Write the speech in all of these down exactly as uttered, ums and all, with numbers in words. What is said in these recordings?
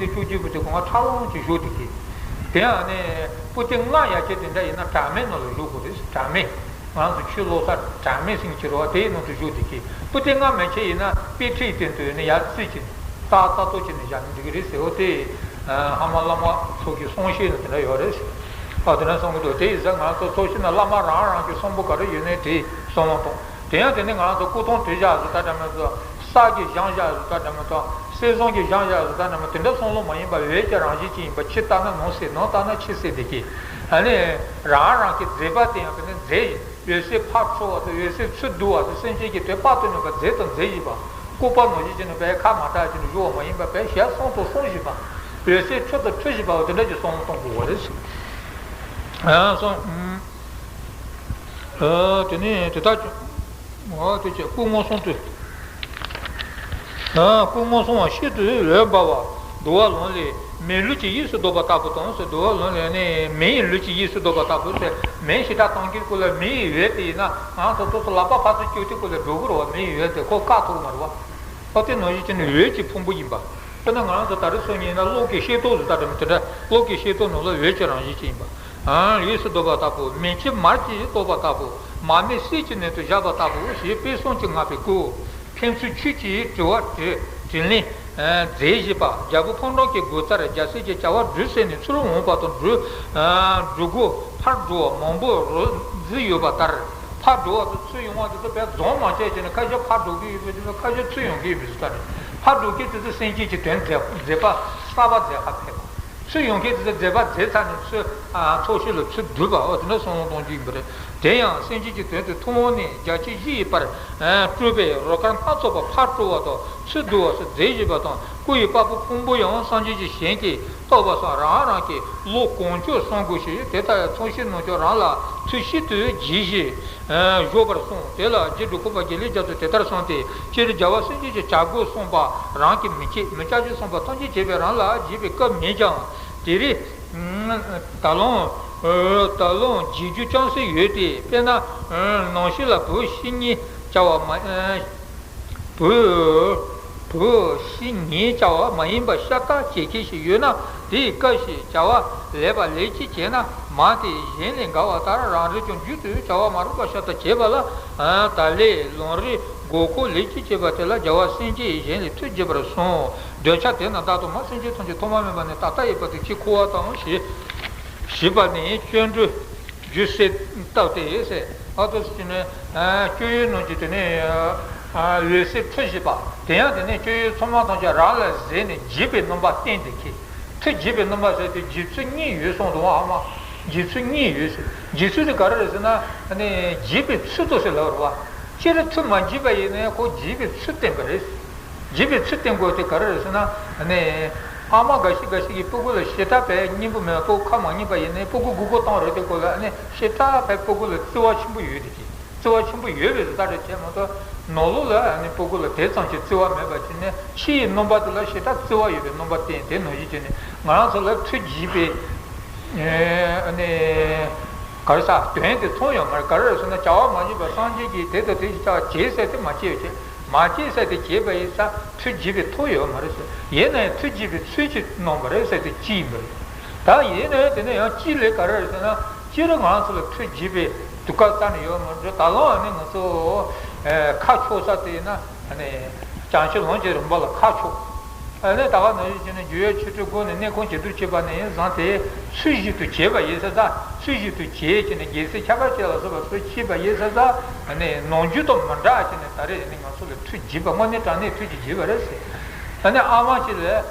བཅུ་གཅིག་པོ་དེ་སྒོ་ང་ཁྲ་ལོང་ཅིག་བཞུགས་བསྡད་ཀྱི། དེ་ཡང་ནི་པོ་ཏི་ལྔ་ཡ་གྱལ་དེ་འདྲ་ཡིན་ན་དྲ་མེད་ནང་ལ་བཞུགས་དགོས་རེད། དྲ་མེད། ང་ཚོ་ཆོས་ལོ་གསར་དྲ་མེད་ཟེར་གྱི་རེད་བ། དེའི་ནང་དུ་བཞུགས་བསྡད་ཀྱི། པོ་ཏི་ལྔ་མན་ཆད་ཡིན་ན་དཔེ་ཁྲིད་སྟེང་དུ་ནི་ཡར་བརྩིས་ཀྱི་ནི་ཏག་ཏག་ཏོག་ཅིག་ནི་བཞག་ན་འགྲིག་གི་རེད་ཟེར། འོ་དེ་ཨ་ཧ་མ་བླ་མ་ཚོ་གི་གསུང་བཤད་ནི་དེ་འདྲ་ཡོད་རེད་ཟེར། ཨ་དེ་འདྲ་གསུང་གི་འདུག་དེ་ཡིན་ཙང་ང་ཚོ་ཚོགས་ཞིང་ན་བླ་མ་རང་རང་གི་གསུང་པོ་ག་རེ་ཡོད་ནའི་དེ་གསུང་ལུང་གཏོང་། དེ་ཡང་དེ་ནི་ང་རང་ཚོ་སྐུ་ཐང་དེ་བཞག་བཟོ་ལྟ་འདྲ་མི་ཚོ། ས་གི་བཞེངས་བཞག་བཟོ་ལྟ་འདྲ་མི་ཚོ། གསེར་ཟངས་ཀྱི་བཞེངས་བཞག་བཟོ་ལྟ་འདྲ་མི་དེ་འདྲ་གསུང་ལུང་མ་ཡིན་པ་འོད་ཀྱི་རང་བཞིན་ཅིག་ཡིན་པ། ཕྱི་ལྟ་ན་ནང་གསལ། ནང་ལྟ་ན་ཕྱི་གསལ་དེ་གི། ཨ་ནི་རང་རང་གི་མཛད་པ་དེ་ཡང་དེ་ནི་མཛད་ཡིན། འོད་གསལ་ཕར་འཕྲོ་བ་དང་འོད་གསལ་ཚུར་བསྡུ་བ་དང་། སེམས་ཅན་གྱི་དོན་དཔག་ཏུ་མེད་པ་མཛད་དང་མཛད་བཞིན་པ། ལྐུགས་པ་ནང་བཞིན་བྱས་ནས་བས་ཁ་མ་གྲགས་བྱས་ནས་བཞུགས་པ་མ་ཡིན་པ། བས་ཞལ་གསུང་དང་གསུང་བཞིན་པ། འོད་གསལ་འཕྲོ་དང་འཕྲོ་བཞིན་པ། འོ་དེ་འདྲ་གྱི་གསུང་ལུང་གཏོང་དགོས་པ་རེད། ཨ་སོང་། ཨ་དེ་ནས་དེ་དག་ཀྱང་། ཨ་དེ་ཅེས་སྐུ་མངོན་སུམ་དུ། ཨ་སྐུ་མངོན་སུམ་པ་ཤིན་ཏུ་འོད་འབར་བ། དུ་བ་ལོང་ལས་མེའི་ལུས་ཀྱི་དབྱིབས་སུ་ལྡོག་པ་ལྟ་བུ་དང་ཟེར། དུ་བ་ལོང་ལས་ནི་མེའི་ལུས་ཀྱི་དབྱིབས་སུ་ལྡོག་པ་ལྟ་བུ་ཟེར། མེ་ཞེ་དྲག་གཏོང་གི་སྐོར་ལ་མེ་ཡི་འོད་དེ་ཡིན་ན་ང་ཚོ་ཚོ་ཚོ་ལག་པ་ཕར་ཚུར་བསྐྱོད་དུས་སྐོར་ལ་འགྲོ་གི་རེད་བ། མེ་ཡི་འོད་དེ་ཁོ་བཀག་ཐུབ་ཀྱི་མ་རེད་བ། ཨོ་དེ་ནང་བཞིན་བྱས་ནས་འོད་ཀྱི་ཕུང་པོ་ཡིན་པ། དཔེར་ན་ང་རང་ཚོ་ད་རེས་སོ་ཉིད་ན་གློག་གི་ཤེལ་ཏོག་ཟེར་ལྟ་འདྲ་མི་དེ་འདྲ། གློག་གི་ཤེལ་ཏོག་ནང་ལ་འོད་ཀྱི་རང་བཞིན་ཅན་ཡིན་པ། ཨང་དབྱིབས་སུ་ལྡོག་པ་ལྟ་བུ། མེ་ལྕེ་མར་གྱིས་གཏོར་བ་ལྟ་བུ། མར་མེ་གསེར་གྱི་ནང་དུ་བཞག་པ་ལྟ་བུ་ཞེས་དཔེ་གསུམ་གྱིས་བསྔགས་པའི་སྐུ། ཕན་ཚུན་ཆོས་ཀྱི་དྲི་བ་དྲིས་དྲིས་ལན་མཛད་བཞིན་པ། རྒྱལ་པོ་ཕོ་བྲང་གི་སྒོ་རྩར་རྒྱལ་སྲས་ཀྱི་བྱ་བ་སྒྲུབ་ཟེར་ནས་ཚུར་འོངས་པ་དང་། འགྲོ་འགྲོ་སྒོ་ཕར་འགྲོ་བ་མང་པོ་རུ་འཛུལ་ཡོད་པ་ལྟར། ཕར་འགྲོ་བ་དང་ཚུར་ཡོང་བ་དེ་ཚོ་དཔེ་རྫོང་མ་བྱས་བྱས་ནས་ཁ་ཤས་ཕར་འགྲོ་གི་ཡོད་པའི་དུས་ཚོད། ཁ་ཤས་ཚུར་ཡོང་གི་ཡོད་པའི་དུས་ཚོད་རེད། ཕར་འགྲོ་མཁན་དེ་ཚོ་སེམས་ཅན་གྱི་དོན་མཛད་མཛད་པ་གསར་པ་མཛད་པར་ཕེབས་པ། ཚུར་ཡོང་མཁན་དེ་ཚོ་མཛད་པ་མཛད་ཚར་ནས་ཚུར་ཨ་ཚོགས་ཞིང་ལ་ཚུར་འདུས་པ། འོ་དེ་འདྲ་གསུང་ལུང་གཏོང་རྒྱུ་ཡིན་པ་རེད། དེ་ཡང་སེམས་ཅན་གྱི་དོན་དུ་ཐུབ་དབང་ནི་རྒྱ་ཆེ་བཞི་ཡི་བར་སྤྲོས་པའི་རོལ་གར་སྣ་ཚོགས་པ་ཕར་སྤྲོ་བ་དང་ཚུར་བསྡུ་བ་སོགས་མཛད་བཞིན་པ་དང་། སྐུ་ཡི་པགས་པོ་ཕུང་པོ་ཡང་སངས་རྒྱས་ཀྱི་ཞལ་གྱིས་བཏབ་པ་སོགས་རང་རང་གི་བློ་གང་ཆོད་གསུང་དགོས་ཤིང་། དེ་ལྟར་ཚོགས་ཞིང་ནང་ཁྱོད་རང་ལ་ཚུལ་བཞིན་དུ་བགྱིས་ཤིག་བཞུགས་པར་གསུངས། དེ་ལ་རྗེ་འགྲོ་ཁོ་པ་དགེ་ལེགས་རྒྱ་མཚོས་དེ་ལྟར་གསུངས་ཏེ། སྤྱིར་རྒྱལ་བ་སེམས་ཅན་གྱི་བྱ་དགོས་གསུངས་པ་རང་གིས་མི་བྱེད། མི་བྱ་ཞིང་གསུངས་པ་ཐམས་ཅད་བྱེད་པས་རང་ལ་བྱེད་པའི་སྐབས་མེད་ཀྱང་། དེ་རིང་ད་ལོང་ད་ལོང་བྱེད་རྒྱུ་ཅུང་ཟད་ཡོད་དེ། དཔེར་ན་ནང་ཤེས་ལ་བུ་བཤེས་གཉེན་བྱ་བ་མ། བུ། བུ་བཤེས་གཉེན་བྱ་བ་མ་ཡིན་པ་ཤ་སྟག་བྱེད་མཁན་ཞིག་ཡོད་ན། དེའི་སྐབས་ཤིག་བྱ་བ་ལེགས་པ་ལེགས་ཅིག་བྱས་ན། མ་དེ་གཞན་ལས་འགལ་བ་ལྟར་རང་རེས་ཀྱང་རྒྱུན་དུ་བྱ་བ་མ་རུངས་པ་ཤ་སྟག་བྱེད་པ་ལ། ད་ལས་ལོང་རེས་དགོས་མཁོ་ལེགས་ཅིག་བྱེད་པ་དེ་ལ་རྒྱལ་བ་སེམས་བསྐྱེད་ཀྱིས་གཞན་ལས་ཐུགས་དགྱེས་པར་གསུངས། འདོད་ཆགས་དེ་རྣམས་བདག་ཏུ་མ། སེམས་ཅན་ཐམས་ཅད་ཐོག་མ་མེད་པ་ནས་ད་ལྟ་ཡོད་པ་དེ་ཕྱིར་འཁོར་བ་དང་ཞེས་ཞུས་པ་ནི་སྤྱོད་འགྲོས། རྒྱུ་གསལ་བཏབ་སྟེ་ཟེར། ཨ་ཏོ་ཟེར་ནས་སྤྱོད་ཡུལ་རྣམས་ཀྱི་དེ་ནས་འོད་གསལ་འཕྲོ་བཞིན་པ། དེ་ཡང་དེ་ནས་སྤྱོད་ཡུལ་ཚང་མ་ཐམས་ཅད་རང་ལ་གཟིགས་ནས་བརྗེད་པའི་རྣམ་པ་བསྟན་ཏེ་ཁྱེད། ཐུགས་བརྗེད་པའི་རྣམ་པ་ཟེར་ཏེ་བརྗེད་ཚུལ་གཉིས་ཡོད་གསུངས་འདུག་ཨ་མ། བརྗེད་ཚུལ་གཉིས་ཡོད་ཟེར། བརྗེད་ཚུལ་དེ་ག་རེ་རེད་ཟེར་ན། ནས་བརྗེད་པའི་ཚུལ་དུ་ཟེར་ལབ་རེད་བ། སྤྱིར་ཐུགས་མ་བརྗེད་པ་ཡིན་ནའི་ཁོ་བརྗེད་པའི་ཚུལ་བསྟན་པ་རེད། བརྗེད་པའི་ཚུལ་བསྟན་དགོས་དེ་ག་རེ་རེད་ཟེར་ན། ནས་ཨ་མ་འགའ་ཞིག་འགའ་ཞིག་གིས་སྤུ་གུ་ལ་ཞེ་དྲག་པའི་སྙིང་པོ་མེད་པ། སྤུ་གུ་ཁ་མ་ཉན་པ་ཡིན་ནའི་སྤུ་གུ་སྒུག་སྒུག་བཏང་རེད། དེ་ཁོ་ལ་ནས་ཞེ་དྲག་པའི་སྤུ་གུ་ལ་བརྩེ་བ་ཆེན་པོ་ཡོད་དེ་ཀྱི། བརྩེ་བ་ཆེན་པོ་ཡོད་པའི་བཟོ་ལྟ་རེད་བྱས་མ་གཏོགས། ནང་ལོགས་ལ་ནི་སྤུ་གུ་ལ་དེ་ཙམ་གྱི་བརྩེ་བ་མེད་པ་བྱས་ནས་ཕྱི་ཡི་རྣམ་པ་དེ་ལ་ཞེ་དྲག་བརྩེ་བ་ཡོད་པའི་རྣམ་པ་བསྟན། དེ་ནང་བཞིན་བྱས་ནས་ང་རང་ཚོ་ལ་ཐུགས་བརྗེད་པའི། ཨ་ནི། ག་རེ་ཟ་དོན་དེ་མཐོང་ཡོད་མ་རེད། ག་རེ་རེད་ཟེར་ན་བྱ་བ་མ་བྱས་པར་སངས་རྒྱས་ཀྱིས་དེ་དང་དེ་ཞིག་བྱ་བ་བྱེད་ཟེར་དེ་མ་བྱས་བྱས། མ་བྱས་ཟེར་དེ་བྱས་པ་ཡིན་ཙང་ཐུགས་བརྗེད་པའི་ཐོག་ཡོད་མ་རེད་ཟེར། ཡིན་ན་ཡང་ཐུགས་བརྗེད་པའི་ཚུལ་གྱིས་གནང་བ་རེད་ཟེར་དེ་གཅིག་ཡིན་པ་རེད། ད་ཡིན་ན་ཡང་དེ་ནས་ཡང་གཅིག་ལས་ག་རེ་རེད་ཟེར་ན། སྤྱིར་ང་ཚོ་ལ་ཐུགས་བརྗེད་པའི་དུས་སྐབས་རྩ་ནས་ཡོད་མ་རེད། ད་ལོ་ཨ་ནི་ང་ཚོ་ཁ་ཕྱོགས་ས་དེ་ཡིན་ན་ཨ་ནི་བྱང་ཆུབ་ལམ་གྱི་རིམ་པ་ལ་ཁ་ཕྱོགས། ཨ་ནི་ད་ག་ནང་བཞིན་བྱས་ནས་རྒྱུ་ཡོད་ཆོས་སྒྲུབ་སྒོ་ནས་གནས་ཁང་བྱེ་བྲག་ཕྱེད་པ་ནས་ཡིན་ཙང་དེ་ཚུལ་བཞིན་དུ་བྱས་པ་ཡིན་ས་ད། ཚུལ་བཞིན་དུ་བྱས་བྱས་ནས་རྒྱལ་སྲས་ཁྱབ་པ་ཅན་ལ་སོགས་པ་ཚུལ་བྱས་པ་ཡིན་ས་ད། ཨ་ནི་ནང་རྒྱུད་དང་མི་འདྲ་བྱས་ནས་ད་རེས་ནི་ང་ཚོ་ལ་ཐུགས་བརྗེད་པ། དངོས་གནས་དྲང་གནས་ཐུགས་ཀྱིས་བརྗེད་པ་རེད་ཟེར། ཨ་ནི་ཨ་མ་ཞིག་ལ་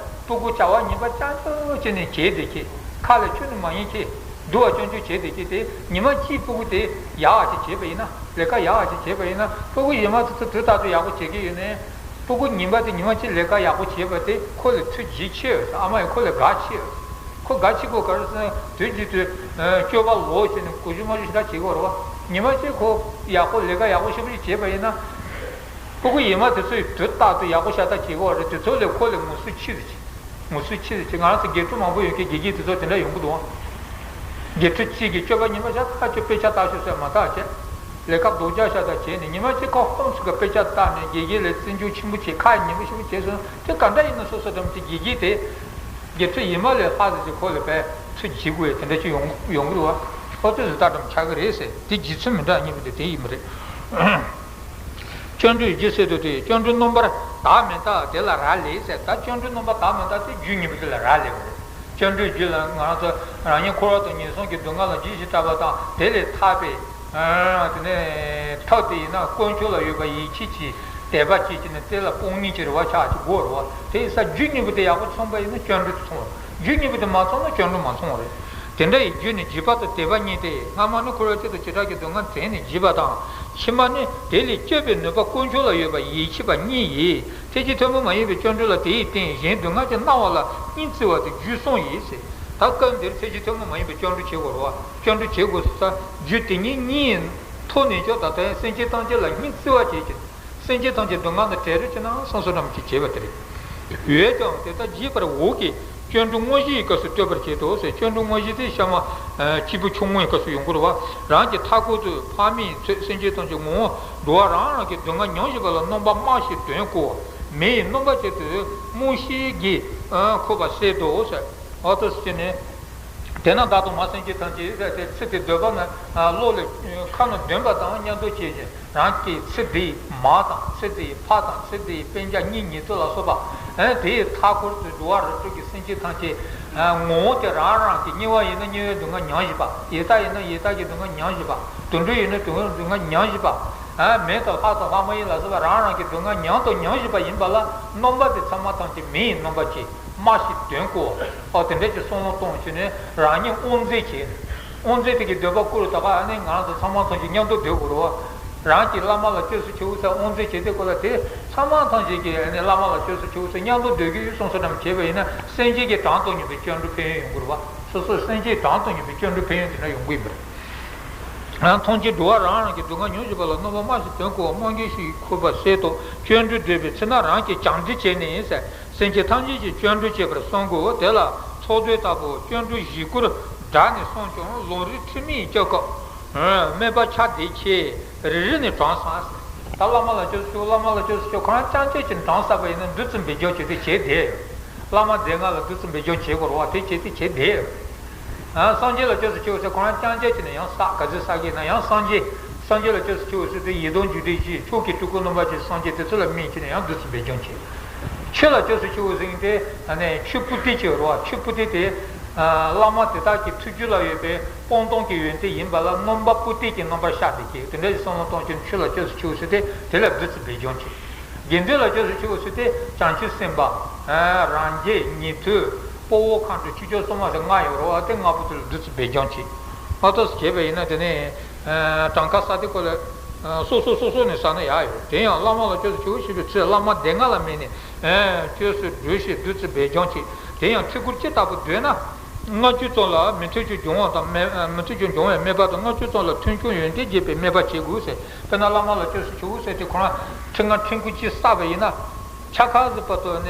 སྤུ་གུ་བྱ་བ་ངན་པ་རྐྱང་རྐྱང་བྱས་ནས་བྱས་བསྡད་ཀྱི། ཁ་ལ་ཆུ་ནི་མ་ཡིན་ཀྱི། སྡུག་པ་སྐྱོན་བརྗོད་བྱས་བསྡད་ཀྱི་དེ་ཉི་མ་གཅིག་སྤུ་གུ་དེ་ཡག་པ་ཞིག་བྱས་པ་ཡིན་ན། ལས་ཀ་ཡག་པ་ཞིག་བྱས་པ་ཡིན་ན། སྤུ་གུ་ཡིན་མ་དེ་ཚོ་དུས་རྟག་ཏུ་ཡག་པོ་བྱེད་ཀྱི་ཡོད་ནའི། སྤུ་གུ་ངན་པ་དེ་ཉི་མ་གཅིག་ལས་ཀ་ཡག་པོ་བྱས་པ་དེ་ཁོ་ལ་ཐུགས་བརྗེད་ཆེ་ཡོད། ཨ་མ་ཡིས་ཁོ་ལ་དགའ་ཆེ་ཡོད། ཁོ་དགའ་ཆེ་དགོས་ག་རེ་ཟེར་ན་དུས་རྒྱུན་དུ་སྤྱོད་པ་ལོག་བྱས་ནས་གུ་ཞུ་མ་ཞུ་ཞེ་དྲག་བྱེད་ཀྱི་ཡོད་རེད་བ། ཉི་མ་གཅིག་ཁོ་ཡག་པོ་ལས་ཀ་ཡག་པོ་ཞེ་པོ་ཞིག་བྱས་པ་ཡིན་ན། སྤུ་གུ་ཡིན་མ་དེ་ཚོས་དུས་རྟག་ཏུ་ཡག་པོ་ཤ་སྟག་བྱེད་ཀྱི་ཡོད་རེད། དེ་ཚོ་ལས་ཁོ་ལས་ངོ་སོ་ཆེ་ཟིག་ཆེ། ངོ་སོ་ཆེ་ཟིག་ཆེ། ང་རང་ཚོ་དགེ་ཕྲུག་མང་པོ་ཡོད་མཁན་དགེ་རྒན་དེ་ཚོ་དེ་འདྲ་ཡོང་གི་འདུག་ཨང་། དགེ་ཕྲུག་གཅིག་གིས་སྤྱོད་པ་ངན་པ་ཤ་སྟག་ཅིག་དཔེ་ཆ་ལྟ་ཤོག་ཟེར་མ་ཐག་བྱས། ལས་ཀ་སྡུག་ཅག་ཤ་སྟག་བྱས་ནས་ཉི་མ་གཅིག་ཁོ་ཁོམ་ཚུགས་ཀྱི་དཔེ་ཆ་ལྟ་ནས་དགེ་རྒན་ལ་བརྩི་འཇོག་ཆེན་པོ་བྱས། ཁ་ཡི་ཉན་པོ་ཞེ་པོ་བྱས་སོང་། དེ་ག་འདྲ་ཡིན་ན་སོ་སོ་འདྲ་མི་དེ་དགེ་རྒན་དེ། རྒྱལ་ཚུལ་ཡིན་མ་ལས་ལྷ་ཟེར་གྱི་ཁོ་ལ་པའི་ཚུལ་བགྱིད་དགོས་དེ་འདྲ་ཅིག་ཡོང་ཡོང་གི་རེད་བ། ཨོ་དེ་ཟེར་ལྟ་གྲུབ་ཆགས་ཀྱི་རེད་ཟེར། དེ་བགྱིད་ཚུལ་མི་འདྲ་གཉིས་པོ་དེ་དེ་ཡིན་པ་རེད། སྐྱོན་བྲལ་རྒྱུ་ཟེར་དུས་དེ་སྐྱོན་བྲལ་རྣམ་པར་དག་མི་དག་དེ་ལ་རག་ལས་ཟེར། ད་སྐྱོན་བྲལ་རྣམ་པར་དག་མི་དག་དེ་རྒྱུ་གཉིས་པོ་དེ་ལ་རག་ལས་པ་རེད། སྐྱོན་བྲལ་རྒྱུ་ལ་ང་རང་ཚོ་རང་ཉིད་འཁོར་བ་དང་ངན་སོང་གི་སྡུག་བསྔལ་ལ་རྒྱུ་ཞིག་སྐྲག་པ་དང་དེ་ལས་ཐར་པའི། དེ་ནས་ཐབས་དེ་ཡིན་ན་དཀོན་མཆོག་ལ་ཡོད་པ་ཡིད་ཆེས་ཀྱི་དད་པ་བསྐྱེད་ཀྱི་ནི་དེ་ལ་དཔང་ཉིད་ཀྱི་རེ་བ་ཆགས་ཀྱི་དགོས་རེད་བ། དེ་ཡིན་ས་རྒྱུ་གཉིས་པོ་དེ་ཡག་པོ་མཚོན་པ་ཡིན་ན་སྐྱོན་བྲལ་དུ་མཚུངས་པ་རེད། རྒྱུ་གཉིས་པོ་དེ་མ་མཚོན་ན་སྐྱོན་བྲལ་མ་མཚུངས་པ་རེད། དེ་འདྲ་ཡི་རྒྱུ་ནི་བགྱིས་པ་དང་དད་པ་གཉིས་ཏེ། སྔ་མ་ནི་འཁོར་བའི་གཏེ་དང་བྱེ་བྲག་གི་སྡུག་བསྔལ་དྲན་ནས་བགྱིས་པ་དང་། ཕྱི་མ་ནི་དེ་ལས་སྐྱོབ་པའི་ནུས་པ་དཀོན་མཆོག་ལ་ཡོད་པ་ཡིད་ཆེས་པ་གཉིས་ཡིས། ཐེག་ཆེན་ཐུན་མོང་མ་ཡིན་པའི་སྐྱོན་བྲལ་ལ་དེ་ཡི་སྟེང་གཞན་སྡུག་བསྔལ་གྱིས་མནར་བ་ལ་གཉིས་བརྩི་བ་དེ་རྒྱུ་གསུམ་ཡིན་ཟེར། ད་སྐབས་འདིར་ཐེག་ཆེན་ཐུན་མོང་མ་ཡིན་པའི་སྐྱོན་བྲལ་བྱེད་དགོས་རེད་བ། སྐྱོན་བྲལ་བྱེད་དགོས་ཟེར་ས་རྒྱུ་དེ་ཉིད་གཉིས་ཐོག་ནས་ཀྱང་ད་ལྟ་སེམས་ཅན་ཐམས་ཅད་ལ་གཉིས་བརྩི་བ་བྱེད་ཀྱི། སེམས་ཅན་ཐམས་ཅད་སྡུག་བསྔལ་དང་བྲལ་འགྲོ་ཅིག་ན་སོང་སོ་འདྲ་མོ་ཅིག་བྱེད་པ་དེ་རེད། འོན་ཀྱང་དེ་ལྟར་བགྱིས་པར་འོག་གི་སྐྱོན་བྲལ་དངོས་གཞི་ཡི་སྐབས་སུ་ལྟོས་པར་བྱེད་དོ་ཟེར། སྐྱོན་བྲལ་དངོས་གཞི་དེ་ཤ་མ་སྐྱེས་བུ་ཆུང་ངུའི་སྐབས་སུ་ཡོང་གི་རེད་བ། རང་གི་མཐའ་འཁོར་དུ་ཕ་མས་ཚུད་སེམས་ཅན་ཐམས་ཅད་ངོ་བོ་འགྲོ་བ་རང་རང་གི་སྡུག་བསྔལ་མྱོང་བཞིན་པ་ལ་རྣམ་པར་སྨྲ་ཞིང་དོན་གོ་བ་མེ་ཡིས་རྣམ་པར་བྱས་ཏེ་རྨོངས་ཤིང་གིས་འཁོར་བར་བསལ་ཏོ་ཟེར། འོ་ཏོ་ཟེར་ནས། དེས་ན་བདག་དང་མ་སེམས་ཅན་ཐམས་ཅད་ཟེར་ཏེ་ཚིག་དེ་འདོད་པ་ན་བློ་ལ་ཁ་ནས་འདོན་པ་དང་མཉམ་དུ་བྱས་ཤིང་རང་གི་ཚེ་འདིའི་མ་དང་ཚེ་འདིའི་ཕ་དང་ཚེ་འདིའི་སྤུན་ཀྱག་གཉེན་ཉེ་དུ་ལ་སོགས་པ་དེའི་མཐའ་འཁོར་དུ་འགྲོ་བ་རིགས་དྲུག་གི་སེམས་ཅན་ཐམས་ཅད་ངོ་བོ་དེ་རང་རང་གི་དམྱལ་བ་ཡིན་ན་དམྱལ་བའི་སྡུག་བསྔལ་མྱོང་བཞིན་པ། ཡི་དྭགས་ཡིན་ན་ཡི་དྭགས་ཀྱི་སྡུག་བསྔལ་མྱོང་བཞིན་པ། དུད་འགྲོ་ཡིན་ན་དུད་འགྲོའི་སྡུག་བསྔལ་མྱོང་བཞིན་པ། མི་དང་ལྷ་དང་ལྷ་མ་ཡིན་ལ་སོགས་པ་རང་རང་གི་སྡུག་བསྔལ་མྱོང་དང་མྱོང་བཞིན་པ་ཡིན་པ་ལ་རྣམ་པ་དེ་ཚང་མ་ཐམས་ཅད་མེ་ཡིས་རྣམ་པར་བྱས། སྨྲ་ཞིང་དོན་གོ། ཨོ་དེ་འདྲ་ཅིག་བསམ་བློ་གཏོང་བྱས་ནས་རང་ཉིད་དབང་འཛིན་བྱས། དབང་འཛིན་དེ་གི་འདོད་པ་བསྐུར་ད་ག་ཨ་ནི་ང་རང་ཚོ་ཚང་མ་ཐམས་ཅད་མཉམ་དུ་སྡོད་དགོས་རེད་བ། རང་གི་བླ་མ་ལ་བཅོས་སུ་ཆེ་བོ་ཚ་དབང་འཛིན་བྱེད་དེ་ཁོ་ལ་དེ་ཚང་མ་ཐམས་ཅད་ཀྱི་ཨ་ནི་བླ་མ་ལ་བཅོས་སུ་ཆེ་བོ་ཚ་མཉམ་དུ་སྡོད་རྒྱུ་ཡོད་སོང་སོ་འདྲ་མ་བྱས་པ་ཡིན་ན་སེམས་ཅན་གྱི་གྲངས་སྟོང་ཉིད་པའི་སྐྱོན་བྲལ་ཕན་ཡོན་ཡོང་གི་རེད་བ། སོ་སོའི་སེམས་ཅན་གྲངས་སྟོང་ཉིད་པའི་སྐྱོན་བྲལ་ཕན་ཡོན་དེ་འདྲ་ཡོང་གི་ཡིན་པ་རེད། ཐམས་ཅད་འགྲོ་བ་རང་རང་གི་སྡུག་བསྔལ་མྱོང་བཞིན་པ་ལ་རྣམ་པར་སྨྲ་ཞིང་དོན་གོ་བ་རྨང་གཞི་ཞིག་འཁོར་བར་སེལ་ཏོ། སྐྱོན་བྲལ་འདོད་པའི་ཚེ་ན་རང་གིས་བྱམས་བརྩེ་བྱས་ནས་ཟེར། སེམས་ཅན་ཐམས་ཅད་ཀྱི་སྐྱོན་བྲལ་བྱེད་པར་བསམ་དགོས། དེ་ལ་ཚོགས་བསྟོད་ལྟ་བུ་སྐྱོན་བྲལ་བཞི་སྐོར་བསྒྲགས་ནས་བསམས་ཀྱང་ལམ་རིམ་ཁྲིད་མིན་སྐབས་སྐབས་སྨད་པ་ཆགས་བསྡད་ཆེ། རེ་རེ་ནས་གྲངས་བསགས་ཟེར། ད་བླ་མ་ལ་བཅོས་སུ་ཆེ་བོ་བླ་མ་ལ་བཅོས་སུ་ཆེ་བོ་ཁོ་རང་རྐྱང་རྐྱང་གཅིག་གྲངས་བསགས་པ་ཡིན་ན་བདུད་རྩི་འབེབས་སྦྱོང་བྱེད་དུས་བྱེད་བསྡད་ཡོད། བླ་མ་སྡེ་ལྔ་ལ་བདུད་རྩི་འབེབས་སྦྱོང་བྱེད་དགོས་རེད་བ། དེ་བྱེད་དུས་བྱེད་བསྡད་ཡོད། སངས་རྒྱས་ལ་བཅོས་སུ་ཆེ་བོ་ཟེར་ཁོ་རང་རྐྱང་རྐྱང་གཅིག་ནས་ཡང་བསགས་ག་ཚོད་བསགས་ཀྱི་ཡིན་ན་ཡང་སངས་རྒྱས། སངས་རྒྱས་ལ་བཅོས་སུ་ཆེ་བོ་ཟེར་དུས་ཡེ་གདོང་རྒྱུད་སྡེ་བཞི་མཆོག་གི་སྤྲུལ་སྐུ་རྣམ་པ་ཅན་སངས་རྒྱས་དེ་ཚོ་ལ་སྨིན་བྱས་ནས་ཡང་བདུད་རྩི་འབེབས་སྦྱོང་བྱེད། ཆོས་ལ་བཅོས་སུ་ཆེ་བོ་ཟེར་མཁན་དེ་ཆོས་པུ་ཏི་ཅིག་ཡོད་རེད་བ། ཆོས་པུ་ཏི་དེ་བླ་མ་དེ་དག་གི་ཐུགས་རྒྱུད་ལ་ཡོད་པའི་སྤངས་རྟོགས་ཀྱི་ཡོན་ཏན་ཡིན་པ་ལ་རྣམ་པ་པུ་ཏི་གི་རྣམ་པར་ཤར་ཏེ་སྐྱེས། དེ་འདྲ་ཞིག་བསམ་བློ་གཏོང་ཕྱིར་ཆོས་ལ་བཅོས་སུ་ཆེ་བོ་ཟེར་ཏེ་དེ་ལ་བདུད་རྩི་འབེབས་སྦྱོང་བྱེད། དགེ་འདུན་ལ་བཅོས་སུ་ཆེ་བོ་ཟེར་ཏེ་བྱང་ཆུབ་སེམས་དཔའ། རང་རྒྱལ་ཉན་ཐོས་དཔའ་བོ་མཁའ་འགྲོ་ཆོས་སྐྱོང་སྲུང་མ་ཟེར་ལྔ་ཡོད་རེད་བ། དེ་ལྔ་པོ་དེ་ལ་བདུད་རྩི་འབེབས་སྦྱོང་བྱེད། ཨ་ཏོ་ཟེར་བྱས་པ་ཡིན་ན་དེ་ནས་གྲངས་ཀ་བསགས་དེ་ཁོ་ལ་སོ་སོ་སོ་སོ་ནས་བསགས་ན་ཡག་ཡོད། དེ་ཡང་བླ་མ་ལ་བཅོས་སུ་ཆེ་བོ་ཞེས་པའི་ཚེ་བླ་མ་སྡེ་ལྔ་ལ་དམིགས་ནས་བཅོས་སུ་སྒྲུབ་ཞིང་བདུད་རྩི་འབེབས་སྦྱོང་བྱེད། དེ་ཡང་ཐིག་གུ་ཅི་ལྟ་བུ་འདོད་ན། ལྔ་བཅུ་ཙམ་ལ་མི་ཐོབ་ཀྱང་འབྱུང་བ་དང་མི་མི་ཐོབ་ཀྱང་འབྱུང་བའི་དམིགས་པ་དང་ལྔ་བཅུ་ཙམ་ལ་མཐུན་ཕྱོགས་ཡོན་ཏན་རྒྱས་པའི་དམིགས་པ་བྱེད་དགོས་ཟེར། དཔེར་ན་བླ་མ་ལ་བཅོས་སུ་ཆེ་བོ་ཟེར་དེ་ཁོ་རང་ཁྲི་ལྔ་ཁྲི་དགུ་ཅིག་བསགས་པ་ཡིན་ན། ཆ་ཁ་ཟིག་བར་དུ་ནས་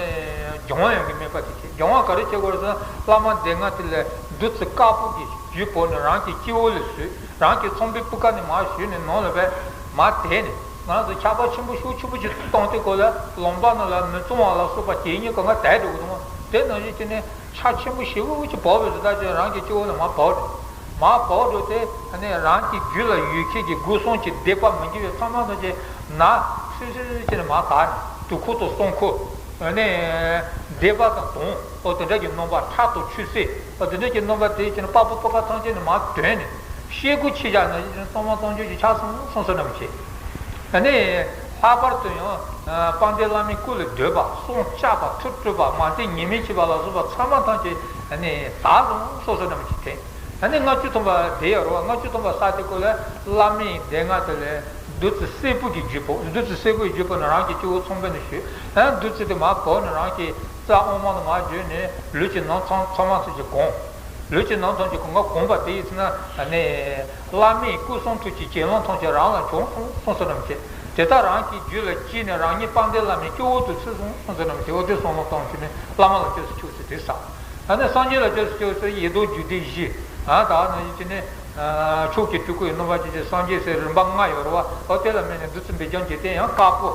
སྦྱོང་བ་ཡོང་གི་དམིགས་པ་དེ་བྱེད། སྦྱོང་བ་ག་རེ་བྱེད་དགོས་ཟེར་ན་བླ་མ་སྡེ་ལྔ་དེ་ལས་བདུད་རྩི་དཀར་པོ་གི་རྒྱུན་བབས་ནས་རང་གི་སྤྱི་བོ་ལ་བཟུང་། རང་གི་ཚངས་པའི་སྤུས་ཀ་ནས་མར་བཞུས་ནས་ནང་ལ་བས་མར་དེད་ནས་ང་རང་ཚོ་ཆར་པ་ཆེན་པོ་ཤུགས་ཆེན་པོ་ཅིག་བཏང་སྟེ་ཁོ་ལ་ལུང་པ་ནང་ལ་མི་གཙང་བ་ལ་སོགས་པ་དེ་ཉིད་གང་ག་དེད་འགྲོ་གི་འདུག་དེ་ནང་བཞིན་བྱས་ནས་ཆར་ཆེན་པོ་ཞེ་པོ་ཅིག་བབས་པའི་རི་དྭགས་ཅན་རང་གི་སྤྱི་བོ་ལ་མར་བབས་འགྲོ། མར་བབས་འགྲོ་དེ་ཨ་ནི་རང་གི་རྒྱུད་ལ་ཡོད་མཁན་གྱི་སྒོ་གསུམ་གྱི་སྡིག་པ་མི་དགེ་བའི་ཚང་མ་ཐམས་ཅད་ན་སིལ་སིལ་བྱས་ནས་མར་དག་ནས་དུག་ཁུ་དང་སྲན་ཁུ། ཨ་ནི་སྡིག་པ་དང་དུག་ཨོ་དེ་འདྲ་གྱི་རྣམ་པ་ཁྲག་དང་ཆུ་སེར་ཨོ་དེ་འདྲ་གྱི་རྣམ་པ་དེ་བྱས་ནས་པགས་པ་སྤུ་ཁ་ཐམས་ཅད་ནས་མར་དོན་ནས་ཤེལ་སྒོ་ཕྱེ་བཞག་ན་གཙང་མ་གཙང་རྒྱུ་ཞིག་ཆགས་སོང་སོང་ཟེར་ནམ་བྱེད། ཨ་ནི་ལྷག་པར་དུ་ཡང་དཔལ་ལྡན་བླ་མའི་སྐུ་ལ་འདུད་པ་སྲོག་བཅད་པ་ཐུགས་དཀྲུགས་པ་མ་བསྟེན་ཉེས་མེད་བྱས་པ་ལ་སོགས་པ་ཚང་མ་ཐམས་ཅད་ཨ་ནི་དག་སོང་སོང་ཟེར་ནམ་བྱེད་དེ། ཨ་ནི་ལྔ་བཅུ་ཐམ་པ་དེ་ཡོད་རེད་བ། ལྔ་བཅུ་ཐམ་པ་བསགས་དེ་ཁོ་ལ་བླ་མའི་སྡེ་ལྔ་དེ་ལས་བདུད་རྩི་སེར་པོ་གི་རྒྱུད་བབས། བདུད་རྩི་སེར་པོའི་རྒྱུད་བབས་ནས་རང་གི་སྤྱི་བོ་ཚངས་པ་ནས་བཞུས། ཨ་བདུད་རྩི་དེ་མར་བབས་ནས་རང་གི་རྩ་དབུ་མ་ནས་མར་བརྒྱུད་ནས་ལུས་ཀྱི་ནང་ཚང་ཚང་མ་ཚུན་ཆད་གང་། ལུས་ཀྱི་ནང་ཐམས་ཅད་གང་ག་གང་བ་དེ་ཡིན་ན་ཨ་ནི་བླ་མའི་སྐུ་གསུང་ཐུགས་ཀྱི་གྱེན་ལངས་ཐམས་ཅད་རང་ལ་བྱུང་སོང་སོང་ཟེར་ནམ་བྱེད། དེ་དག་རང་གི་རྒྱུད་ལ་སྐྱེས་ནས་རང་ཉིད་དཔལ་ལྡན་བླ་མའི་སྤྱི་བོ་དུ་ཚུད་སོང་སོང་ཟེར་ནམ་བྱེད། འོ་དེ་བསམ་བློ་གཏོང་ཕྱིར་ནི་བླ་མ་ལ་བཅོས་སུ་ཆེ་བོ་ཟེར་དེ་བསགས། ཨ་ནི་སངས་རྒྱས་ལ་བཅོས་སུ་ཆེ་བོ་ཟེར་ཡེ་གདོང་རྒྱུད་སྡེ་བཞི། ཨ་ད་ནི་ཡིན་གྱི་ནི་མཆོག་གི་སྤྲུལ་སྐུ་ཡི་རྣམ་པ་ཅན་གྱི་སངས་རྒྱས་ཟེར་རིམ་པ་ལྔ་ཡོད་རེད་བ། འོ་དེ་ལ་དམིགས་ནས་བདུད་རྩི་འབེབས་སྦྱང་བྱེད་དེ་ཡང་དཀར་པོ།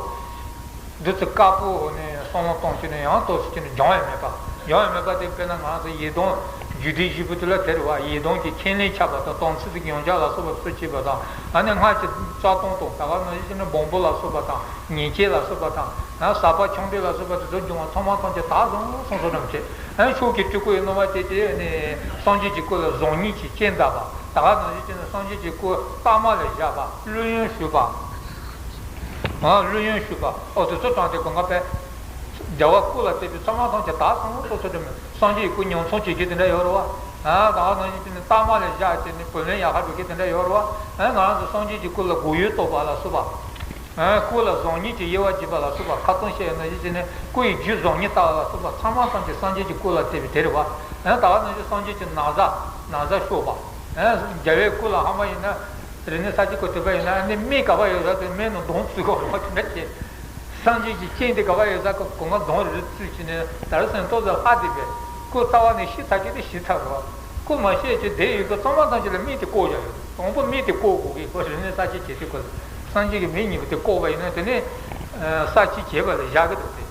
བདུད་རྩི་དཀར་པོ་ནི་བསམ་བློ་གཏོང་ཕྱིར་ནི་ཡང་ཏོག་ཙམ་ཅིག་ནི་སྦྱང་ཡ་མེད་པ། ཡང་མེད་པ་དེ། དཔེར་ན་ང་ཚོ་ཡི་དམ་རྒྱུད་སྡེ་བཞི་པོ་དེ་ལ་དེ་རེད་བ། ཡི་དམ་གྱི་ཁས་ལེན་བྱ་བ་དང་། དམ་ཚིག་གི་ཡང་བསྐྱར་ལ་སོགས་པ་ཚུལ་བྱེད་པ་དང་། ཨ་ནི་སྔར་གྱི་རྩ་ལྟུང་དང་། ད་ག་ནང་བཞིན་བྱས་ནས་སྦོམ་པོ་ལ་སོགས་པ་དང་། ཉེས་བྱས་ལ་སོགས་པ་དང་། ཟག་པ་ཆང་འདོད་ལ་སོགས་པ་དེ་ཚོ་འབྱུང་བ་ཚང་མ་ཐམས་ཅད་དག་སོང་གསུངས་སོ་ནམ་མཁའི། ཨ་ནི་མཆོག་གི་སྤྲུལ་སྐུ་ཡི་སྣང་བ་སྟེ་དེ་ནི་སངས་རྒྱས་ཀྱི་སྐུ་ལ་གཟུགས་བརྙན་གྱི་སྤྱན་གདབ་པ། ད་ག་ནང་བཞིན་བྱས་ནས་སངས་རྒྱས་ཀྱི་སྐུ་ལྟག་མ་ལ་བཞག་པ། ཀླུ་གཡོན་ཞུགས་པ། ཨ། ཀླུ་གཡོན་ཞུགས་པ། ཨོ་དེ་ཚོ་དྲངས་ཏེ་གོ་ང་པས། རྒྱལ་བ་སྐུ་ལ་བལྟས་པའི་ཚང་མ་ཐམས་ཅད་དག་སོང་སོ་སོ་དྲན་མོད། སངས་རྒྱས་ཀྱི་སྐུ་ཉམས་སུ་བྱེད་རྒྱུ་དེ་འདྲ་ཡོད་རེད་བ། ཨ། ད་ག་ནང་བཞིན་བྱས་ནས་ལྟག་མ་ལ་བཞག་བྱས་ནས་བུ་ལོན་ཡག་པོ་འགྲོ་རྒྱུ་དེ་འདྲ་ཡོད་རེད་བ། ཨ། ང་རང་ཚོ་སངས་རྒྱས་ཀྱི་སྐུ་ལ་མགོ་ཡུ་བཏོག་པ་ལ་སོགས་པ། ཨ། སྐུ་ལ་གཟུགས་བརྙན་གྱི་དབྱེ་བ་འབྱེད་པ་ལ་སོགས་པ། ཁ་ཚོན་བཤད་ཡོད་ན་བཞིན་བྱས་ནས་སྐུ་ཡི་རྒྱུ་གཟུགས་བརྙན་བལྟ་བ་ལ་སོགས་པ་ཚང་མ་ཐམས་ཅད་སངས་རྒྱས་ཀྱི་སྐུ་ལ་བལྟས་པའི་དེ་རེད་བ། ཨ། ད་ག་ནང་བཞིན་སངས་རྒྱས་ཀྱི་ན་བཟའ། ན་བཟའ་གཤོག་པ། ཨ། རྒྱལ་བའི་སྐུ་ལ་ཧ་མ་ཡིན་ན། རིག་གནས་གསར་བརྗེ་སྐོར་དེ་པ་ཡིན་ན་ནི་སྨན་ག་པར་ཡོད་ས་དེ་སྨན་ནང་མདུང་བཙུགས་པ་རེད་བ། དེ་འདྲ་བྱས། སངས་རྒྱས་ཀྱི་སྤྱན་དེ་ག་པར་ཡོད་ས་གོ་ང་མདུང་རེ་རེ་བཙུགས་བྱས་ནས། ད་རེས་སང་ཏོག་ཙམ་ལྷག་བསྡད་པས། སྐུ་རྩ་བ་ནས་ཤི་ཚར་གྱི་དེ་ཤི་ཚར་རེད་བ། སྐུ་མ་ཤི་ཅིག་བསྡད་ཡོད་ཀྱི་ཚང་མ་ཐམས་ཅད་ལ་སྨན་དེ་བཀོག་བཞག་ཡོད། དང་པོ་སྨན་དེ་བཀོག་དགོས་ཀྱི། ཁོ་རིག་གནས་གསར་བརྗེ་བྱེད་དུས་སྐབས་སུ་སངས་རྒྱས་ཀྱི་སྨན་གཉིས་པོ་དེ་བཀོག་པ་ཡིན་ན་དེ་ནས་གསར་བརྗེ་བྱས་པ་ལ་བཞག་གི་འདུག་སྟེ།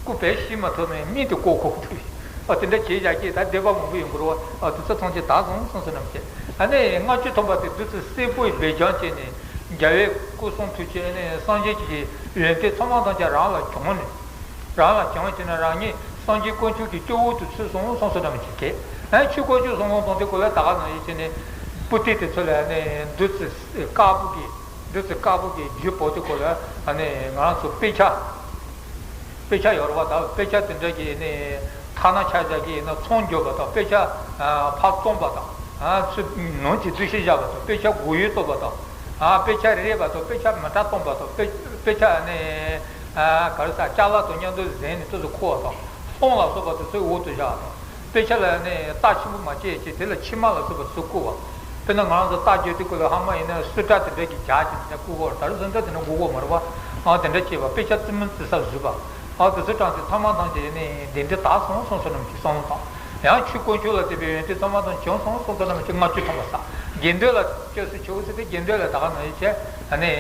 སྐུ་བས་ཤི་མ་ཐུབ་ནས་སྨན་དེ་བཀོག་དགོས་འདུག། ཨ། དེ་འདྲ་བྱས་བཞག་གི་ད་སྡོད་པ་མང་པོ་ཡོང་གི་རེད་བ། ཨ། དེ་ཚོ་ཐམས་ཅད་དག་སོང་གསུངས་སོ་ནམ་མཁའི། ཨ་ནི་ལྔ་བཅུ་ཐམ་པ་དེ་བདུད་རྩི་སེར་པོས་སྦས་སྦྱངས་བྱས་ནས། རྒྱལ་བའི་སྐུ་གསུང་ཐུགས་ཀྱི། ཨ་ནི་སངས་རྒྱས་ཀྱི་ཡོན་ཏན་ཚང་མ་ཐམས་ཅད་རང་ལ་བྱུང་ནས། རང་ལ་བྱུང་བྱས་ནས་རང་ཉིད་སངས་རྒྱས་དཀོན་མཆོག་གི་སྐྱེ་བོ་དུ་ཚུད་སོང་གསུངས་སོ་ནམ་མཁའི། ཨ། ཆོས་དཀོན་མཆོག་གསུམ་དབང་དང་དེ་སྐོར་ལ་ད་ག་ནང་བཞིན་བྱས་ནས་པུ་ཏི་དེ་ཚོ་ལ། ཨ་ནི་བདུད་རྩི་དཀར་པོ་གི། བདུད་རྩི་དཀར་པོ་གི་རྒྱུ་བོ་དེ་སྐོར་ལ། ཨ་ནི་ང་རང་ཚོ་དཔེ་ཆ། དཔེ་ཆ་ཡོད་རེད་བ། ད་དཔེ་ཆ་དེ་འདྲ་གི་ནི་ཐ་ན་ཆ་བཞག་གི་ཡིན་ན་ཚོང་རྒྱག་པ་དང་། དཔེ་ཆ་ཕར་བཙོང་པ་དང་། ཨ། ཚུར་ནང་གི་རྩིས་ཞིབ་བཞག་པ་དང་། དཔེ་ཆ་མགོ་ཡུ་བཏོག་པ་དང་། ཨ། དཔེ་ཆ་རེག་པ་དང་། དཔེ་ཆ་མེ་སྲེག་གཏོང་པ་དང་། དཔེ་དཔེ་ཆ་ནི། ཨ། ག་རེ་ཟ། ཅ་ལག་དང་མཉམ་དུ་བཟས་ནས་ཏོག་ཙམ་འཁུར་བ་དང་། སོང་ལ་སོགས་པ་དེ་ཚོའི་འོག་ཏུ་བཞག་པ་དང་། དཔེ་ཆ་ལ་ནི་རྟ་ཆེན་པོ་མ་བྱས་ཅིག་དེ་ལ་མཆིལ་མ་ལ་སོགས་པ་ཚུར་བསྐུར་བ། དཔེར་ན་ང་རང་ཚོ་རྟ་རྒྱག་དུས་སྐབས་ལ་ཧ་མ་ཡིན་ན་སུ་ཊ་དེ་འདྲ་གི་རྒྱག་ཅིག་དེ་འདྲ་བསྐུར་བ་རེད། ད་རེས་སུ་ཊ་དེ་འདྲ་དགོས་ཀྱི་མ་རེད་བ། ཨ། དེ་འདྲ་བྱས་པ། དཔེ་ཆ་རྩི་མུན་རྩི་ས་བཟོས་པ། ཨ། དེ་ཚོ་དྲངས་ཏེ་ཐ་མ་ཐམས་ཅད་ནི་བདེ་འབྲས་དག་སོང་གསུངས་སོ་ནམ་མཁའི་བསམ་བློ་བཏང་། ཡང་ཆོས་དཀོན་མཆོག་ལ་བརྟེན་པའི་ཡོན་ཏན་ཚང་མ་ཐམས་ཅད་བྱུང་སོང་གསུངས་སོ་ནམ་མཁའི། ལྔ་བཅུ་ཐམ་པ་ས། དགེ་འདུན་ལ་སྐྱབས་སུ་མཆིའོ་ཟེར་ཏེ། དགེ་འདུན་ལ་ད་ག་ནང་བཞིན་བྱས། ཨ་ནི།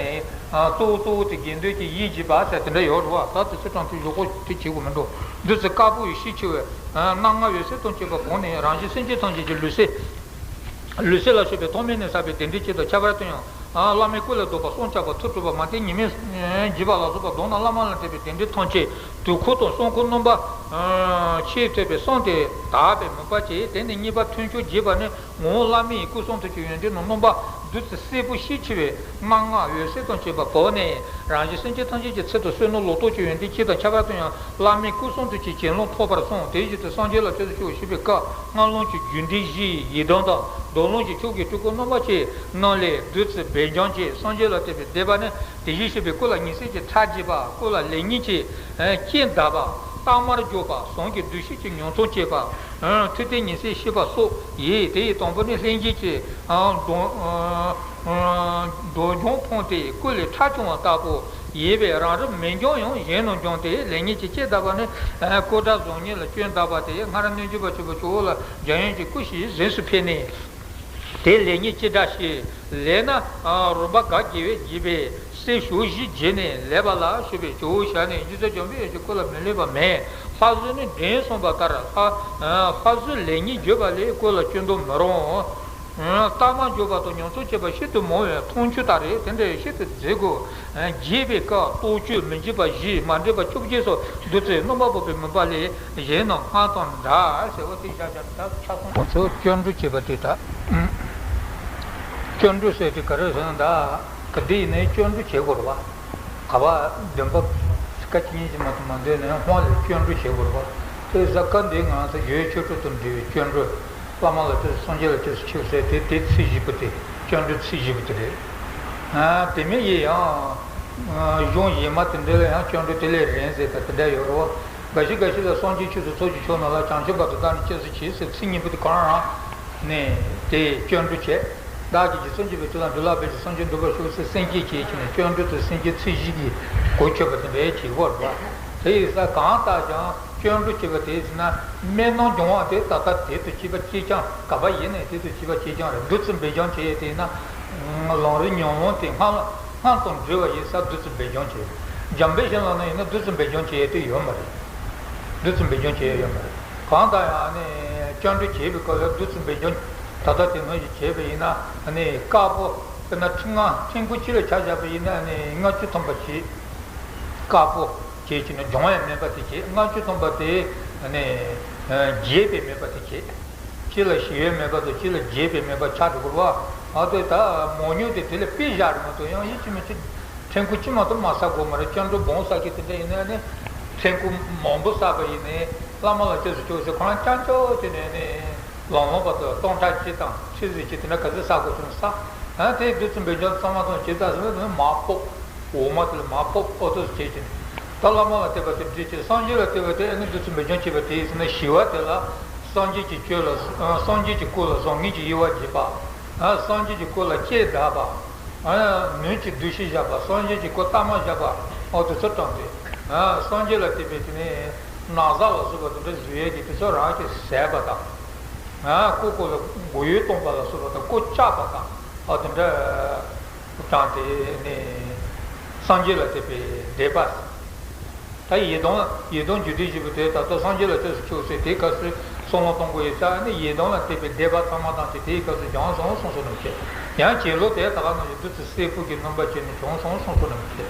ཨ། གཙོ་བོ་གཙོ་བོ་དེ་དགེ་འདུན་གྱི་ཡིད་བྱེད་པ་ཟེར་དེ་འདྲ་ཡོད་རེད་བ། ད་དེ་ཚོ་དྲངས་ཏེ་བཞུགས་སྒོ་དེ་བྱེད་དགོས་མི་འགྲོ། བདུད་རྩི་དཀར་པོ་ཡི་ཤས་ཆེ་བས། ཨ། སྣ་ལྔ་འོད་ཟེར་དང་བཅས་པ་བོར་ནས། རང་གཞན་སེམས་ཅན་ཐམས་ཅད་ཀྱི་ལུས་སེམས། ལུས་སེམས་ལ་སྤྱོད་པའི་ཐོག་མེད་ནས་བསགས་པའི་བདེ་འབྲས་ཆེད་དུ། ཁྱད་པར་དུ་ཡང་། ཨ། བླ་མའི་སྐུ་ལ་བསྡོགས་པ་བསམ་བྱ་བ་ཐུགས་སྤྲོ་བ་མ་བསྟེན་ཉི་མའི་བྱེད་པ་ལ་སོགས་པ་བསྡོམས་ན། བླ་མ་ལ་འབྲེལ་བའི་བདེ་འབྲས་ཐམས་ཅད་དུས་འཁོར་དང་གསང་འཁོར་རྣམ་པ་ཆེས་ཐོས་པའི་བསམ་དེ་དག་པས་མུན་པ་བྱས། དེ་ནས་གཉིས་པ་ཐུན་མཆོག་བརྗོད་པ་ནི། ངོ་བོ་བླ་མེད་ཀྱི་སྐུ་གསུང་ཐུགས་ཀྱི་ཡོན་ཏན་ནི་སྣང་བ་བདུད་རྩི་སེར་པོ་ཤས་ཆེ་བའི་སྣ་ལྔ་འོད་ཟེར་དང་བཅས་པ་བོར་ནས། རང་གཞན་སེམས་ཅན་ཐམས་ཅད་ཀྱི་ཚུལ་དུ་གསོལ་ནོ་ལོ་ཏོག་གི་ཡོན་ཏན་སྤྱི་དང་། ཁྱད་པར་དུ་ཡང་བླ་མེད་སྐུ་གསུང་ཐུགས་ཀྱི་གྱེན་ལོག་ཐོབ་པར་གསུངས། དེའི་རྗེས་སུ་སངས་རྒྱས་ལ་སྐྱབས་སུ་མཆིའོ་ཞུས་པའི་སྐབས། སྔར་ལུང་གི་རྒྱུད་སྡེ་བཞི་ཡི་ཡི་དམ་དང་། མདོ་ལུང་གི་མཆོག་གི་སྤྲུལ་སྐུ་རྣམ་པ་བཅས་རྣམས་ལས་བདུད་རྩི་སྦས་སྦྱང་བྱས། སངས་རྒྱས་ལ་བསྟོད་པའི་བཟླས་པ་ནི། དེ་བཞིན་གཤེགས་པའི་སྐུ་ལ་ཉི་ཟེར་གྱི་ཁྲག་འཇིབ་པ། སྐུ་ལ་ལེགས་ཉེས་ཀྱི་སྤྱན་གདབ་པ། ལྟག་མར་འཇོག་པ། ཟངས་ཀྱི་བདུད་བཞི་གྱིས་ཉམས་སུ་བྱེད་པ། མཐུ་རྟེན་ཉི་ཟེར་བཤིག་པ་སོགས་ཡིན། དེ་ཡི་དང་པོ་ནི་ལྷན་སྐྱེས་ཀྱི་གདོང་གདོང་རྒྱུན་ཕུང་སྟེ་སྐུ་ལས་ཁྲག་བྱུང་བ་ལྟ་བུ་ཡིན་པས། རང་རིག་མེད་ཀྱང་ཡང་གཞན་རྣམས་ཀྱང་སྟེ། ལེགས་ཉེས་ཀྱི་སྤྱན་གདབ་པ་ནི། སྐུ་དགྲ་གཟུགས་བརྙན་ལ་སྐྱོན་གདབ་པ་སྟེ། སྔར་སྣོད་བཅུད་པ་ཆེན་པོ་ཇོ་བོ་ལ་འཇམ་དབྱངས་ཀྱི་སྐུ་ཞེས་གཟེངས་སུ་ཕུལ་ནས། དེ་ལེགས་ཉེས་ཅི་འདྲ་ཞེས་ལན་ན། རོལ་པ་ག་དགེ་བས་བགྱིས་པའི་སྲས་ཞལ་བཞི་བགྱིས་ནས་ལེགས་པ་ལ་ཞུས་པས། ཇོ་བོའི་ཞལ་ནས། རྗེ་བཙུན་འཇམ་དཔལ་དབྱངས་ཀྱི་སྐུ་ལ་མི་སླེབས་པ་མེད། ལྷ་བཟོ་ནི་འགྲེང་གསུངས་པ་ལྟར། ལྷ་ལྷ་བཟོས་ལེགས་ཉེས་བརྗོད་པ་ལས་སྐུ་ལ་སྐྱོན་འདོན་མི་རུང་། ལྟག་མར་འཇོག་པ་དང་ཉམས་སུ་བྱེད་པ་ཤིན་ཏུ་མང་བས་མཐོང་ཆོས་ལྟར་རེད། དེ་འདྲ་ཡང་ཤིན་ཏུ་མཛེས་དགོས། རྒྱས་པའི་སྐབས་རྟོག་དཔྱོད་མི་འཇིགས་པ་བཞི། མ་འདྲེས་པ་བཅོ་བརྒྱད་སོགས་བདུད་རྩིའི་རྣམ་པར་སྤོབས་པའི་མུན་པ་ལས་གཞན་རྣམས་སྔར་དང་འདྲ་ཟེར་བ་དེ་བཞག་བཞག་ད་ཆ་ཚང་། ཁོ་ཚོས་སྐྱོན་བྲལ་བྱེད་པ་དེ་ད། སྐྱོན་བྲལ་ཟེར་དེ་ག་རེ་ཟེར་ན། ད་ག་དེ་ཡིན་ནའི་སྐྱོན་བྲལ་བྱེད་དགོས་རེད་བ། ག་པར་འདོན་པ་སྐད་ཅིག་གཉིས་ཀྱིས་མ་གཏོགས་མ་འདོན་ནའི་སྔོན་ལ་སྐྱོན་བྲལ་བྱེད་དགོས་རེད་བ། དེ་ས་སྐབས་འདི་ང་ཚོ་ཡོན་ཆོས་སྤྲུལ་དུ་འབྲེལ་བའི་སྐྱོན་བྲལ། བླ་མ་ལ་སྐྱབས་སུ། སངས་རྒྱས་ལ་སྐྱབས་སུ་མཆིའོ་ཟེར་དེ། དེ་ཚིག་བཞི་པོ་དེ། སྐྱོན་བྲལ་ཚིག་བཞི་པོ་དེ་རེད། ཨ། དེ་མིན་ཡིན་ཡང་། གཞུང་གཞན་མ་དེ་འདྲ་ལ་ཡང་སྐྱོན་བྲལ་དེ་ལས་རིང་ཟེར་ད་དེ་འདྲ་ཡོད་རེད་བ། འགའ་ཞིག་འགའ་ཞིག་ལ་སངས་རྒྱས་ཆོས་སུ་ཚོགས་ཀྱི་མཆོག་རྣམས་ལ། བྱང་ཆུབ་བར་དུ་བདག་ནི་སྐྱབས་སུ་མཆི་ཟེར་ཚིག་གཉིས་པོ་དེ་གང་རང་ནས་དེ་སྐྱོན་བྲལ་བྱས། བདག་གིས་རྗེ་བཙུན་མཆོད་པའི་ཚུལ་ལ། འབྲས་བུ་ལ་ཕན་ཕྱིར་སེམས་ཅན་འདུལ་བར་ཤོག་ཟེར་སེམས་བསྐྱེད་བྱས་བྱས་ནས་སྐྱོན་བྲལ་དེ་སེམས་བསྐྱེད་ཚིག་བཞི་གིས་གོ་ཆོད་པ་དེ་འདྲ་བྱེད་དགོས་རེད་བ། དེ་ཡིན་ཙང་གང་ལྟར་ཀྱང་། སྐྱོན་བྲལ་བྱེད་པ་དེ་ཟེར་ན། དམིགས་རྣམ་སྦྱོང་བ་དེ་ད་ལྟ་དེ་ལྟར་བྱེད་པ་གཅེས་རྐྱང་། ག་པར་ཡིན་ནའི་དེ་ལྟར་བྱེད་པ་གཅེས་རྐྱང་རེད། བདུད་རྩི་སྦས་སྦྱང་བྱེད་ཡས་དེ་ཡིན་ན། ལམ་རིམ་ཉམས་ལེན་དེ་སྔར་སྔར་དང་འབྲེལ་བ་ཡིན་ཙང་བདུད་རྩི་སྦས་སྦྱང་བྱེད། འཇམ་དཔལ་གཞན་ལ་ན་ཡིན་ན་བདུད་རྩི་སྦས་སྦྱང་བྱེད་ཡས་དེ་ཡོད་མ་རེད། བདུད་རྩི་སྦས་སྦྱང་བྱེད་ཡས་ཡོད་མ་རེད། གང་ལྟར་ཡང་ནི་སྤྱོད་འབྲས་བྱེད་པའི་སྐབས་ལ་བདུད་རྩི་འབེབས་སྦྱོང་ད་ལྟ་དེ་ནང་བཞིན་བྱས་པ་ཡིན་ན་ནི་དཀར་པོ། དཔེར་ན་ཕྲེང་ལྔ། ཕྲེང་སྐོར་སྤྱི་ལ་ཆ་བཞག་པ་ཡིན་ན་ནི་ལྔ་བཅུ་ཐམ་པ་བྱེད། དཀར་པོ་བྱེད་ཀྱི་ནི་སྦྱོང་བའི་མེད་པ་དེ་བྱེད། ལྔ་བཅུ་ཐམ་པ་དེ་ནི་རྒྱས་པའི་མེད་པ་དེ་བྱེད། སྤྱི་ལ་ཞི་བའི་མེད་པ་དང་སྤྱི་ལ་རྒྱས་པའི་མེད་པ་ཆགས་འགྲོ་གི་རེད་བ། ཨ་དེ་ད་མང་ཉུང་དེ་དེ་ལ་དཔེ་བཞག་རེད་མ་གཏོགས་ཡང་ཡིད་ཆེས་མི་ཆེས། ཕྲེང་སྐོར་གཅིག་མ་གཏོགས་མ་བསགས་དགོས་མ་རེད། སྤྱོད་འབྲས་སྦོམ་བསགས་ཀྱི་དེ་འདྲ་ཡིན་ན་ནི། ཕྲེང་སྐོར་མང་པོ་བསགས་པ་ཡིན་ནའི་བླ་མ་ལ་སྐྱབས་སུ་མཆིའོ་ཟེར་ཁོ་རང་རྐྱང་རྐྱང་བྱས་ནས་ནི་ལམ་ལམ་བར་དུ་སྟོང་ཕྲག་གཅིག་དང་ཁྲི་ཚོ་གཅིག་དེ་འདྲ་ག་ཚོད་བསགས་དགོས་བྱུང་ན་བསགས། ཨ་དེ་བདུད་རྩི་འབེབས་སྦྱོང་ཚང་མ་ཚང་བྱས་ཚར་ཟིན་ན་མར་ཕབ། འོ་མ་དེ་ལ་མར་ཕབ། ཨོ་ཐུགས་སུ་བྱེད་ཅིང་། ད་བླ་མ་ལ་བསྟེན་པ་དེ་འགྲིག་ཅིང་། སངས་རྒྱས་ལ་བསྟེན་པ་དེ་ཨ་ནི་བདུད་རྩི་འབེབས་སྦྱོང་བྱེད་པ་དེ་ཡིན་ཟེར་ན་ཞི་བ་དེ་ལ། སངས་རྒྱས་ཀྱི་སྐུ་ལ། སངས་རྒྱས་ཀྱི་སྐུ་ལ་བཟང་ངན་གྱི་དབྱེ་བ་འབྱེད་པ། སངས་རྒྱས་ཀྱི་སྐུ་ལ་སྐྱེས་བསྡད་པ། ནོར་གྱི་འདུ་ཤེས་བཞག་པ། སངས་རྒྱས་ཀྱི་སྐུ་ལྟག་མ་བཞག་པ། ཨོ་དེ་ཚོ་དྲངས་ཏེ། སངས་རྒྱས་ལ་བསྟེན་པའི་དེ་ནི་ན་བཟའ་ལ་སོགས་པ་དེ་འདྲ་བཟོ་ཡས་ཀྱི་དེ་ཚོ་རང་གིས་བཟས་པ་དང་། སྐུ་སྐུ་ལ་མགོ་ཡུ་བཏོན་པ་ལ་སོགས་པ་དང་། སྐུ་བཅག་པ་དང་། ཨོ་དེ་འདྲ། དྲངས་ཏེ་ནི། སངས་རྒྱས་ལ་བསྟེན་པའི་བཟླས་པ། ད་ཡི་དམ། ཡི་དམ་རྒྱུད་སྡེ་བཞི་པོ་དེ་ད་ལྟ་སངས་རྒྱས་ལ་སྐྱབས་སུ་མཆིའོ་ཟེར་དེའི་སྐབས་སུ་གསུང་ལམ་གཏོང་དགོས་ཡོད་ཙང་ནི་ཡི་དམ་ལ་བསྟེན་པའི་བཟླས་པ་ཚང་མ་དང་བཅས་དེའི་སྐབས་སུ་སྦྱངས་སོང་གསུངས་སོ་ནམ་མཁའི། ཡང་གྱེན་ལོག་དེ་ད་ག་ནང་བཞིན་བདུད་རྩི་སེར་པོ་གི་རྣམ་པ་ཅན་ནི་བྱུང་སོང་གསུངས་སོ་ནམ་མཁའི།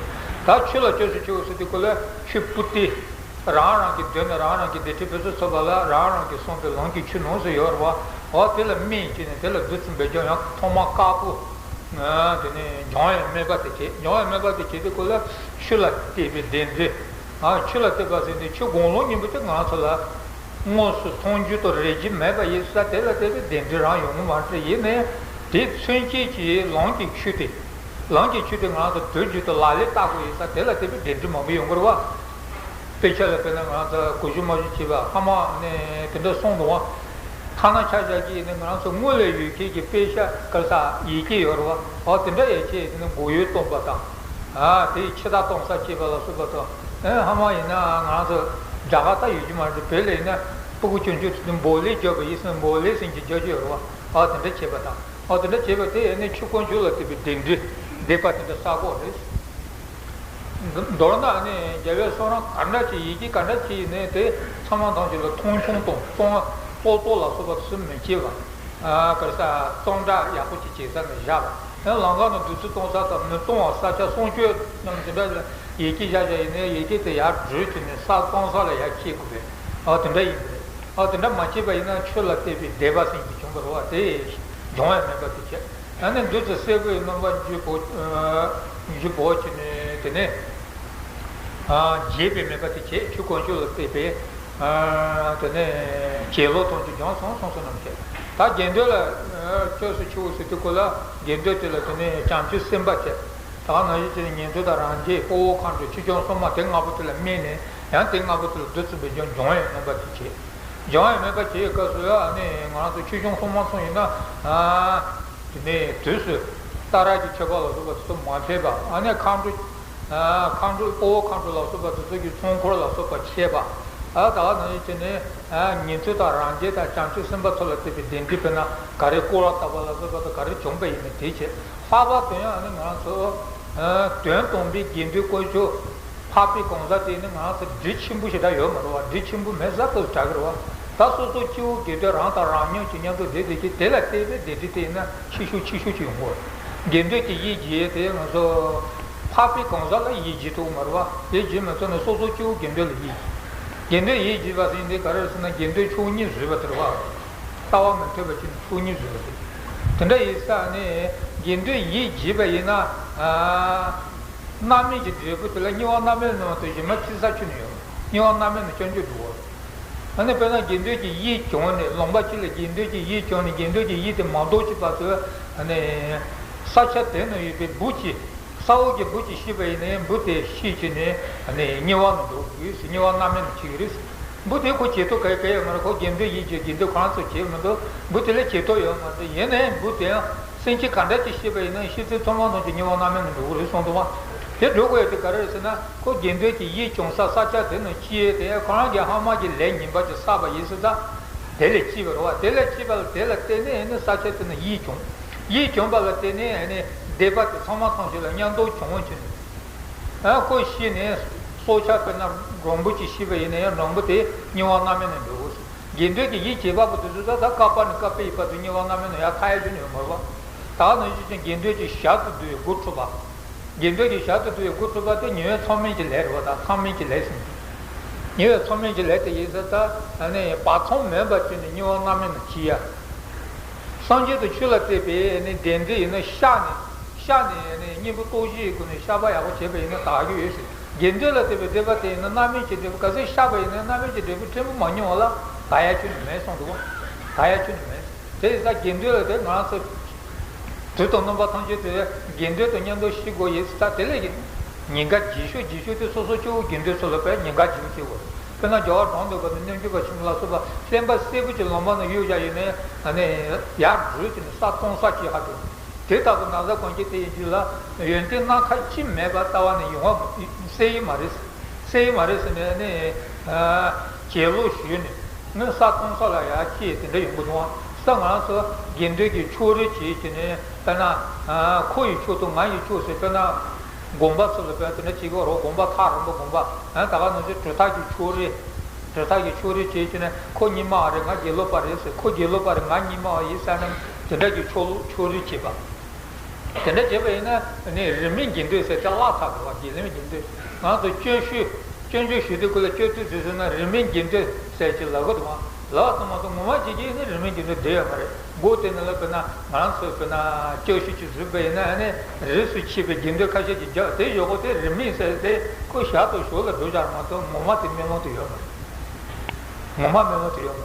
ད་ཆོས་ལ་སྐྱབས་སུ་མཆིའོ་ཟེར་དུས་སྐབས་ལ་ཆོས་པོ་ཏི། རང་རང་གི་མདུན་ནས་རང་རང་གི་སྡིག་སྒྲིབ་ཕུན་སུམ་ཚོགས་པ་ལ་རང་རང་གིས་གསུངས་པའི་ལམ་གྱི་ཆོས་ནོར་སུ་ཡོད་རེད་བ། འོ་དེ་ལ་སྨིན་བྱས་ནས་དེ་ལ་བདུད་རྩི་འབེབས་སྦྱོང་ཡང་ཐོག་མ་དཀར་པོ། དེ་ནས་སྦྱོང་བའི་དམིགས་པ་དེ་བྱེད། སྦྱོང་བའི་དམིགས་པ་དེ་བྱེད་དུས་སྐབས་ལ་ཆོས་ལ་བརྟེན་པའི་བདེན་འབྲས། ཆོས་ལ་བརྟེན་པ་ཟེར་ནས་ཆོས་དགུང་ལོ་གཉིས་པོ་དེ་ང་ཚོ་ལ་དངོས་སུ་མཐོང་རྒྱུ་དང་རེག་རྒྱུ་མེད་པ་ཡིན་ཙང་དེ་ལ་བརྟེན་པའི་བདེན་འབྲས་རང་ཡོང་གི་མ་རེད། ཡིན་ནའི་དེ་མཚོན་བྱེད་ཀྱི་ལམ་གྱི་ཆོས་དེ། ལམ་གྱི་ཆོས་དེ་ང་ཚོ་དུས་རྒྱུན་དུ་ལག་ལེན་བསྟར་དགོས་ཡིན་ཙང་དེ་ལ་བརྟེན་པའི་བདེན་འབྲས་མང་པོ་ཡོང་གི་རེད་བ། དཔེ་ཆ་ལ་དཔེར་ན་ང་ཚོ་གོ་ཞུ་མ་ཞུ་བྱས་པ་ཧ་མ་ནས་དེ་འདྲ་གསུངས་འདུག་བ། ཐ་ན་ཆ་བཞག་གི་ཡིན་ན་ང་ཚོ་དངོས་ལ་ཡོད་མཁན་གྱི་དཔེ་ཆ་ག་རེ་ཟེར་ཡི་གེ་ཡོད་རེད་བ། འོ་དེ་འདྲ་ཡོད་ཆེད་དེ་ནི་མགོ་ཡུ་བཏོན་པ་དང་། ཨ་དེ་ཡི་ཕྱི་ཐག་གཏོང་ས་བྱེད་པ་ལ་སོགས་པ་དང་། ཨེ་ཧ་མ་ཡིན་ན་ང་ཚོ་རྒྱ་གར་ད་ཡོད་རྒྱུ་མ་རེད། བོད་ལ་ཡིན་ན་སྤུ་གུ་ཆུང་ཆུང་དེ་ཚོ་འབོ་ལས་རྒྱབ་པ་ཡིན་ཟེར་ན་འབོ་ལས་ཟེར་གྱི་རྒྱག་གི་ཡོད་རེད་བ། འོ་དེ་འདྲ་བྱེད་པ་དང་། འོ་དེ་འདྲ་བྱེད་པ་དེ་ཨ་ནི་ཆོས་དཀོན་མཆོག་ལ་བརྟེན་པའི་བདེན་འབྲས་བཟླས་པ་དེ་འདྲ་བསགས་དགོས་རེད། མདོར་ན་ཨ་ནི་རྒྱལ་བའི་གསུང་རབ་ག་འདྲ་ཅིག་ཡི་གེ་ག་འདྲ་ཅིག་ཡིན་ནའི་དེ་ཚང་མ་ཐམས་ཅད་ལ་མཐོང་ཆུང་གཏོང་། གཙང་གཙོག་གཙོག་ལ་སོགས་པ་དེ་ཚོ་མི་བྱེད་པ། ཨ་ག་རེ་ཟེར་གཙང་སྦྲ་ཡག་པོ་ཅིག་བྱེད་ས་ནས་བཞག་པ། ཡང་ལམ་ཁ་ནང་བདུད་རྩི་གཏོང་ས་དང་མི་གཏོང་བ་ས་ཆ་སྲུང་སྐྱོབ་རྣམས་དེ་འདྲ་ལ་ཡི་གེ་བཞག་བཞག་ཡིན་ནའི་ཡི་གེ་དེ་ཡར་འབྲུ་བྱས་ནས་ས་གཙང་ས་ལ་ཡར་སྐྱེལ་དགོས་པས། ཨ་དེ་འདྲ་ཡིན་པས། ཨ་དེ་འདྲ་མ་བྱས་པ་ཡིན་ན་ཆོས་ལ་བརྟེན་པའི་བཟླས་པ་ཟེར་གྱི་བྱུང་བ་རེད་བ། དེ་སྦྱོང་བའི་དམིགས་པ་དེ་བྱས། ཨ་ནི་བདུད་རྩི་སེར་པོའི་རྣམ་པ་འཇུག་གོ། འཇུག་གོ་བྱས་ནས་དེ་ནས། རྒྱས་པའི་དམིགས་པ་དེ་བྱས། ཆོས་དཀོན་མཆོག་ལ་བརྟེན་པའི། དེ་ནས་གྱེན་ལོག་གཏོང་རྒྱུ་སྦྱངས་སོང་གསུངས་སོ་ནམ་མཁའི། ད་དགེ་འདུན་ལ་སྐྱབས་སུ་མཆིའོ་ཟེར་དུས་སྐབས་ལ་དགེ་འདུན་དེ་ལ་དེ་ནས་བྱང་ཆུབ་སེམས་དཔའ་བྱས། ད་ག་ནང་བཞིན་བྱས་ནས་ཉན་ཐོས་དང་རང་རྒྱལ། དཔའ་བོ་མཁའ་འགྲོ། ཆོས་སྐྱོང་སྲུང་མ། དེ་ལྔ་པོ་དེ་ལ་དམིགས་ནས་ཡང་དེ་ལྔ་པོ་དེ་ལ་བདུད་རྩི་འབེབས་སྦྱོང་སྦྱོང་བའི་དམིགས་པ་དེ་བྱས། སྦྱོང་བའི་དམིགས་པ་བྱེད་པའི་སྐབས་སུ་ཨ་ནི་ང་རང་ཚོ་ཆོས་སྐྱོང་སྲུང་མ་ཚོ་ཡིན་ན། དེ་ནས་དུས་སུ་ཏཱ་ར་གི་མཆོད་པ་ལ་སོགས་པ་དེ་ཚོ་མ་ཕེབས་པ། ཨ་ནི་མཁའ་འགྲོ། མཁའ་འགྲོ་དཔའ་བོ་མཁའ་འགྲོ་ལ་སོགས་པ་དེ་ཚོ་གི་ཚོགས་འཁོར་ལ་སོགས་པ་བྱས་པ། ཨ་ད་ག་ནང་བཞིན་བྱས་ནས་ཉན་ཐོས་དང་རང་རྒྱལ་དང་བྱང་ཆུབ་སེམས་དཔའ་ཚོ་ལ་བརྟེན་པའི་བདེན་འབྲས་དཔེར་ན་ག་རེ་སྐོར་བ་བཏབ་པ་ལ་སོགས་པ་དང་ག་རེ་བྱུང་པ་ཡིན་ན་དེ་བྱས། ལྷག་པར་དུ་ཡང་ཨ་ནི་ང་རང་ཚོ་དོན་དམ་པའི་དགེ་འདུན་དཀོན་མཆོག་འཕགས་པའི་གང་ཟག་དེ་ནི་ང་རང་ཚོ་སྒྲིབ་ཆེན་པོ་ཞེ་དྲག་ཡོད་མ་རེད་བ། སྒྲིབ་ཆེན་པོ་མེད་ས་ལྟ་བུ་དྲག་གི་རེད་བ། ད་སོ་སོ་སྐྱེ་བོ་དགེ་འདུན་རང་དང་རང་མཉམ་གྱི་མཉམ་དུ་བསྡད་བསྡད་ཀྱི་དེ་ལ་བརྟེན་པའི་བདེ་སྡུག་དེ་ཡིན་ན་ཆེ་ཤོས་ཆེ་ཤོས་ཅིག་ཡོང་གི་རེད། དགེ་འདུན་གྱི་ཡིད་བགྱིས་ཏེ་ང་ཚོ་འཕགས་པའི་གང་ཟག་ལ་ཡིད་བགྱིད་ཐུབ་མ་རེད་བ། ཡིད་བགྱིད་མི་ཐུབ་ན་སོ་སོ་སྐྱེ་བོ་དགེ་འདུན་ལ་ཡིད་བགྱིད། དགེ་འདུན་ཡིད་བགྱིད་པ་ཟེར་འདི་ག་རེ་རེད་ཟེར་ན་དགེ་འདུན་ཕྱོགས་གཉིས་བཟོས་པ་དེ་རེད་བ། ལྟ་བ་མི་མཐུན་པ་ཅིག་ནི་ཕྱོགས་གཉིས་བཟོས་པ་དེ། དེ་འདྲ་ཡིན་ཙང་ནི་དགེ་འདུན་ཡིད་བགྱིས་པ་ཡིན་ན། རྣམ་སྨིན་གྱི་འབྲས་བུ་དེ་ལ་དམྱལ་བ་མནར་མེད་ནང་དུ་གཞན་མ་ཅི་ས་ཁྱོན་ནས་ཡོད། དམྱལ་བ་མནར་མེད་ནང་སྐྱོན་བརྗོད་འགྲོ་བ། ཨ་ནི་དཔེར་ན་དགེ་འདུན་གྱི་ཡིད་བྱུང་ནས་ལུང་པ་གཅིག་ལ་དགེ་འདུན་གྱི་ཡིད་བྱུང་ནས་དགེ་འདུན་གྱི་ཡིད་དེ་མ་ལྡོག་ཅིག་བར་དུ་ཨ་ནི་ས་ཆ་དེ་ན་ཡོད་པའི་འབུ་གཅིག་ས་འོག་གི་འབུ་གཅིག་ཤི་བ་ཡིན་ནའི་འབུ་དེ་ཤི་བྱས་ནས་ཨ་ནི་དམྱལ་བ་ནང་འགྲོ་དགོས་ཟེར། དམྱལ་བ་མནར་མེད་ནང་འཆི་གི་རེད་ཟེར། འབུ་དེ་ཁོ་བྱེད་ཐབས་ག་ག་ཡོད་མ་རེད། ཁོ་དགེ་འདུན་ཡིད་བྱེད་དགེ་འདུན་ཁོ་རང་ཚོ་བྱེད་མི་འདུག་འབུ་དེ་ལ་བྱེད་ཐབས་ཡོད་མ་རེད། ཡིན་ནའི་འབུ་དེ་ཡང་སེམས་ཅན་ག་འདྲ་ཅིག་ཤི་བ་ཡིན་ན་ཤི་ཚེ་ཐོག་མ་ཐམས་ཅད་དམྱལ་བ་མནར་མེད་ནང་འགྲོ་གི་རེད་གསུངས་འདུག་བ། དེ་འགྲོ་དགོས་ཡ་དེ་ག་རེ་རེད་ཟེར་ན་ཁོ་དགེ་འདུན་གྱི་ཡིད་བྱུང་ས་ས་ཆ་དེ་ནང་སྐྱེས་ཏེ་ཁོ་རང་གི་ཧ་མ་གི་ལས་ངན་པ་ཅིག་བསགས་པ་ཡིན་ཟེར་ཙང་། དེ་ལས་སྐྱེས་པ་རེད་བ། དེ་ལས་སྐྱེས་པ་ལ་དེ་ལ་བརྟེན་ནས་ནི་ས་ཆ་དེ་ན་ཡིད་བྱུང་། ཡིད་བྱུང་བ་ལ་བརྟེན་ནས་ནི་སྡིག་པ་དེ་ཚང་མ་ཐམས་ཅད་ལ་མཉམ་དུ་བྱུང་བ་བྱས་ནས། ཨ་ཁོ་ཤི་ནས་སྲོག་ཆགས་དཔེར་ན་སྦྲང་བུ་ཅིག་ཤི་བ་ཡིན་ན་ཡང་སྦྲང་བུ་དེ་དམྱལ་བ་མནར་མེད་ནང་འགྲོ་དགོས་ཟེར། དགེ་འདུན་གྱི་ཡིད་བྱེད་པ་པོ་དེ་ཚོ་ད་ད་བསྐལ་པ་ནས་བསྐལ་པའི་བར་དུ་དམྱལ་བ་མནར་མེད་ནང་ཡར་ཐར་ཡ་ཅིག་ནི་ཡོད་མ་རེད་པ། ད་ག་ནང་བཞིན་ཅིག་དགེ་འདུན་གྱི་ཞལ་དུ་བསྡུ་བའི་སྒོ་འཁྲུད་པ། དགེ་འདུན་གྱི་ཞལ་དུ་བསྡུ་བའི་སྒོ་འཁྲུད་པ་དེ་ཉེ་བའི་མཚམས་མེད་ཀྱི་ལས་རེད་པ། ད་མཚམས་མེད་ཀྱི་ལས་ཟེར་ནས། ཉེ་བའི་མཚམས་མེད་ཀྱི་ལས་དེ་ཡིན་ཙང་ད་ནི་བར་མཚམས་མེད་པ་ཅིག་ནས་དམྱལ་བ་མནར་མེད་ནང་འཁྱེར་ཡ། སངས་རྒྱས་དང་ཆོས་ལ་གཏད་པའི་ནི་དེ་འདྲ་ཡིན་ན་ཤ་ནི་ཤ་ནི་ནི་གཉེན་པོ་ལྟོ་བཞིའི་སྒོ་ནས་བཤགས་པ་ཡག་པོ་བྱས་པ་ཡིན་ན་དག་གི་ཡོད་ཟེར། དགེ་འདུན་ལ་གཏད་པའི་སྡིག་པ་དེ་ཡིན་ན་མནར་མེད་ཀྱི་འབྲས་བུ། གལ་སྲིད་བཤགས་པ་ཡིན་ན་མནར་མེད་ཀྱི་འབྲས་བུ་ཕྲན་བུ་མ་མྱོང་བ་ལ་དག་ཡ་ཁྱོན་ནས་མེད་གསུངས་འདུག་པ། དག་ཡ་ཁྱོན་ནས་མེད། དེ་ཡིན་ཙང་དགེ་འདུན་ལ་དེ་ང་རང་ཚོ་དུས་དང་རྣམ་པ་ཐམས་ཅད་དུ་དགེ་འདུན་དང་མཉམ་དུ་ཤི་དགོས་ཡིན་ཙང་དེ་ལས་ཀྱི་ཉེན་ཁ་ལྗིད་ཤོས་ལྗིད་ཤོས་དེ་སོ་སོ་སྐྱེ་བོ་དགེ་འདུན་ཚོ་ལ་དཔེ་ཉེན་ཁ་ལྗིད་པོ་བྱེད་དགོས། དཔེར་ན་རྒྱལ་བ་འབྲོང་སྟོན་པ་དང་སྣོད་བཅུད་པ་ཆེན་པོ་ལ་སོགས་པ་བསྟན་པ་གསལ་པོ་ཅིག་ལམ་བར་ན་གཡུག་བཞག་ཡོད་ནའི་ཨ་ནི་ཡར་འགྲོས་ཀྱི་ནི་ས་སྟོང་ས་ཅིག་ཧ་གོ། དེ་ལྟ་བུ་ན་བཟའ་གང་བྱེད་དེ་ཡི་རྒྱུད་ལ་ཡོན་ཏན་སྣ་ཁ་ཅི་མེད་པ་ལྟ་བ་ནི་ཡོང་བ་གསལ་ཡི་མ་རེད། གསལ་ཡི་མ་རེད་ཟེར་ནས་ནི་ཨ་གྱེན་ལོག་ཞུས་ནས་ནི་ས་སྟོང་ས་ལ་ཡར་སྐྱེས་དེ་འདྲ་ཡོང་གི་འདུག་ཨང་། ས་ང་རང་ཚོ་དགེ་འདུན་གྱི་ཕྱོགས་རིས་བྱེད་ཀྱི་ནི་དཔེར་ན་ཨ་ཁོ་ཡི་ཕྱོགས་དང་ང་ཡི་ཕྱོགས་ཟེར། དཔེར་ན་དགོན་པ་ཚོ་ལ་དཔེར་ན་དེ་འདྲ་བྱེད་ཀྱི་ཡོད་རེད། དགོན་པ་ཐག་རིང་པོ་དགོན་པ་ཨ་ད་ག་ནང་བཞིན་གྲུབ་མཐའ་གྱི་ཕྱོགས་རིས། གྲུབ་མཐའ་གི་ཕྱོགས་རིས་བྱེད་ཀྱི་ནི་ཁོ་རྙིང་མ་བ་རེད། ང་དགེ་ལུགས་པ་རེད་ཟེར། ཁོ་དགེ་ལུགས་པ་རེད། ང་རྙིང་མ་བ་ཡིན་ཟེར་ནས་དེ་འདྲ་གི་ཕྱོགས་ལུགས་ཕྱོགས་རིས་བྱེད་པ། དེ་འདྲ་བྱེད་པ་ཡིན་ན་ནི་རིས་མེད་དགེ་འདུན་ཟེར་དེ་བརླག་ཚར་འགྲོ་བ། དགེ་ལེགས་དགེ་འདུན། ང་ཚོ་སྐྱོན་ཞུ་སྐྱོན་བརྗོད་ཞུ་དུས་སྐབས་ལ་སྐྱོན་བརྗོད་དུས་ཚོད་ན་རིས་མེད་དགེ་འདུན་ཟེར་གྱི་ལབ་གི་འདུག་ཨང་། ལབ་ཙམ་མ་གཏོགས་ངོ་མ་བྱེད་ཀྱི་ཡིན་ན་རིས་མེད་དགེ་འདུན་བསྡད་ཡོད་མ་རེད། སྒོ་དེ་ནང་ལ་དཔེར་ན་ང་རང་ཚོས་དཔེར་ན་སྐྱོན་ཞུ་ཅིག་བཟོས་པ་ཡིན་ན་ཨ་ནི་རིས་སུ་ཆད་པའི་དགེ་འདུན་ཁ་ཤས་ཅིག་རྒྱག་དེ་ཡོད་གོ། དེ་རིས་མེད་ཟེར་དེ་ཁོ་ཞར་དང་ཞོར་ལ་འགྲོ་བཞག་མ་གཏོགས་ངོ་མ་དེ་སྨོན་ལམ་དུ་ཡོད་མ་རེད། ངོ་མ་སྨོན་ལམ་དུ་ཡོད་མ་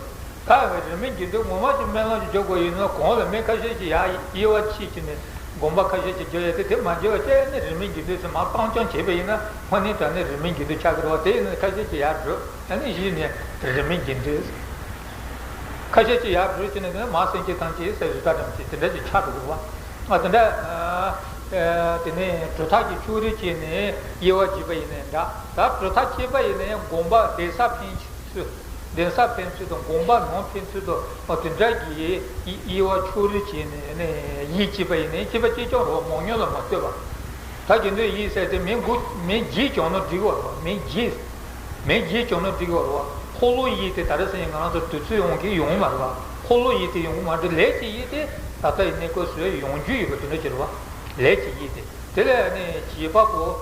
རེད། ད་རིས་མེད་དགེ་འདུན་ངོ་མ་ཅིག་སྨོན་ལམ་ཅིག་རྒྱག་དགོས་ཡིན་ན་གོང་ལ་མི་ཁ་ཤས་ཅིག་ཡར་དབྱེ་བ་ཕྱེ་བྱས་ནས་དགོངས་པ་ཁ་ཤས་ཅིག་རྒྱག་ཡ་དེ་དེ་མ་བྱས་པ་བྱས་ནས་རིས་མེད་དགེ་འདུན་ཟེར་མར་བཏང་རྐྱང་བྱས་པ་ཡིན་ན་དངོས་གནས་དྲང་གནས་རིས་མེད་དགེ་འདུན་ཆགས་ཀྱི་རེད་བ། དེ་ཡིན་ན་ཁ་ཤས་ཅིག་ཡར་འགྲོ་ཨ་ནི་གཞི་ནས་རིས་མེད་དགེ་འདུན། ཁ་ཤས་ཅིག་ཡར་འགྲོ་བྱས་ནས་དེ་ནས་མར་སེམས་ཅན་ཐམས་ཅད་ཟེར་བཟོ་ལྟ་ཙམ་ཅིག་དེ་འདྲ་ཅིག་ཆགས་འགྲོ་གི་རེད་བ། ཨ་དེ་འདྲ་ཨ་དེ་ནས་གྲུབ་མཐའ་གི་ཕྱོགས་རིས་བྱས་ནས་དབྱེ་བ་འབྱེད་པ་ཡིན་ནའི་འདྲ། ད་གྲུབ་མཐའ་ཁྱད་པར་ཡིན་ནའི་དགོངས་པ་གདན་ས་ཕན་ཚུན། གདན་ས་ཕན་ཚུན་དང་དགོངས་པ་ནང་ཕན་ཚུན་དུ་འོ་དེ་འདྲ་གི་དབྱེ་བ་ཕྱོགས་རིས་བྱས་ནས་ནས་དབྱེ་བྱས་པ་ཡིན་ནའི་ཁྱད་པར་ཅིག་ཀྱང་རོ་མང་ཉུང་ལ་མ་ལྟོས་པ། ད་དགེ་འདུན་དབྱེ་ཟེར་དེ་མིང་དགུ་མིང་བརྒྱད་བྱུང་ན་འགྲིག་གི་རེད། མིང་བརྒྱད་མིང་བརྒྱད་བྱུང་ན་འགྲིག་གི་རེད། འཁོར་ལོ་དབྱེ་དེ་ད་རེས་སང་ཉིན་ང་རང་ཚོ་དུས་ཚོད་ཡོང་གི་ཡོང་མ་རེད་བ། འཁོར་ལོ་དབྱེ་དེ་ཡོང་གི་མ་རེད། ལས་ཀྱི་དབྱེ་དེ་ད་ལྟ་ཡི་གནས་སྐབས་སུ་ཡོང་རྒྱུ་ཡོད་པ་དེ་འདྲ་ཅིག་རེད་བ། ལས་ཀྱི་དབྱེ་དེ་དེ་ལས་ནས་བྱེད་པ་པོ།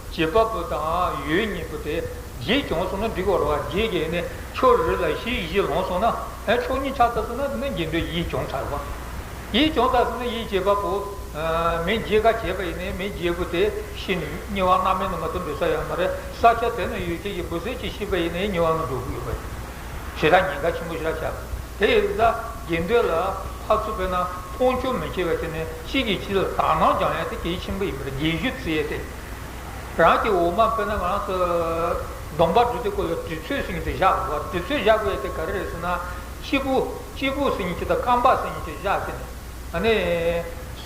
བྱེད་པ་པོ་དང་ཡུལ་གཉིས་པོ་དེ་བརྒྱད་བྱུང་སོང་ན་འགྲིག་གི་རེད་བ། བརྒྱད་ཀྱི་ནི་ཕྱོགས་རིས་ལ་བཞི་བཞི་ལོངས་སོང་ན་ཨ་ཕྱོགས་གཉིས་ཆགས་ཚར་སོང་ན་དེ་ནི་དགེ་འདུན་དབྱེ་བྱུང་ཚར་བ། དབྱེ་བྱུང་ཚར་སོང་ན་དབྱེ་བྱེད་པ་པོ་མི་བརྒྱད་ཀ་བྱས་པ་ཡིན་ནའི་མི་བརྒྱད་པོ་དེ་ཤི་ནས་དམྱལ་བ་མནར་མེད་ནང་མ་གཏོགས་འགྲོ་ས་ཡོད་མ་རེད། ས་ཆ་དེ་ན་ཡོད་མཁན་གྱི་འབུ་སྲིན་གྱིས་ཤི་བ་ཡིན་ནའི་དམྱལ་བ་ནང་འགྲོ་གི་ཡོད་པ་རེད། ཞེ་དྲག་ཉེན་ཁ་ཆེན་པོ་ཞེ་དྲག་ཆགས། དེ་ཡིན་ཙང་དགེ་འདུན་ལ་ཕར་ཚུར་དཔེར་ན་མཐོང་ཆུང་མི་བྱེད་པ་དེ་ནི་གཅིག་གིས་གཅིག་ལ་དག་སྣང་སྦྱང་ཡ་དེ་གལ་ཆེན་པོ་ཡིན་པ་རེད། སྒྱིད་གཞུག་བརྩི་ཡ་དེ། རང་གི་འོག་མ་དཔེར་ན་ང་རང་ཚོ་སྡོམ་པ་སྒྲུབ་དུས་སྐབས་ལ་དུས་ཚོད་ཟེར་མཁན་དེ་བཞག་དགོས་པ། དུས་ཚོད་བཞག་དགོས་ཡ་དེ་ག་རེ་རེད་ཟེར་ན་སྐྱེས་བུ་སྐྱེས་བུ་ཟེར་མཁན་ཅིག་དང་རྐང་པ་ཟེར་མཁན་ཅིག་བཞག་བྱས་ནས། ཨ་ནི།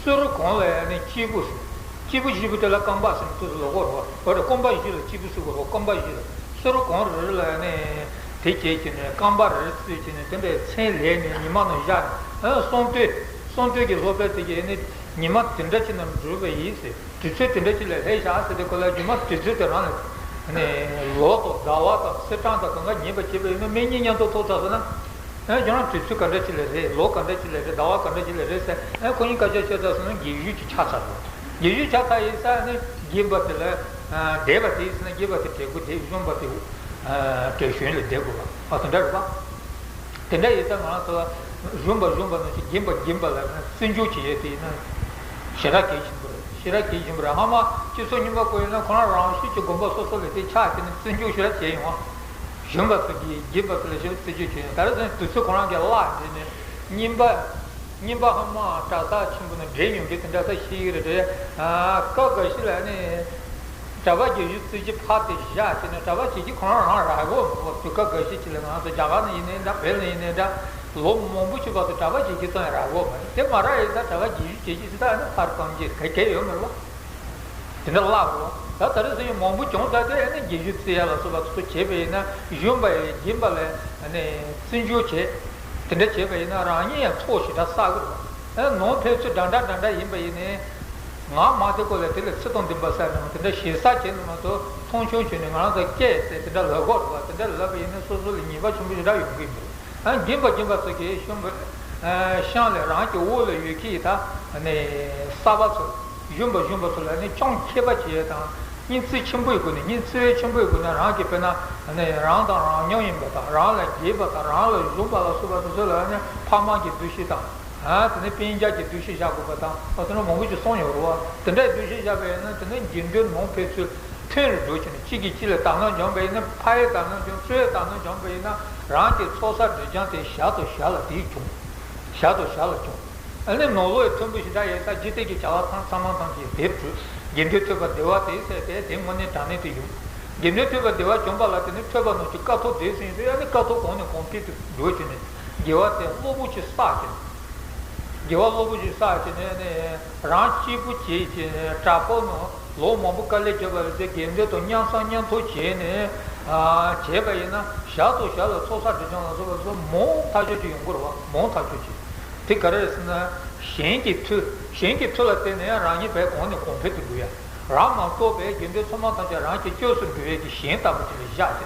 སོ་རུ་གང་ལ་ཡང་ནི་སྐྱེས་བུ་ཟེར། སྐྱེས་བུ་བཞི་པོ་དེ་ལ་རྐང་པ་ཟེར་ནས་དུས་སུ་ལོག་གོ་རོ། འོ་རེ་རྐང་པ་བཞི་ལ་སྐྱེས་བུ་ཟེར་གོ་རོ། རྐང་པ་བཞི་ལ། སོ་རུ་གང་རེ་རེ་ལ་ཡང་ནི། དེ་བྱས་ཀྱི་ནི་རྐང་པ་རེ་རེ་བརྩིས་ཀྱི་ནི་དེ་འདྲའི་མཚན་ལས་ནི་ཉི་མ་ནང་བཞག་ནས་ཨ་གསང་སྟོད། གསང་སྟོད་ཀྱི་སློབ་དཔོན་དེ་གིས་ནི་ཉི་མ་དེ་འདྲ་ཅིག་ནང་འགྲུབ་པ་ཡིན་ཟེར། དུས་ཚོད་དེ་འདྲ་ཅིག་ལ་སླེབས་བཞག་ཟེར་དུས་སྐབས་ལ་རྗེས་མ་དུས་ཚོད་དེ་རང་ལ་ནི་ལོ་དང་ཟླ་བ་དང་ཚེས་གྲངས་དང་གང་ག་ངེས་པ་བྱས་པ་ཡིན་ན་མིག་གཉིས་མཉམ་དུ་མཐོང་ཚར་སོང་ན། ཨེ་ཁྱོད་རང་དུས་ཚོད་ག་འདྲ་ཅིག་ལ་རེད། ལོ་ག་འདྲ་ཅིག་ལ་རེད། ཟླ་བ་ག་འདྲ་ཅིག་ལ་རེད་ཟེར། ཨེ་ཁོ་གཉིས་སྐད་ཆ་བཤད་ཚར་སོང་ན་སྒྱིད་གཞུག་ཅིག་ཆགས་ཚར་འདུག་སྒྱིད་གཞུག་ཆགས་ཚར་ཡིན་ཙང་ནི་སྦྱིན་པ་དེ་ལ་ཨ་འདས་པ་དེ་ཡིན་ཟེར་ན་སྦྱིན་པ་དེ་འབྲས་བུ་དེ། གཞོན་པ་དེ་ཨ་འབྲས་གཞོན་ལ་བསྡད་དགོས་པ། ཨ་དེ་འདྲ་རེད་པ། དེ་འདྲ་ཡིན་ཙང་ང་རང་ཚོ་ལ་གཞོན་པ་གཞོན་པ་ནང་བཞིན་སྦྱིན་པ་སྦྱིན་པ་ལ་བརྩི་འཇོག་བྱེད་ཡས་དེ་ཡིན་ན་ཞེ་དྲག་གལ་ཆེན་པོ་རེད། ཞེ་དྲག་གལ་ཆེན་པོ་རེད། སྔ་མ་སྤྱི་ཚོགས་རྙིང་པ་ཁོ་ཡིན་ན་ཁོ་རང་རང་ཤུགས་ཀྱིས་དགོན་པ་སོ་སོ་ལ་དེ་ཆགས་བྱས་ནས་བརྩི་འཇོག་ཞེ་དྲག་བྱས་ཡོང་བ། གཞོན་པ་ཚོ་གིས་སྦྱིན་པ་ཚོ་ལ་ཞེ་པོ་བརྩི་འཇོག་བྱས་ཡོང་། ད་རེས་ཚོ་དུས་ཚོད་ཁོ་རང་གིས་བརླག་བྱས་ནས་རྙིང་པ། རྙིང་པ་ཧ་མ་གྲྭ་ས་ཆེན་པོ་ནས་འདྲེ་ཉུང་གི་དེ་འདྲ་ས་ཤེས་ཀྱི་རེད་དེ། སྐབས་འགའ་ཞིག་ལ་ནི་གྲྭ་པ་རྒྱག་རྒྱུ་བརྩི་གཞི་ཕར་དེ་བཞག་བྱས་ནས་གྲྭ་པ་བྱེད་ཀྱི་ཁོ་རང་རང་རག་གོ་མི་འདུག་དུས་སྐབས་འགའ་ཞིག་ཅིག་ལ་ང་ཚོ་རྒྱ་གར་ནས་ཡིན་ནའི་འདྲ། བོད་ནས་ཡིན་ནའི་འདྲ། ལོ་མང་པོ་ཞིག་བར་དུ་གྲྭ་པ་བྱེད་ཀྱི་ཙམ་ཡང་རག་གོ་མ་རེད། དེ་མ་རག་ཡིན་ཙང་གྲྭ་པ་རྒྱག་རྒྱུ་བྱེད་ཀྱི་ཅི་ད་ནི་ཕར་གཏོང་རྒྱུ་ག་གེ་ཡོད་མ་རེད་པ། དེ་འདྲ་བརླག་འགྲོ། ད་ད་རེས་སང་ཉིན་མང་པོ་བྱུང་ཚར་དུས་ཨ་ནི་རྒྱག་རྒྱུ་བརྩི་ཡ་ལ་སོགས་པ་ཚོ་བྱས་པ་ཡིན་ན་གཞོན་པ་ཡིས་སྦྱིན་པ་ལ་ཨ་ནི་བརྩི་འཇོག་བྱས། དེ་འདྲ་བྱས་པ་ཡིན་ན་རང་ཉིད་ཡང་ཚོགས་ཞེ་དྲག་བསགས་ཀྱི་རེད་པ། ཨ་ནང་ཕན་ཚུན་འདྲ་འདྲ་འདྲ་འདྲ་ཡིན་པ་ཡིན་ནའི། ང་མ་དེ་སྐོར་ལ་དེ་ལ་ཚིག་དང་ལྡན་པ་ཟེར་ནའང་དེ་འདྲ་ཞེ་ས་བྱས་ནས་མ་གཏོགས་མཐོང་ཆུང་བྱས་ནས་ང་རང་ཚོ་སྐད་ཟེར་དེ་འདྲ་ལབ་དགོས་རེད་པ། དེ་འདྲ་ལབ་པ་ཡིན་ན་སོ་སོ་ལ་ཉེས་པ་ཆེན་པོ་ཞེ་དྲག་ཡོང་གི་ཡིན་པ་རེད། ཨ། རྒན་པ་རྒན་པ་ཚོ་གིས་ཤོང་བའི་ཤང་ལས་རང་གི་འོག་ལ་ཡོད་མཁན་ད་ནི་གསར་པ་ཚོ། གཞོན་པ་གཞོན་པ་ཚོ་ལ་ནི་སྐྱོན་མཁས་པ་བྱས་དང་། སྙིང་བརྩེ་ཆེན་པོའི་སྒོ་ནས། སྙིང་བརྩེ་བའི་ཆེན་པོའི་སྒོ་ནས་རང་གི་དཔེར་ན་ནི་རང་དང་རང་མཉམ་ཡིན་པ་དང་། རང་ལས་རྒས་པ་དང་། རང་ལས་གཞོན་པ་ལ་སོགས་པ་དེ་ཚོ་ལ་ནི་ཕ་མ་གི་འདུ་ཤེས་དང་། ཨ། དེ་ནས་སྤུན་ཀྱག་གི་འདུ་ཤེས་བཞག་དགོས་པ་དང་། ཨ། དེ་འདྲ་མང་པོ་ཞིག་གསུངས་ཡོད་རེད་བ། དེ་འདྲའི་འདུ་ཤེས་བཞག་པ་ཡིན་ན་དེ་ནས་དགེ་འདུན་ནང་ཕན་ཚུན་མཐུན་རུ་འགྲོ་བྱས་ནས། གཅིག་གིས་གཅིག་ལ་དག་སྣང་སྦྱངས་པ་ཡིན་ན། ཕ་ཡིས་དག་སྣང་སྦྱངས། བཙུན་ཡིས་དག་སྣང་སྦྱངས་པ་ཡིན་ན། རང་གི་ཚོགས་བསགས་སྒྲིབ་སྦྱང་དེ་ཞག་དང་ཞག་ལ་དེ་བྱུང་། ཞག་དང་ཞག་ལ་བྱུང་། ཨ་ནི་ནང་ལོགས་ཀྱི་མཐུན་པོ་ཞེ་དྲག་ཡོད་ས། འཇིག་རྟེན་གྱི་བྱ་བ་ཚང་ཚང་མ་ཐམས་ཅད་དེབ་གྲུབ། དགེ་འདུན་ཐོས་པ་བདེ་བ་སྟེ་ཟེར་ཏེ་དེ་དངོས་གནས་དྲང་གནས་དེ་ཡོད། དགེ་འདུན་ཐོས་པ་བདེ་བ་བྱུང་བ་ལ་དེ་ནི་ཐོས་པ་རྣམས་ཀྱི་ཀ་ཐོག་དེ་ཟིན་ཏེ། ཨ་ནི་ཀ་ཐོག་གོང་ནས་གོང་འཕེལ་དུ་འགྲོ་བྱས་ནས། དགེ་བ་དེ་རླབས་པོ་ཆེ་བསགས་བྱས་ནས། དགེ་བ་རླབས་པོ་ཆེ་བསགས་བྱས་ནས་ནི། རང་གཅིག་པུ་བྱས་བྱས་ནས་གྲྭ་པ་རྣམས་ལོ་མང་པོ་དཀའ་ལས་བརྒྱབ་པ་རེད་དེ། དགེ་འདུན་དང་མཉམ་གསང་མཉམ་ཐུག་བྱས་ནས། ཨ། བྱས་པ་ཡིན་ན་ཞག་དང་ཞག་ལ་ཚོགས་བསགས་སྒྲིབ་སྦྱང་ལ་སོགས་པ་ཚོ་མང་ཐག་ཆོད་ཅིག་ཡོང་གི་རེད་བ། མང་ཐག་ཆོད་ཅིག་དེ་ག་རེ་རེད་ཟེར་ན། གཞན་གྱི་མཐུ། གཞན་གྱི་མཐུ་ལ་བརྟེན་ནས་རང་ཉིད་བས་གོང་ནས་གོང་འཕེལ་དུ་འགྲོ་ཡ། རང་མ་གཏོགས་པའི་དགེ་འདུན་ཚང་མ་ཐམས་ཅད་རང་གི་བཅོས་སུ་འགྲོ་ཡས་ཀྱི་ཞེན་ལྟ་བུ་ཅིག་ལ་བཞག་སྟེ།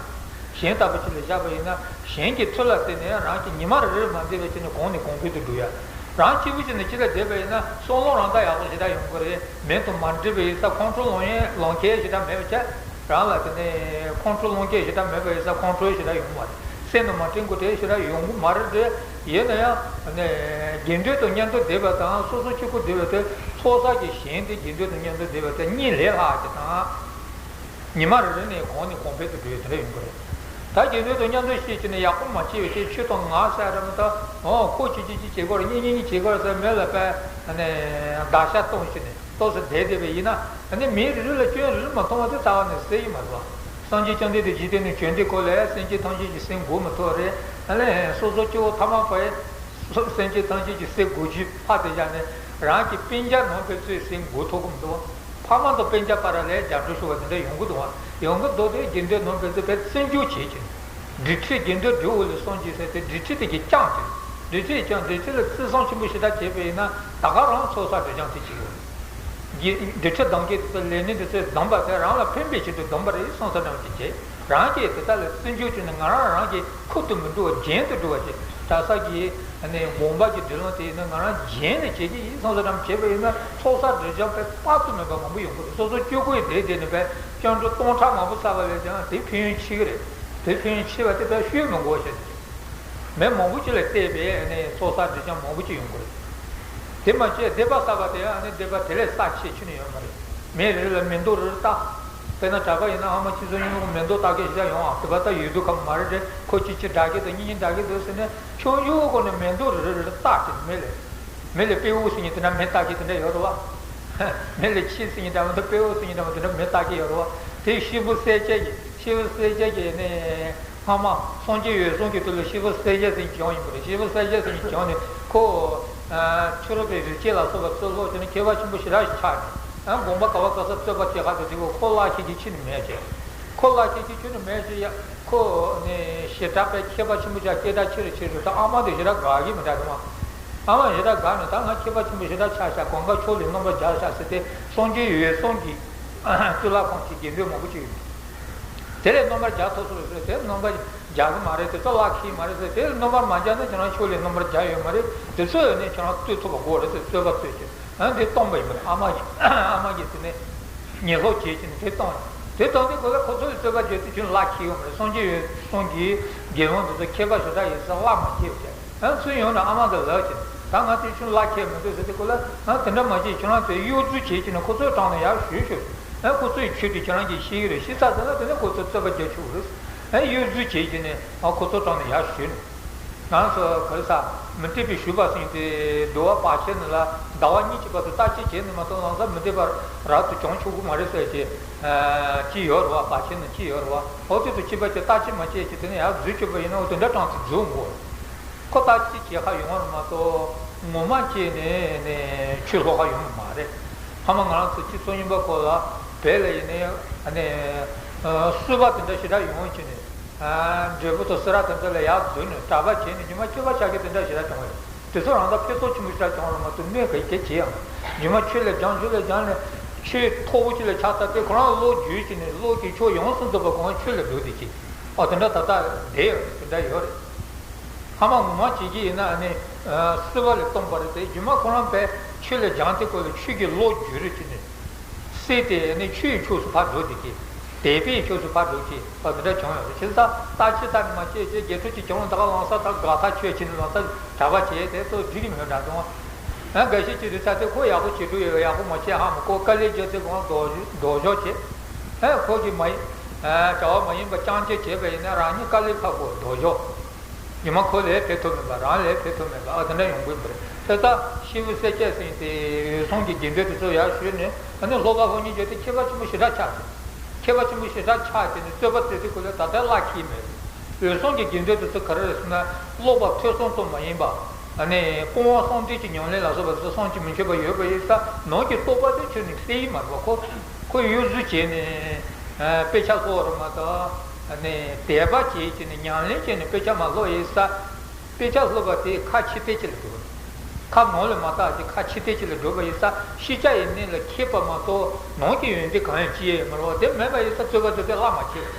ཞེན་ལྟ་བུ་ཅིག་ལ་བཞག་པ་ཡིན་ན། གཞན་གྱི་མཐུ་ལ་བརྟེན་ནས་རང་གི་ཉི་མ་རེ་རེར་མ་བསྡད་པའི་ཆ་ནས་གོང་ནས་གོང་འཕེལ་དུ་འགྲོ་ཡ། རང་གཅིག་པུ་ཅིག་ནས་ཅི་ལ་བསྡད་པ་ཡིན་ན། བསམ་བློ་རང་ད་ཡག་པོ་ཞེ་དྲག་ཡོང་གི་རེད། མི་དང་མ་འདྲེས་པ་ཡིན་ས། ཁོང་ཁྲོ་ལངས་ཡས་ལངས་མཁན་ཞེ་དྲག་མེད་པ་བྱས། རང་ལ་དེ་ནས་ཁོང་ཁྲོ་ལངས་མཁན་ཞེ་དྲག་མེད་པ་ཡིན་ས། ཁོང་ཁྲོ་ཞེ་དྲག་ཡོང་བ་རེད། སེམས་ནང་མ་དྲན་དགོས་དེ་ཞེ་དྲག་ཡོང་གི་མ་རེད་དེ། ཡིན་ན་ཡང་ནས་དགེ་འདུན་དང་མཉམ་དུ་བསྡད་པ་དང་། སོ་སོ་གཅིག་པུ་བསྡད་པ་དེ། ཚོགས་བསགས་ཀྱི་ཞེན་དེ་དགེ་འདུན་དང་མཉམ་དུ་བསྡད་པ་དེ་གཉིས་ལས་ལྷག་གི་དང་། ཉི་མ་རེ་རེ་ནས་གོང་ནས་གོང་འཕེལ་དུ་འགྲོ་ཡ་དེ་འདྲ་ཡོང་གི་རེད། ད་དགེ་འདུན་དང་མཉམ་དུ་བཤད་བྱས་ནས་ཡག་པོ་མ་བྱས་པའི་ཕྱིར། ཁྱོད་དང་ང་ཟེར་ཡ་འདྲ་མི་འདུག། འོ། ཁོ་གཅིག་གཅིག་གཅིག་བྱེད་དགོས་རེད། གཉིས་གཉིས་གཉིས་བྱེད་དགོས་རེད་ཟེར། མི་ལ་དཔེ་ནས་བརྡར་ཤ་གཏོང་བྱས་ནས་ཏོག་ཙམ་བསྡད་བསྡད་པ་ཡིན་ན། ཨ་ནི་མི་རེ་རེ་ལ་སྐྱོན་རེ་རེ་མ་མཐོང་བ་དེ་རྩ་བ་ནས་གསལ་གྱི་མ་རེད་བ། སངས་རྒྱས་བཅོམ་ལྡན་འདས་འཇིག་རྟེན་ནས་བྱོན་དུས་སྐབས་ལ་སེམས་ཅན་ཐམས་ཅད་ཀྱི་སེམས་མགུ་མི་ཐུབ་པ་རེད། ཨ་ནི་སོ་སོ་སྐྱེ་བོ་ཐ་མལ་པ་ཡིས་སེམས་ཅན་ཐམས་ཅད་ཀྱི་སེམས་མགུ་རྒྱུ་ཕར་དེ་བཞག་ནས། རང་གི་སྤུན་ཀྱག་ནང་ཕན་ཚུན་སེམས་མགུ་ཐུབ་ཀྱི་མི་འདུག། ཕ་མ་དང་སྤུན་ཀྱག་བར་ལ་རྒྱབ་སྐྱོར་ཞུ་བ་དེ་འདྲ་ཡོང་གི་འདུག་བ། ཡོང་གི་འདུག་སྟེ། དགེ་འདུན་ནང་ཕན་ཚུན་བརྩི་འཇོག་བྱེད་ཀྱི། སྒྲིབ་བྱེད་དགེ་འདུན་སྒྲིབ་འོག་ལས་བསྲུང་གྱིས་ཟེར་ཏེ། སྒྲིབ་བྱེད་དེ་གི་བསྐྱངས་ཏེ། སྒྲིབ་བྱེད་ཀྱང་སྒྲིབ་བྱེད་ལ་བརྩི་སྲུང་ཆེན་པོ་ཞེ་དྲག་བྱས་པ་ཡིན་ན། ད་ག་རང་ཚོགས་བསགས་སྒྲིབ་སྦྱང་དེ་བྱེད་དགོས། སྒྲིབ་བྱེད་སྡོམ་མཁན་དེ་ཚོ་ལས་སྣེ་དེ་ཚོས་སྡོམ་པ་དེ་རང་ལ་ཕན་པའི་ཆེད་དུ་སྡོམ་པ་རེད་བསམ་བསམ་བསམ་གྱིས་བྱེད། རང་གིས་དེ་དག་ལ་བརྩི་འཇོག་བྱས་ནས། ང་རང་རང་གི་ཁུར་དུ་མི་འགྲོ་བ། རྒྱན་དུ་འགྲོ་བ་བྱེད། གྲྭ་ས་གི་ནས་དགོངས་པ་གི་སྒྲིག་ལམ་དེ་ཡིན་ན་ང་རང་རྒྱན་ལ་བྱེད་ཀྱི་ཡིན་བསམ་བསམ་བྱས་པ་ཡིན་ན། ཚོགས་བསགས་སྒྲིབ་སྦྱང་དཔེ་དཔག་ཏུ་མེད་པ་མང་པོ་ཡོང་གི་རེད། སོ་སོ་སྐྱོ་པོ་ཡི་དེ་དེ་ནས་དཔེ་སྐྱབས་འགྲོ་སྟོང་ཕྲག་མང་པོ་བསགས་པ་ལས་ཀྱང་དེ་ཕན་ཡོན་ཆེ་གི་རེད། དེ་ཕན་ཡོན་ཆེ་བ་དེ་དཔེ་ཤོད་མི་དགོས་ཤག། མི་མང་པོ་ཅིག་ལ་བལྟས་པས་ནས་ཚོགས་བསགས་སྒྲིབ་སྦྱང་མང་པོ་ཅིག་ཡོང་གི་རེད། དེ་མ་བྱས་སྡིག་པ་བསགས་པ་དེ་ཡང་ནི་སྡིག་པ་དེ་ལས་བསགས་ཆེ་ཆུ་ནས་ཡོད་མ་རེད། མི་རེ་རེ་ལ་མིང་འདོགས་རེ་རེ་བཏགས། དཔེར་ན་གྲྭ་པ་ཡིན་ན། ཨ་མ་ཁྱེད་ཚོ་གཉིས་ཀ་མིང་འདོགས་བཏགས་མཁན་ཞིག་ཀྱང་ཡོང་ཨ། དེ་བ་ད་ཡོད་དུས་ཁ་མ་རེད་དེ། ཁོ་གཅིག་གཅིག་དགྲ་གི་འདུག། གཉིས་གཉིས་དགྲ་གི་འདུག་ཟེར་ནས་ཆུང་ཆུང་སྒང་ནས་མིང་འདོགས་རེ་རེ་རེ་རེ་བཏགས་ཏེ། མི་ལ། མི་ལ་དཔེ་འོ་ཟེར་མཁན་དེ་འདྲ་མིང་བཏགས་མཁན་དེ་འདྲ་ཡོད་རེད་བ། མི་ལ་ཁྱི་ཟེར་མཁན་འདྲ་མི་འདུག། དཔེ་འོ་ཟེར་མཁན་འདྲ་མི་འདུག། དེ་འདྲ་མིང་བཏགས་མཁན་ཡོད་རེད་བ། དེ་ཤི་བོ་གསལ་རྒྱལ་གྱི། ཤི་བོ་གསལ་རྒྱལ་གྱི་ནི། སྔ་མ་སངས་རྒྱས་འོད་སྲུང་གི་དུས་ལ་ཤི་བོ་གསལ་རྒྱལ་ཟེར་མཁན་བྱུང་ཡིན་པ་རེད། ཤི་བོ་གསལ་རྒྱལ་ཟེར་མཁན་བྱུང་ནས་ཁོ། ཨ། ཕྱི་རོལ་པའི་རིག་བྱེད་ལ་སོགས་པ་ཚུར་ལོག་བྱས་ནས་མཁས་པ་ཆེན་པོ་ཞེ་དྲག་ཞིག་ཆགས་ནས། ཨ། དགོངས་པ་ག་བ་ག་ས་རྩོད་པ་བྱེད་ཁ་དེ་དེ་གོ་ཁོ་བརླག་ཤེས་ཀྱི་ཁྱོན་ནས་མེད་ཅེས། ཁོ་བརླག་ཤེས་ཀྱི་ཁྱོན་ནས་མེད་ཅེས་ཡ། ཁོ་ནི་ཞེ་དྲག་པའི་མཁས་པ་ཆེན་པོ་ཅག་སྐད་གྲགས་ཆེ་རུ་ཆེ་རུ། ད་ཨ་མ་དེ་ཞེ་དྲག་དགའ་གི་མི་འདྲ་དེ་མ། ཨ་མ་ཞེ་དྲག་དགའ་ནས། ད་ང་མཁས་པ་ཆེན་པོ་ཞེ་དྲག་ཆགས་ཤག། གང་ག་ཕྱོགས་ལས་རྣམ་པར་རྒྱལ་ཤག་ཟེར་ཏེ། སངས་རྒྱས་འོད་སྲུང་གི་གཙུག་ལག་ཁང་གི་དགེ་འདུན་མང་པོ་ཅིག་ཡོད། དེ་ལས་རྣམ་པར་རྒྱལ་ཐུབ་སོང་ཟེར་ཏེ། རྣམ་པར་རྒྱལ་གི་མ་རེད། དེ་ཚོ་བརླག་ཁེལ་མ་རེད་ཟེར་ཏེ། རྣམ་པར་མ་རྒྱལ་ན་ཁྱེད་རང་ཕྱོགས་ལས་རྣམ་པར་རྒྱལ་ཡོད་མ་རེད། དེ་ཚོ་ཡོད་ནས་ཁྱེད་རང་རྩོད་ཐུབ་པ་དགོས་རེད་ཟེར། རྩོད་པ་རྩོད་ཀྱི། ཨ། འདི་བཏང་བ་ཡིན་པ་རེད། ཨ་མ་གིས། ཨ་མ་གིས་དེ་ནས་ཉེས་ལྷོག་བྱས་ཀྱི་ནས་དེ་བཏང་། དེ་བཏང་དུས་སྐབས་ལ་ཁོ་ཚོ་ལ་རྩོད་པ་རྒྱག་དུས་ཁྱོད་བརླག་ཁེལ་ཡོད་མ་རེད། སངས་རྒྱས་འོད་སྲུང་གི་དགེ་སློང་དེ་ཚོ་མཁས་པ་ཞེ་དྲག་ཡིན་ཟེར་བརླག་མ་ཁེལ་བྱས། ཨ། སུ་ཡོང་ན་ཨ་མ་དང་ལབ་ཀྱི། ད་ང་ཚོས་ཁྱོད་བརླག་ཁེལ་མི་འདུག་ཟེར་དུས་སྐབས་ལ། ཨ། དེ་འདྲ་མ་བྱེད། ཁྱོད་རང་ཚོས་གཡོ་རྫུ་བྱེད་ཀྱི་ནས་ཁོ་ཚོའི་དྲུང་ནས་ཡར་ཞུས་ཤོག། ཨ། ཁོ་ཚོས་ཆོས་དེ་ཁྱེད་རང་གིས་ཤེས་ཀྱི་རེད། ཤེས་ཚར་ཚར་ན་དེ་ནས་ཁོ་ཚོས་རྩོད་པ་རྒྱག་ཆོག་གི་རེད། ཨ། གཡོ་རྫུ་བྱེད་ཀྱི་ནས། ཨ། ཁོ་ཚོའི་དྲུང་ནས་ཡར་ཞུས་ནས། ང་ཚོ་ག་རེ་ཟ། མུ་སྟེགས་པའི་ཞུས་པ་ཟེར་དེ། འདུལ་བ་བར་ཆད་ནི་ལ་ཟླ་བ་གཉིས་ཀྱི་བར་དུ་བརྟག་དཔྱད་བྱས་ནས་མ་གཏོགས་ལམ་སང་མུ་སྟེགས་པ་རབ་ཏུ་བྱུང་ཆོག་གི་མ་རེད་ཟེར་གྱི་ཅིག་ཡོད་རེད་བ། བར་ཆད་ནི་ཅིག་ཡོད་རེད་བ། འོ། དེ་ཚོ་ཅིག་བརྟག་དཔྱད་མ་བྱས་ཀྱི་དེ་ནས་ཡར་རྫུས་སྐྱོབ་པ་ཡིན་ན། འོ། དེ་འདྲ་གྲངས་སུ་རྫུས་འགོ། ཁོ་བརྟག་དཔྱད་བྱེད་ཁ་ཡོང་བ་མ་གཏོགས་ངོ་མ་བྱས་ནས་ནས་ཆོས་སློབ་ཁ་ཡོང་གི་མ་རེད། ཕ་མ་ང་རང་ཚོ་སྤྱི་ཚོགས་རྙིང་པ་ཁོ་ལ་བོད་ལ་ཡིན་ནའི་ཨ་ནི་གསུས་པ་དེ་འདྲ་ཞེ་དྲག་ཡོང་བྱས་ནས། ཨ། འབྲས་བུ་དང་སེ་ར་དེ་འདྲ་ལ་ཡར་འཛུལ་ནས་གྲྭ་པ་བྱས་ནས་ཉི་མ་སྐྱིད་པ་ཆགས་མཁན་དེ་འདྲ་ཞེ་དྲག་བྱུང་བས། དེ་ཚོ་རང་ད་ཕན་ཐོགས་ཆེན་པོ་ཞེ་དྲག་བྱུང་བ་མ་གཏོགས་གནོད་ག་གེ་བྱེད་ཡ་མ། ཉི་མ་ཆོས་ལ་སྦྱང་། ཆོས་ལ་སྦྱང་ནས་ཆོས་མཐོ་པོ་ཅིག་ལ་ཆགས་ཚར་ཏེ། ཁོ་རང་བློ་འགྱུར་བྱས་ནས་བློ་གི་ཕྱོགས་ཡོངས་སུ་རྫོགས་པ་ཁོ་རང་ཆོས་ལ་འགྲོ་བསྡད་ཀྱི། ཨོ། དེ་འདྲ་ད་ལྟ་བསྡད་ཡོད་རེད། དེ་འདྲ་ཡོད་རེད། ཕ་མ་ངོ་མ་བྱེད་ཀྱི་ཡིན་ན་ཨ་ནི་སྲིད་པ་ལས་སྟོངས་པ་རེད་དེ། རྗེས་མ་ཁོ་རང་དཔེ་ཆོས་ལ་སྦྱངས་ཏེ་ཁོ་ལ་ཆོས་ཀྱི་བློ་འགྱུར་རེ་བྱས་ནས་སད་དེ་ཨ་ནི་ཆོས་ཀྱི་ཕྱོགས་སུ་ཕར་འགྲོ་བསྡད་ཀྱི། དད་པའི་ཕྱོགས་སུ་ཕར་འགྲོ་ཀྱི་བ་དེ་འདྲ་བྱུང་ཡོད་རེད། བྱས་ཙང་ད་ཅི་ལྟར་ནི་མ་བྱས་ཅེས་རྒྱལ་ཕྲན་གྱི་བྱུང་ད་ག་ལང་ས་ད་དགའ་ཐག་ཆོད་བྱས་ནས་ལང་ས་གྲྭ་པ་བྱས་དེ་ཚོ་འགྲིག་གི་མེད་འདྲ་འདུག་ཨ་འགའ་ཤས་ཀྱིས་རེད་ཚ་དེ་ཁོ་ཡག་པོ་བྱེད་འགྲོ་ཡོད། ཡག་པོ་མ་བྱས་ཧ་མ་གོ། དཀའ་ལས་བརྒྱབ་ཚེ་ཁོང་ལྡོག་ལྡོག་ཕྱོགས་བྱས། ཨ་ཁོ་གིས་མ་ཡིན་ཨ་བྱ་བ་མ་ཡིན་པ་རྐྱང་རྐྱང་བྱས་པ་ཡིན་ན་རང་ཉིད་དཀའ་ལས་ཁག་པོ་ལྡོག་ཕྱོགས། ཉི་མ་ཁོ་ལས་ཕེབས་ཐུབ་མེད་པ། རང་ལས་ཕེབས་ཐུབ་མེད་པ། ཨ་དེ་འདྲ་ཡོང་གི་ཡོད་པ་རེད། དེ་ལྟར་ཤི་བོ་གསལ་བྱེད་ཟེར་དེ་འོད་སྲུང་གི་དགེ་འདུན་དེ་ཚོ་ཡར་ཞུས་ནས་ཨ་ནི་སློབ་པ་སློབ་གཉེར་བརྒྱབ་སྟེ་མཁས་པ་ཆེན་པོ་ཞེ་དྲག་ཆགས་སོང་། མཁས་པ་ཆེན་པོ་ཞེ་དྲག་ཆགས་བྱས་ནས་རྩོད་པ་རྩོད་དུས་ཁོ་ལ་ད་ལྟ་བླ་འཁྱེར་མེད། འོད་སྲུང་གི་དགེ་འདུན་དེ་ཚོ་ག་རེ་རེད་ཟེར་ན་སློབ་པ་ཐོས་བསམ་ཙམ་མ་ཡིན་པ། ཨ་ནི་སྤོང་བ་བསམ་གཏན་གྱི་ཉམས་ལེན་ལ་སོགས་པ་དེ་ཚོ་བསམ་གྱིས་མི་ཁྱབ་པ་ཡོད་པ་ཡིན་ཙང་ནང་གི་རྟོགས་པ་དེ་ཁྱོན་ནས་གསལ་གྱི་མ་རེད་པ། ཁོ་ཁོ་གཡོ་ཟོལ་བྱས་ནས་དཔེ་ཆ་ཀློག་རེད་མ་གཏོགས། ཨ་ནི་དད་པ་བྱས་བྱས་ནས་ཉམས་ལེན་བྱས་ནས་དཔེ་ཆ་མ་ཀློག་ཡིན་ཙང་། དཔེ་ཆ་ཀློག་པ་དེ་ཁ་ཕྱི་བལྟས་ཅིག་ལ་འགྲོ། ཁ་ནང་ལ་མ་བལྟས་ཅིག་ཁ་ཕྱི་བལྟས་ཅིག་ལ་འགྲོ་བ་ཡིན་ཙང་ཤེས་བྱ་ཡི་གནས་ལ་མཁས་པ་མ་གཏོགས་ནང་གི་ཡོན་ཏན་གང་ཡང་ཅི་ཡང་ཡོད་མ་རེད་པ། དེ་མེད་པ་ཡིན་ཙང་རྩོད་པ་རྩོད་དུས་བླ་མ་མཁྱེན།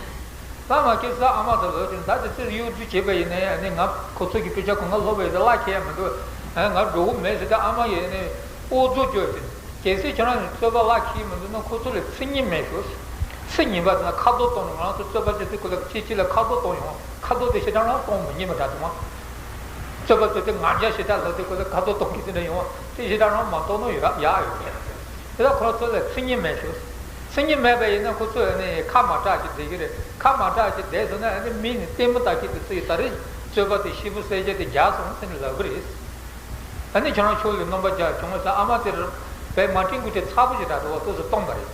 བླ་མ་མཁྱེན་ཙང་ཨ་མ་དང་ལོག་ཅིང་ད་དེ་ཚོས་གཡོ་ཟོལ་བྱས་པ་ཡིན་ན་ཨ་ནི་ང་ཁོ་ཚོ་གི་དཔེ་ཆ་གང་ག་ཀློག་པ་ཡིན་ཙང་བླ་མཁྱེན་ཡ་མི་འདུག་ཨ་ང་འགྲོ་གི་མེད་ཟེར་ཏེ་ཨ་མ་ཡིས་ཨ་ནི་ཨོ་རྫོགས་བཅོས་ཏེ། གལ་སྲིད་ཁྱེད་རང་ནས་རྩོད་པ་བླ་མཁྱེན་མི་འདུག་ན་ཁོ་ཚོ་ལ་མཚན་ཉིད་མེད་ཤོག་མཚན་ཉིད་པ་ཟེར་ན་ཁ་རྡུང་གཏོང་ནས་ང་རང་ཚོ་རྩོད་པ་བྱེད་དུས་ཁོ་ལ་གཅིག་གཅིག་ལ་ཁ་རྡུང་གཏོང་ཡོང་། ཁ་རྡུང་དེ་ཞེ་དྲག་རང་གཏོང་མི་ཉན་པ་འདྲ་འདུག་ཨ། རྩོད་པ་རྩོད་དུས་ང་རྒྱལ་ཞེ་དྲག་ལྷག་དུས་ཁོ་ལ་ཁ་རྡུང་གཏོང་གི་དེ་འདྲ་ཡོང་བ་དེ་ཞེ་དྲག་རང་མ་གཏོང་ན་ཡག་ཡག་ཡོད་རེད། དེ་ལ་ཁོ་ཚོ་ལ་མཚན་ཉིད་མེད་ཤོག་མཚན་ཉིད་མེད་པ་ཡིན་ན་ཁོ་ཚོས་ནི་ཁ་མ་གྲགས་ཀྱི་བསྡད་ཀྱི་རེད། ཁ་མ་གྲགས་ཀྱི་བསྡད་སོང་ན་ཨ་ནི་མི་ནི་ལྟད་མོ་ལྟ་གི་དེ་ཚོ་ཡིས་ད་རེས་རྩོད་པ་དེ་ཤི་བོ་གསལ་བྱེད་དེ་རྒྱག་སོང་ཟེར་ནས་ལབ་གི་རེད། ཨ་ནི་ཁྱེད་རང་ཕྱོགས་ལས་སྣོན་པ་རྒྱག་བྱུང་ཟེར། ཨ་མ་དེར་བས་མ་དྲིན་གུ་དེ་ཚ་པོ་ཞིག་འདྲ་འདུག་བ། ཏོག་ཙམ་སྟོང་པ་རེད།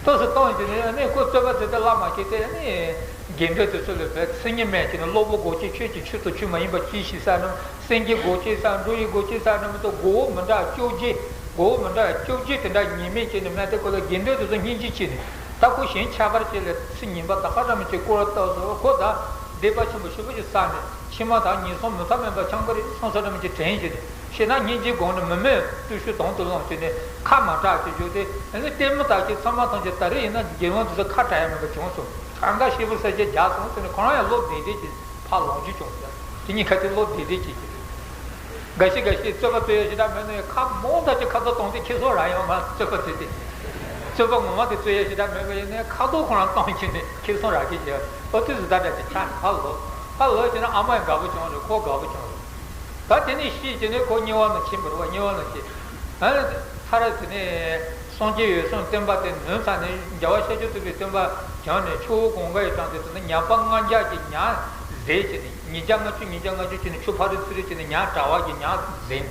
ཏོག་ཙམ་སྟོང་བྱས་ནས་ཨ་ནི་ཁོ་རྩོད་པ་རྩོད་དེ་བླ་མ་མཁྱེན་ཏེ་ཨ་ནི་དགེ་འདུན་དེ་ཚོ་ལ་བས་མཚན་ཉིད་མེད་ཀྱི་ནི་གློ་བུར་སྒོ་ཕྱེ། ཁྱོད་ཀྱིས་ཆོས་དང་ཆོས་མ་ཡིན་པ་ཅི་ཞིག་ཟེར་ན་སེམས་ཀྱི་སྒོ་ཕྱེ་ཟེར་འགྲོ་ཡི་སྒོ་ཕྱེ་ཟེར་ན་མི་གཏོགས་མགོ་བོ་མི་འདྲ་བཅོ་བརྒྱད་མགོ་བོ་མི་འདྲ་བཅོ་བརྒྱད་དེ་འདྲ་ཉེས་མེད་བྱས་ནས་མེད་དེ་ཁོ་ལ་དགེ་འདུན་དེ་ཚོ་སྙིང་རྗེ་སྐྱེས་ནས་ད་ཁོ་གཞན་ཁྱད་པར་ཅན་ལ་ཚེ་ཉིན་པ་ད་ག་འདྲ་མི་བྱེད་སྐོར་བཏབ་སོང་། ཁོ་ད་སྡིག་པ་ཆེན་པོ་ཞེ་པོ་ཅིག་བསགས་ནས། ཕྱི་མ་དག་ཉེས་སོང་མུ་མཐའ་མེད་པ་འཁྱམས་ཀྱི་རེད་བསམ་ས་འདྲ་མི་ཅིག་དྲན་བྱས་ཏེ་ཤེས་ན་སྙིང་རྗེ་སྒོམ་ནས་མི་མེད་བརྟུལ་ཞུགས་དོན་དུ་བླངས་བྱས་ནས་ཁ་མ་གྲགས་ཀྱི་བརྗོད་དེ་ཨ་ནི་ལྟད་མོ་ལྟ་མཁན་ཚང་མ་ཐམས་ཅད་ད་རེས་ཡིན་ན་དགེ་སློང་དེ་ཚོ་ཁ་གྲག་ཡ་མེད་པ་བྱུང་སོང་། གང་ག་ཤི་བོ་གསལ་བྱེད་རྒྱག་སོང་ཟེར་ནས་ཁོ་རང་ཡང་བློ་བདེ་བདེ་ཅིག་ཕར་ལོག་རྒྱུ་བྱུང་ཟེར། དེ་གཉིས་ཀ་དེ་བློ་བདེ་བདེ་ཅིག་གིས་འགའ་ཞིག་འགའ་ཞིག་རྩོད་པ་རྩོད་ཡ་ཞེ་དྲག་མེད་ནས་ཁ་མང་དག་ཅིག་ཁ་རྡུང་གཏོང་དུས་ཁྱེར་སོང་རག་ཡོང་མ་རྩོད་པ་རྩོད་དེ། རྩོད་པ་ངོ་མ་དེ་རྩོད་ཡ་ཞེ་དྲག་མེད་པ་ཡིན་ནའི་ཁ་རྡུང་ཁོ་རང་གཏོང་བྱས་ནས་ཁྱེར་སོང་རག་གི་བྱས། ཨོ་དུས་སུ་ད་འདྲ་ཅིག་ཆགས་ནས་ཕར་ལོག་ཕར་ལོག་བྱས་ན་ཨ་མ་ཡང་དགའ་པོ་བྱུང་རེད། ཁོ་དགའ་པོ་བྱུང་རེད། ད་དེ་ནས་ཤི་བྱས་ནས་ཁོ་དམྱལ་བ་ནང་ཕྱིན་པ་རེད་བ། དམྱལ་བ་ནང་ཕྱིན། ཨ་ནི་ཚར་དེ་ནས་སངས་རྒྱས་འོད་སྲུང་སྟོན་པ་དེ་ནོན་ཚར་ནས་རྒྱལ་བ་ཤཱཀྱ་ཐུབ་པའི་སྟོན་པ་བྱོན་ནས་ཆུ་བོ་གངྒཱ་ཡི་བྲག་དེ་ཚོ་ནས་ཉ་པ་ལྔ་བརྒྱ་གི་ཉ་ཟས་བྱས་ནས་ཉིས་བརྒྱ་ལྔ་བཅུ་ཉིས་བརྒྱ་ལྔ་བཅུ་བྱས་ནས་ཆུ་ཕ་རི་ཚུ་རི་བྱས་ནས་ཉ་གྲྭ་བ་གི་ཉ་ཟས།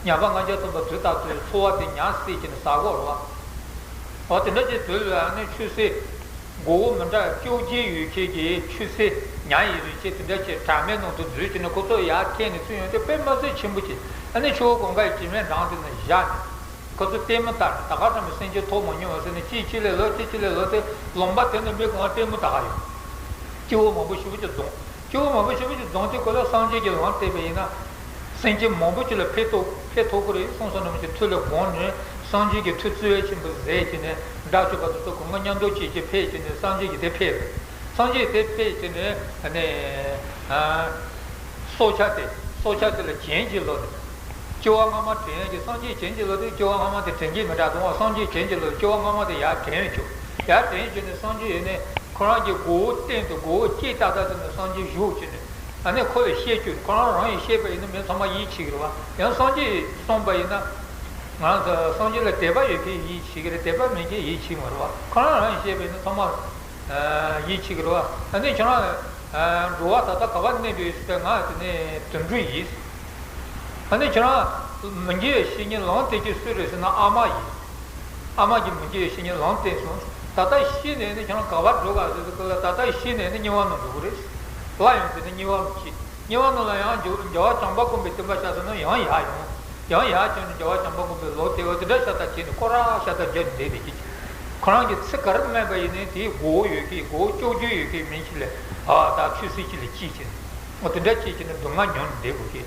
ཉ་པ་ལྔ་བརྒྱ་ཐམ་པ་དུས་རྟག་ཏུ་འཚོ་བ་དེ་ཉ་བསད་བྱས་ནས་ཟ་གོ་རེད་བ། འོ་དེ་འདྲ་ཅིག་དུས་ལ་ནི་ཆུ་སྲིན་མགོ་བོ་མི་འདྲ་བཅོ་བརྒྱད་ཡོད་མཁན་གྱི་ཆུ་སྲིན་ཉ་ཡི་རིགས་ཅན་དེ་འདྲ་ཅིག་གྲ་མའི་ནང་དུ་འཛུལ་བྱས་ནས་ཁོ་ཚོ་ཡར་འཐེན་ནས་ཚུར་ཡོང་དུས་དཔེ་མི་སྲིད་ཆེན་པོ་ཅིག་ཨ་ནི་ཆུ་བོ་གངྒཱ་ཡི་བྱེ་མའི་འགྲམ་དེ་ན་བཞག་ནས་ཁོ་ཚོ་ལྟད་མོ་ལྟ་ནས་ད་ག་ཙམ་གྱི་སེམས་ཅན་ཐོབ་མ་མྱོང་བ་ཟེར་ནས་གཅིག་ཕྱི་ལ་ལོག་གཅིག་ཕྱི་ལ་ལོག་སྟེ་ལུང་པ་དེ་ནས་མི་གང་ལྟད་མོ་ལྟ་ག་ཡོང་། སྐྱེ་བོ་མང་པོ་ཞེ་པོ་ཅིག་འཛོམས། སྐྱེ་བོ་མང་པོ་ཞེ་པོ་ཅིག་འཛོམས་དུས་ཁོ་ལ་སངས་རྒྱས་ཀྱི་ལམ་བསྟན་པ་ཡིན་ན། སེམས་ཅན་མང་པོ་ཅིག་ལ་ཕན་ཐོགས་ཕན་ཐོགས་ཀྱི་རེད་བསམ་བསམ་ནམ་གྱི་ཐུགས་ལ་དགོངས་ནས་སངས་རྒྱས་ཀྱི་ཐུགས་བརྩེ་བ་ཆེན་པོ་མཛད་བྱས་ནས་དགྲ་བཅོམ་པ་དེ་ཚོ་གང་ག་མཉམ་དུ་བྱས་ཀྱི་ཕེབས་བྱས་ནས་སངས་རྒྱས་ཀྱི་དེ་ཕེབས་རེད། སངས་རྒྱས་དེ་ཕེབས་བྱས་ནས་ནས་སྲོག་ཆགས་དེ་སྲོག་ཆགས་དེ་ལ་བྱིན་གྱིས་རློབས་ནས། སྐྱེ་བ་སྔ་མ་དྲན་ཡས་ཀྱི་སངས་རྒྱས་བྱིན་གྱིས་རློབས་དུས་སྐྱེ་བ་སྔ་མ་དེ་དྲན་གྱི་མི་འདྲ་དང་སངས་རྒྱས་བྱིན་གྱིས་རློབས་སྐྱེ་བ་སྔ་མ་དེ་ཡར་དྲན་བཅུག་ཡར་དྲན་བཅུག་ནས་སངས་རྒྱས་ཡིན་ནས་ཁོ་རང་གི་མགོ་བོ་སྟེང་དུ་མགོ་བོ་དཀྱིལ་ཏག་ཏག་དེ་ནས་སངས་རྒྱས་བཞུགས་བྱས་ནས་ཨ་ནི་ཁོ་ལ་བཤད་བཅུག་ཁོ་རང་རང་ཡིས་བཤད་པ་ཡིན་ན་མི་ཚང་མ་ཡིད་ཆེས་ཀྱི་རེད་བ། ཡང་སངས་རྒྱས་གསུངས་པ་ཡིན་ན་ང་རང་ཚོ་སངས་རྒྱས་ལ་དད་པ་ཡོད་མཁན་ཡིད་ཆེས་ཀྱི་རེད། དད་པ་མེད་མཁན་ཡིད་ཆེས་མ་རེད་བ། ཁོ་རང་རང་ཡིས་བཤད་པ་ཡིན་ན་ཚང་མ་ཡིད་ཆེས་ཀྱི་རེད་བ། ཨ་ནི་ཁྱོད་རང་འགྲོ་བ་ད་ལྟ་ག་པར་གནས་འདུག་ཟེར་ང་དེ་ནས་དུད་འགྲོ་ཡིན། ཨ་ནི་ཁྱོད་རང་མི་དགེ་བའི་བཤེས་གཉེན་ལམ་སྟོན་མཁན་སུ་རེད་ཟེར་ན་ཨ་མ་ཡིན། ཨ་མ་གིས་མི་དགེ་བའི་བཤེས་གཉེན་ལམ་བསྟན་སོང་། ད་ལྟ་ཤི་ནས་ནི་ཁྱོད་རང་ག་པར་འགྲོ་ག་ཟེར་དུས་སྐབས་ལ་ད་ལྟ་ཤི་ནས་ནི་དམྱལ་བ་ནང་འགྲོ་གི་རེད། སླར་ཡང་དེ་ནི་དམྱལ་བ་ནང་སྐྱེ། དམྱལ་བ་ནང་ལ་ཡང་རྒྱལ་རྒྱལ་བ་བྱམས་པ་མགོན་པོའི་བསྟན་པ་ཤར་སོང་ན་ཡང་ཡར་ཡོང་། ཡང་ཡར་བྱོན་ནས་རྒྱལ་བ་བྱམས་པ་མགོན་པོའི་ལོ་དེ་བ་དེ་འདྲ་ཤ་སྟག་བྱས་ནས་སྐོར་ར་ཤ་སྟག་བརྒྱབ་ནས་བསྡད་བསྡད་ཀྱི། ཁོ་རང་གི་ཚེ་ག་རེ་སྨྲས་པ་ཡིན་ནའི་དེའི་མགོ་བོ་ཡོད་མཁན་མགོ་བོ་བཅོ་བརྒྱད་ཡོད་མཁན་མི་ཞིག་ལ་ཨ་ད་ཆུ་སྲིན་གཅིག་ལ་སྐྱེས་བྱས་ནས་འོ་དེ་འདྲ་སྐྱེས་བྱས་ནས་སྡུག་བསྔལ་མྱོང་ནས་བསྡད་དགོས་ཀྱི།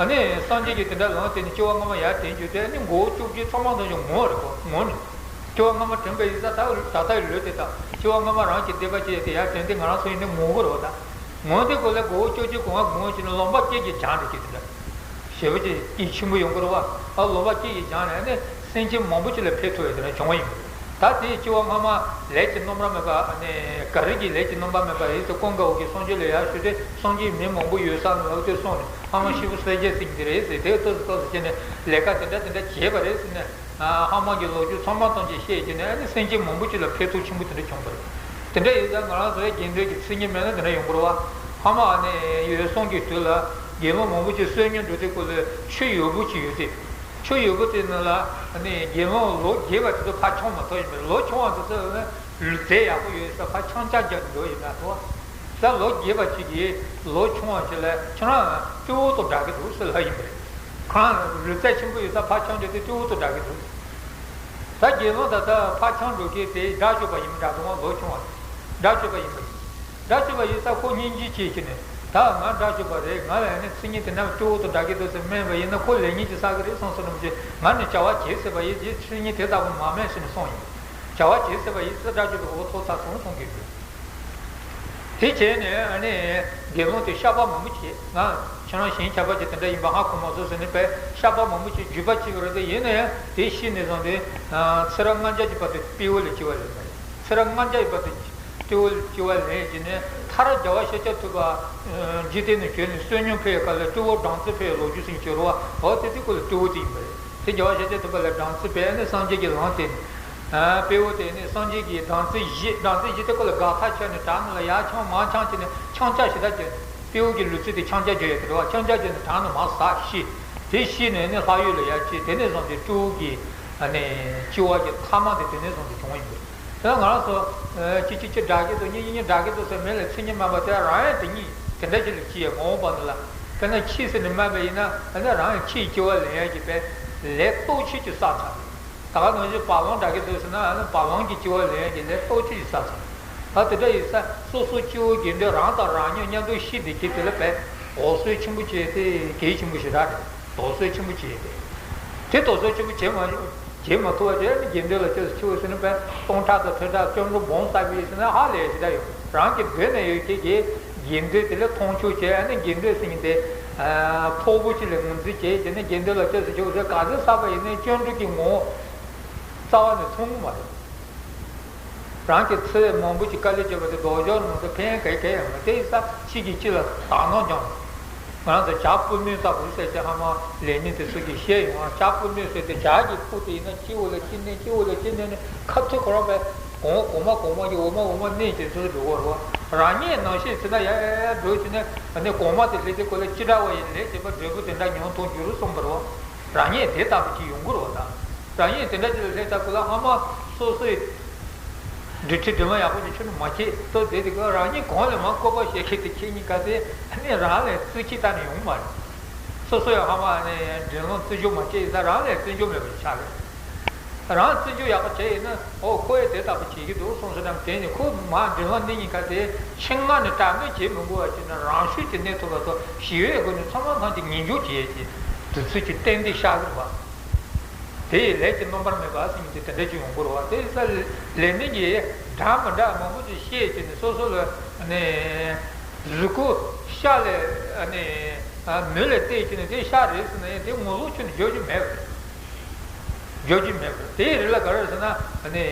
ཨ་ནི་སངས་རྒྱས་ཀྱིས་དེ་འདྲ་ལམ་བསྟན་ནས་སྐྱེ་བ་སྔ་མ་ཡར་དྲན་རྒྱུ་དེ་ཨ་ནི་མགོ་བོ་བཅོ་བརྒྱད་ཚང་མ་དང་ཅིག་ངོ་རེད་གོ་ངོ་ནས། སྐྱེ་བ་སྔ་མ་དྲན་པ་ཡིན་ཙང་ད་ད་ལྟ་ཡི་ལུས་དེ་དང་སྐྱེ་བ་སྔ་མ་རང་གི་སྡིག་པ་བྱས་དེ་ཡར་དྲན་དེ་ང་རང་ཚོ་ཡིན་ནའི་ངོ་གི་རེད་བ་ད། ངོ་དེ་ཀོ་ལ་མགོ་བོ་ཅོ་ཅོ་གོང་ང་གོང་ང་ཅི་ན་ལོང་པ་སྐད་ཀྱི་སྦྱང་རེ་ཀྱི་དེ་འདྲ། ཞེ་པོ་ཅིག་སྐྱེས་ཆེན་པོ་ཡོང་གི་རེད་བ། ཨ་ལོང་པ་སྐད་ཀྱི་སྦྱང་ནས་ནི་སེམས་ཅན་མང་པོ་ཅིག་ལ་ཕན་ཐོགས་ཡ་དེ་འདྲ་བྱུང་བ་ཡིན། ད་དེའི་སྤྱི་བོ་སྔ་མ་ལས་ཀྱི་རྣམ་པར་མེད་པ་ནི་ག་རེ་གི་ལས་ཀྱི་རྣམ་པར་མེད་པ་ཡིན་ཟེར་ཀུན་དགའ་བོ་གི་སངས་རྒྱས་ལ་ཡར་ཞུས་ཏེ་སངས་རྒྱས་མི་མང་པོ་ཡོད་ས་ནས་ལབ་དུས་སོང་ནས་སྔ་མ་ཤི་བོ་གསལ་རྒྱལ་ཟེར་གྱི་དེ་རེད་ཟེར་དེ་ལྟོས་སུ་ལྟོས་སུ་བྱས་ནས་ལས་ཀ་དེ་འདྲ་དེ་འདྲ་བྱས་པ་རེད་ཟེར་ནས། ཨ། ཧ་མ་གི་ལོ་རྒྱུས་ཚང་མ་ཐམས་ཅད་བཤད་ཀྱི་ནས་ཨ་ནི་སེམས་ཅན་མང་པོ་ཅིག་ལ་ཕན་ཐོགས་ཆེན་པོ་དེ་འདྲ་བྱུང་བ་རེད། དེ་འདྲ་ཡིན་ཙང་ང་རང་ཚོའི་དགེ་འདུན་གྱི་མཚན་ཉིད་མེད་ན་དེ་འདྲ་ཡོང་གི་རེད་བ། ཧ་མ་ཨ་ནི་འོད་སྲུང་གི་དུས་ལ་དགེ་སློང་མང་པོ་ཅིག་བསོད་སྙོམས་འགྲོ་དུས་སྐབས་ལ་ཆུ་ཡོལ་བུ་ཅིག་ཡོད་དེ། ཆུ་ཡོལ་བུ་དེ་ནང་ལ་ཨ་ནི་དགེ་སློང་ལོ་བརྒྱད་པ་དེ་ཚོ་ཕར་མཆོང་མ་ཐུབ་ཡིན་པས་ལོ་ཆུང་བ་དེ་ཚོ་ལུས་རྩལ་ཡག་པོ་ཡོད་ས་ཕར་ཆང་ཆང་རྒྱག་འགྲོ་ཡིན་ན་ཐུབ་བ། ད་ལོ་བརྒྱད་པ་ཅིག་གིས་ལོ་ཆུང་བ་ཞིག་ལ་ཁྱོད་རང་སྤྲེའུ་དང་འདྲ་གི་འདུག་ཟེར་ལབ་ཡིན་པས། ཁོ་རང་ལུས་རྩལ་ཆེན་པོ་ཡོད་ས་ཕར་ཆང་རྒྱག་དུས་སྤྲེའུ་དང་འདྲ་གི་འདུག་ད་དགེ་སློང་ད་ལྟ་ཕར་ཆང་འགྲོ་མཁན་དེ་དགྲ་བཅོམ་པ་ཡིན་པ་འདྲ་འདུག་དགྲ་བཅོམ་པ་ཡིན་པ་ཡིན། དགྲ་བཅོམ་པ་ཡིན་ས་ཁོ་སྙིང་རྗེ་སྐྱེས་ཀྱི་ནས་ད་ང་དགྲ་བཅོམ་པ་རེད། ང་ལ་ནི་མཚན་ཉིད་དེ་འདྲ་སྤྲེའུ་དང་འདྲ་གི་འདུག་ཟེར་སྨྲས་པ་ཡིན་ན་ཁོ་ལས་ངན་ཅིག་བསགས་གི་རེད་བསམ་སོང་ནམ་ཞེས་ང་ནི་བྱ་བ་བྱེད་ཟེར་བ་ཡིན་གྱི་མཚན་ཉིད་དེ་ལྟ་བུ་མ་སྨྲས་ཟེར་ནས་གསུངས་ཡིན། བྱ་བ་བྱེད་ཟེར་བ་ཡིན་ཙང་དགྲ་བཅོམ་པའི་འོ་ཐོབ་ཚར་སོང་གསུང་གི་ཡོད། དེ་བྱས་ནས་ཨ་ནི་དགེ་སློང་དེ་བཤགས་པ་མང་པོ་བྱས། ང་ཁྱེད་རང་གཞན་ཁྱབ་པ་ཅིག་དེ་འདྲ་ཡིན་པ་ཧ་གོ་མ་སོང་ཟེར་ནས་པས་བཤགས་པ་མང་པོ་བྱས་བརྒྱུད་པ་བྱས་པ་རེད་དེ། ཡིན་ན་ཡང་དེ་ཤི་ནས་བཟུང་སྟེ་ཚེ་རབས་ལྔ་བརྒྱ་གྱི་བར་དུ་སྤྲེའུ་ལ་སྐྱེ་བ་ལེན་པ་རེད། ཚེ་རབས་ལྔ་བརྒྱ་ཡི་བར་དུ་སྤྲེའུ་ལ་སྐྱེ་བ་ལེན་བྱས་ནས་མཐར་རྒྱལ་བ་ཤཱཀྱ་ཐུབ་པ་འཇིག་རྟེན་ནས་བྱོན་ནས་བསོད་སྙོམས་འཕེལ་བའི་སྐབས་ལ་སྤྲེའུ་སྦྲང་རྩི་འཕེལ་བའི་ལོ་རྒྱུས་ཟེར་གྱི་ཡོད་རེད་བ། འོ་དེ་དུས་སྐབས་ལ་སྤྲེའུ་དེ་ཡིན་པ་རེད། དེ་རྒྱལ་བ་ཤཱཀྱ་ཐུབ་པ་ལ་སྦྲང་རྩི་སྤེལ་ནས་སངས་རྒྱས་ཀྱི་ལམ་བསྟན་ནས། སྤྲེའུ་དེ་ནི་སངས་རྒྱས་ཀྱིས་སྦྲང་རྩི་བཞེས། སྦྲང་རྩི་བཞེས་དུས་སྐབས་ལ་དགའ་ཐག་ཆོད་ནས་བྲག་ནང་ལ་ཡར་འཕྱང་མར་འཕྱང་བྱས་ནས་འཕྱང་རྒྱག་ཞེ་དྲག་བྱས་ནས་སྤྲེའུ་གི་ལུས་རྩལ་དེ་འཕྱང་རྒྱག་བརྗོད་ཡོད་དེ་རེད་བ། འཕྱང་རྒྱག་བྱས་ནས་བྲག་ནང་མར་ཟག་ཤི། དེ་ཤི་ནས་ནི་ལྷ་ཡུལ་ལ་ཡར་སྐྱེས། དེ་ནས་བཟུང་སྟེ་སྤྲེའུ་གི་ཨ་ནི་སྐྱེ་བ་གི་ཐ་མ་དེ་དེ་ནས་བཟུང་སྟེ་བྱུང་བ་ཡིན་པས། དེ་ལ་ང་རང་ཚོ་ཨ་ཅི་ཅི་ཅི་དགྲ་གི་དོ་གཉིས་གཉིས་གཉིས་དགྲ་གི་དོ་ཟེར་མི་ལ་མཚན་ཉིད་མེད་པ་དེ་རང་ཡང་དེ་གཉིས་དེ་འདྲ་ཅིག་ལ་སྐྱེས་ཡ་མ་འོངས་པ་འདི་ལ། དཔེར་ན་ཁྱི་ཟེར་ནས་སྨྲས་པ་ཡིན་ན་ཨ་ནི་རང་ཡང་ཁྱི་ཡི་སྐྱེ་བ་ལེན་ཡ་གི་པས་ལས་སྟོབས་ཆེ་ཅིག་བསགས་ཚར་རེད། ད་ག་ནང་བཞིན་བ་ལང་དགྲ་གི་དོ་ཟེར་ན་ཨ་ནི་བ་ལང་གི་སྐྱེ་བ་ལེན་ཡ་གི་ལས་སྟོབས་ཆེ་ཅིག་བསགས་ཚར་རེད། ད་དེ་འདྲ་ཡིན་ས་སོ་སོ་སྐྱེ་བོ་དགེ་འདུན་རང་དང་རང་ཉིད་མཉམ་དུ་ཤི་བསྡད་ཀྱི་དེ་ལ་པས་དོགས་ཟོན་ཆེན་པོ་བྱས་ཏེ་གལ་ཆེན་པོ་ཞེ་དྲག་རེད། དོགས་ཟོན་ཆེན་པོ་བྱས་ཏེ། དེ་དོགས་ཟོན་ཆེན་པོ་བྱེད་མ་བྱེད་མ་ཐུབ་པ་དེ་ནི་དགེ་འདུན་ལ་སྐྱོ་ཟེར་ཆེ་བོ་ཟེར་ན་པས་སྟོང་ཕྲག་དང་ཁྲི་ཕྲག་བཅོམ་འགྲོ་སྦོམ་བསགས་པའི་ཟེར་ན་ཧ་ལས་ཞེ་དྲག་ཡོད། རང་གི་མདུན་ན་ཡོད་ཀྱི་གི་དགེ་འདུན་དེ་ལ་མཐོང་ཆུང་བྱས། ཨ་ནི་དགེ་འདུན་ཟེར་མཁན་དེ་ཕོག་པོ་ཅིག་ལ་ངོས་འཛིན་བྱས། དེ་ནི་དགེ་འདུན་ལ་སྐྱོ་ཟེར་ཆེ་བོ་ཟེར་ག་ཚོད་བསགས་པ་ཡིན་ནའི་བཅོམ་འགྲོ་གི་ངོ་བོ་རྩ་བ་ནས་མཐོང་གི་མ་རེད། རང་གི་ཚེ་མང་པོ་ཅིག་དཀའ་ལས་བརྒྱབ་པ་དེ་ལྡོག་ཕྱོགས་ནང་དུ་ཕན་ག་ག་ཡང་མེད། དེ་ཡིན་ཙང་གཅིག་གིས་གཅིག་ལ་དག་སྣང་སྦྱོང་། ང་རང་ཚོ་བྱ་སྤུ་སྣོད་ལྟ་བུ་ཟེར་ཏེ་ཧ་མ་ལས་ནི་དེ་ཚོ་གིས་བཤད་ཡོང་། བྱ་སྤུ་སྣོད་ཟེར་ཏེ་བྱ་གི་སྤུ་དེ་ཡིན་ན་སྤྱི་བོ་ལ་སྤྱི་གནོན། སྤྱི་བོ་ལ་སྤྱི་གནོན་ནས་ཁ་ཐུག་ཁོ་རང་པས་གོང་གོང་མ་གོང་མ་གི་འོ་མ་འོ་མ་གནོན་བྱས་ཚུར་འགྲོ་གི་རེད་བ། རང་ཉིད་ནང་བཞིན་བྱས་ན་ཡ་ཡ་ཡ་འགྲོ་བྱས་ནས་ནི་གོང་མ་དེ་སླེབས་དུས་སྐབས་ལ་ཅི་འདྲ་བ་ཡིན་ལས་བྱེད་པ་འབྲས་བུ་དེ་འདྲ་མྱོང་ཐུབ་འགྱུར་གསུངས་པ་རེད་བ། རང་ཉིད་དེ་ལྟ་བུ་ཅིག་ཡོང་གི་རེད་བ། ད་རང་ཉིད་དེ་འདྲ་ཅིག་ལ་སླེབས་ཚར་སྐབས་ལ་ཧ་མ་སོ་སོའི་འདུལ་ཁྲིམས་སྒྲིག་ལམ་ཡག་པོ་ཅིག་ཆུང་དུ་མ་བྱེད་ཐུབ་བསྡད་དུས་སྐབས་རང་ཉིད་གོང་ལ་མར་བཀོད་པ་བཤད་མཁན་དེ་ཁྱེད་གཉིས་ཀ་དེ་ནི་རང་ལ་བརྩི་བྱེད་གཏན་ནས་ཡོང་གི་མ་རེད། སོ་སོ་ཡང་ཧ་མ་ནས་སྒྲིག་ལམ་བརྩི་འཇོག་མ་བྱས་ཡིན་ཙང་རང་ལ་བརྩི་འཇོག་མེད་པ་ཆགས་རེད། རང་བརྩི་འཇོག་ཡག་པོ་བྱས་ཡིན་ན་ཨོ་ཁོ་ཡང་དེ་ལྟ་བུ་བྱེད་ཀྱི་འདུག་བསམ་སོང་ཙང་། དེ་ནི་ཁོ་མར་སྒྲིག་ལམ་འདི་གཉིས་ཀ་དེ་ཆེད་མངགས་ནས་དྲག་གནོན་བྱེད་མི་དགོས་པ་བྱས་ན་རང་ཤུགས་ཀྱིས་གནས་ཐུབ་པ་དང་ཞི་བའི་སྒོ་ནས་ཚང་མ་ཐམས་ཅད་ཉིད་འཇོག་བྱེད་ཡས་ཀྱི་དུས་ཚོད་ཀྱི་ཏན་ཏན་ཤར་གྱི་རེད་བ། དེ་ཡི་ལས་ཀྱི་རྣམ་པར་མེད་པ་ཟེར་མཁན་དེ་དེ་འདྲ་ཅིག་ཡོང་གི་རེད་བ། དེ་ཡིན་ཙང་ལས་ནི་གི་འདྲ་མི་འདྲ་མང་པོ་ཅིག་བཤད་བྱས་ནས་སོ་སོ་ལ་ནི་གཟུགས་སྐུ་ཤ་ལས་ནི་མོ་ལས་བལྟས་བྱས་ནས་དེ་ཤ་རེད་ཟེར་ན་ཡང་དེ་ངོ་ལོག་ཁྱོན་ནས་བརྗོད་རྒྱུ་མེད་པ་རེད། བརྗོད་རྒྱུ་མེད་པ་རེད། དེའི་རིགས་ལ་ག་རེ་ཟེར་ན་ནི་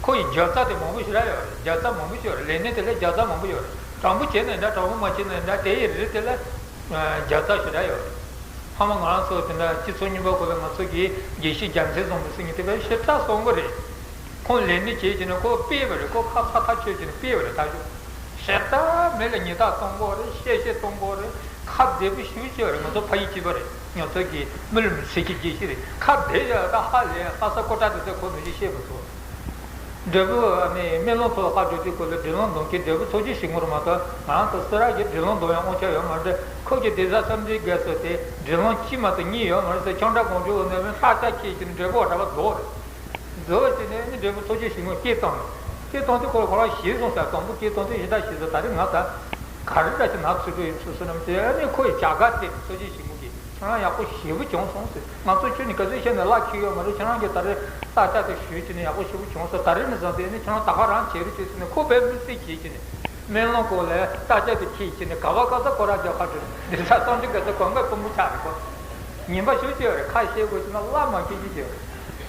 ཁོ་ཡི་རྒྱབ་རྩ་དེ་མང་པོ་ཞེ་དྲག་ཡོད་རེད། རྒྱབ་རྩ་མང་པོ་ཞིག་ཡོད་རེད། ལས་ནི་དེ་ལ་རྒྱབ་རྩ་མང་པོ་ཡོད་རེད། དྲང་པོ་བྱས་ན་འདྲ་དྲང་པོ་མ་བྱས་ན་འདྲ་དེའི་རིགས་དེ་ལ་རྒྱབ་རྩ་ཞེ་དྲག་ཡོད་རེད། ཕ་མ་ང་རང་ཚོ་དེ་འདྲ་སྤྱི་ཚོགས་རྙིང་པ་ཁོ་ལ་ང་ཚོ་གིས་དགེ་བཤེས་རྒྱལ་མཚན་བཟང་པོ་ཟེར་མཁན་དེ་བས་ཞེ་དྲག་གསུང་གི་རེད། ཁོང་ལས་ནི་བྱེད་ཀྱི་ནི་ཁོ་སྤེལ་བ་རེད། ཁོ་ཁ་ཚ་ཐག་ཆོད་ཀྱི་ནི་སྤེལ་བ་རེད། ད་ཞུ་ཞེ་དྲག་མི་ལ་ཉེས་རྡུང་གཏོང་གི་རེད། བཤད་བཤད་གཏོང་གི་རེད། ཁ་བདེ་པོ་ཞེ་པོ་བྱས་པ་རེད། ང་ཚོ་ཕ་ཡུལ་གཅིག་པ་རེད། ང་ཚོ་གིས་མི་ལ་མི་ཟེར་གྱི་དགེ་བཤེས་རེད། ཁ་བདེ་ཡ་ད་ཧ་ལས་ཧ་ས་ཀོ་ཏྲ་དེ་ཚོ་ཁོ་ནུས་ཀྱི་བཤད་མི་ཐུབ། འབྲས་བུ་ཨ་ནི་སྨོན་ལམ་ཚོགས་ལ་ཕར་འགྲོ་དུས་སྐོར་ལ་སྒྲིག་ལམ་འདོན་མཁན་འབྲས་བུ་ཚོགས་ཀྱི་ཞིག་ངོ་རུ་མ་གཏོགས་ང་རང་ཚོ་སེ་ར་གི་སྒྲིག་ལམ་འདོན་ཡ་དབང་ཆ་ཡོད་མ་རེད། ཁོ་གི་སྡེ་གཟར་བསམ་གྲུབ་རྒྱལ་སོ་དེ་སྒྲིག་ལམ་གཅིག་མ་གཏོགས་གཉིས་ཡོད་མ་རེད་ཟེར། ཁྱང་ཁྲ་གོང་ཆུ་འོ་ནས་ལྷ་ལྕགས་ཁྱེར་གྱི་འབྲས་བུ་འོ་འདྲ་བ་རྫོགས་རེད། རྫོགས་བྱས་ནས་ནི་འབྲས་བུ་ཚོགས་ཀྱི་ཞིག་ངོ་སྐད་བཏང་ནས་སྐད་བཏང་དུས་ཁོ་ཁོ་རང་ཞེད་སོང་ཟེར། དང་པོ་སྐད་བཏང་དུས་ཞེ་དྲག་ཞེད་སོང་། ད་རེས་ང་ད་ག་རེ་འདྲ་ཞིག་ན་ཚུར་འགྲོ་ཡིན་ཚུལ་བསོད་ནམས་དེ་ནི་ཁོ་ཡི་བྱ་དགའ་སྟེར་ཚོགས་ཀྱི་ཞིག་ངོ་གི་ཁྱེད་རང་ཡག་པོ་ཞེ་པོ་བྱུང་སོང་ཟེར། ང་ཚོ་ཁྱོད་ནི་ག་ཚོད་བཤད་ནས་གླ་འཁྱེར་ཡོད་མ་རེད། ཁྱེད་རང་གིས་ད་རེས་ས་ཆ་དེ་ཞུས་ཀྱི་ནི་ཡག་པོ་ཞེ་པོ་བྱུང་སོང་། ད་རེས་ནས་བཟུང་སྟེ་ནི་ཁྱེད་རང་ད་ག་རང་བྱེད་རོགས་བྱེད་ཟེར་ནས་ཁོ་དཔེ་མི་སྲིད་བྱེད་ཀྱི་ནི། སྨོན་ལམ་སྐོར་ལ་རྟ་ལྕག་དེ་ཁྱེར་བྱས་ནས་ག་བ་ག་ས་སྐོར་ར་རྒྱག་ཁ་བྲོས་འདི་ས་སང་ཁྲི་ག་ས་གོང་ག་དཔོན་པོ་ཆགས་རེད་ཁོ། ཉན་པ་ཞུ་ཅི་ཡོད་རེད། ཁ་བཤད་དགོས་ཀྱི་ན་བླ་མ་སྐྱིད་ཀྱི་ཡོད་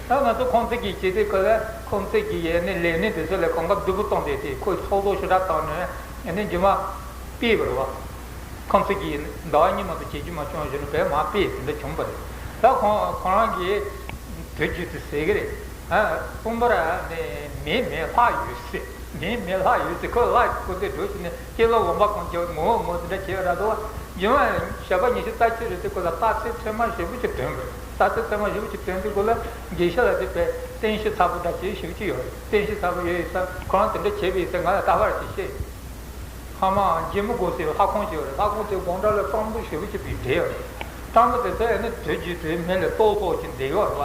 རེད། ད་ང་ཚོ་ཁོང་ཚོ་གི་བྱེད་དུས་སྐབས་ལ་ཁོང་ཚོ་གི་ཡས་ནས་ལས་ནས་དེ་ཚོ་ལས་གང་ག་སྡུག་པོ་བཏང་བསྡད་དེ་ཁོས་ཚོགས་གཙོ་ཞེ་དྲག་བཏང་ནས་ཡས་ནས་རྗེས་མ་ཕུད་པ་རེད་བ། ཁོང་ཚོ་གི་ཟླ་བ་གཉིས་མ་གཏོགས་བྱེད་རྒྱུ་མ་བྱུང་ཞེས་ནས་བས་མ་ཕུད་དེ་འདྲ་བྱུང་བ་རེད། ད་ཁོང་ཁོ་རང་གིས་དུས་རྒྱུན་དུ་ཟེར་གི་རེད། ཨ། དཔོན་པོ་ར་ནས་མེད་མེད་ལྷག་ཡོད་ཟེར། མེད་མེད་ལྷག་ཡོད་ཟེར། ཁོས་ལྷག་ཁོ་ཚོས་འགྲོ་བྱས་ནས་སྐྱེས་ལོ་ལོན་པ་གང་བྱེད་ངོ་ངོ་དེ་འདྲ་བྱེད་ར་འདུག་བ། རྗེས་མ་ཞག་པ་ཉི་ཤུ་རྩ་གཅིག་རེད་དེ་ཁོ་ལ་རྟགས་གསལ་ཚད་མ་ཞེ་པོ་ཅིག་ཐོན་པ་རེད། རྟགས་གསལ་ཚད་མ་ཞེ་པོ་ཅིག་ཐོན་དུས་ཁོ་ལ་དགེ་བཤེས་ལགས་དེ་བས་བསྟན་བཤིག་ཚ་པོ་འདྲ་བྱེད་ཞེ་པོ་ཅིག་ཡོད་རེད། བསྟན་བཤིག་ཚ་པོ་ཡོད་ཡོད་ས་ཁོ་རང་དེ་འདྲ་བྱས་པ་ཡིན་ས་ང་ལ་རྟག་པར་ཅིག་བཤད། ཕ་མ་རྗེ་མོ་སྒོ་སའི་ལྷ་ཁང་ཞིག་ཡོད་རེད། ལྷ་ཁང་དེའི་སྒོ་འགྲམ་ལ་སྤྲང་པོ་ཞེ་པོ་ཅིག་བསྡད་ཡོད་རེད། སྤྲང་པོ་དེ་ཚོ་ཡང་ནི་དུས་རྒྱུན་དུ་མི་ལ་ལྟོ་སློག་ཅིག་བསྡད་ཡོད་རེད་བ།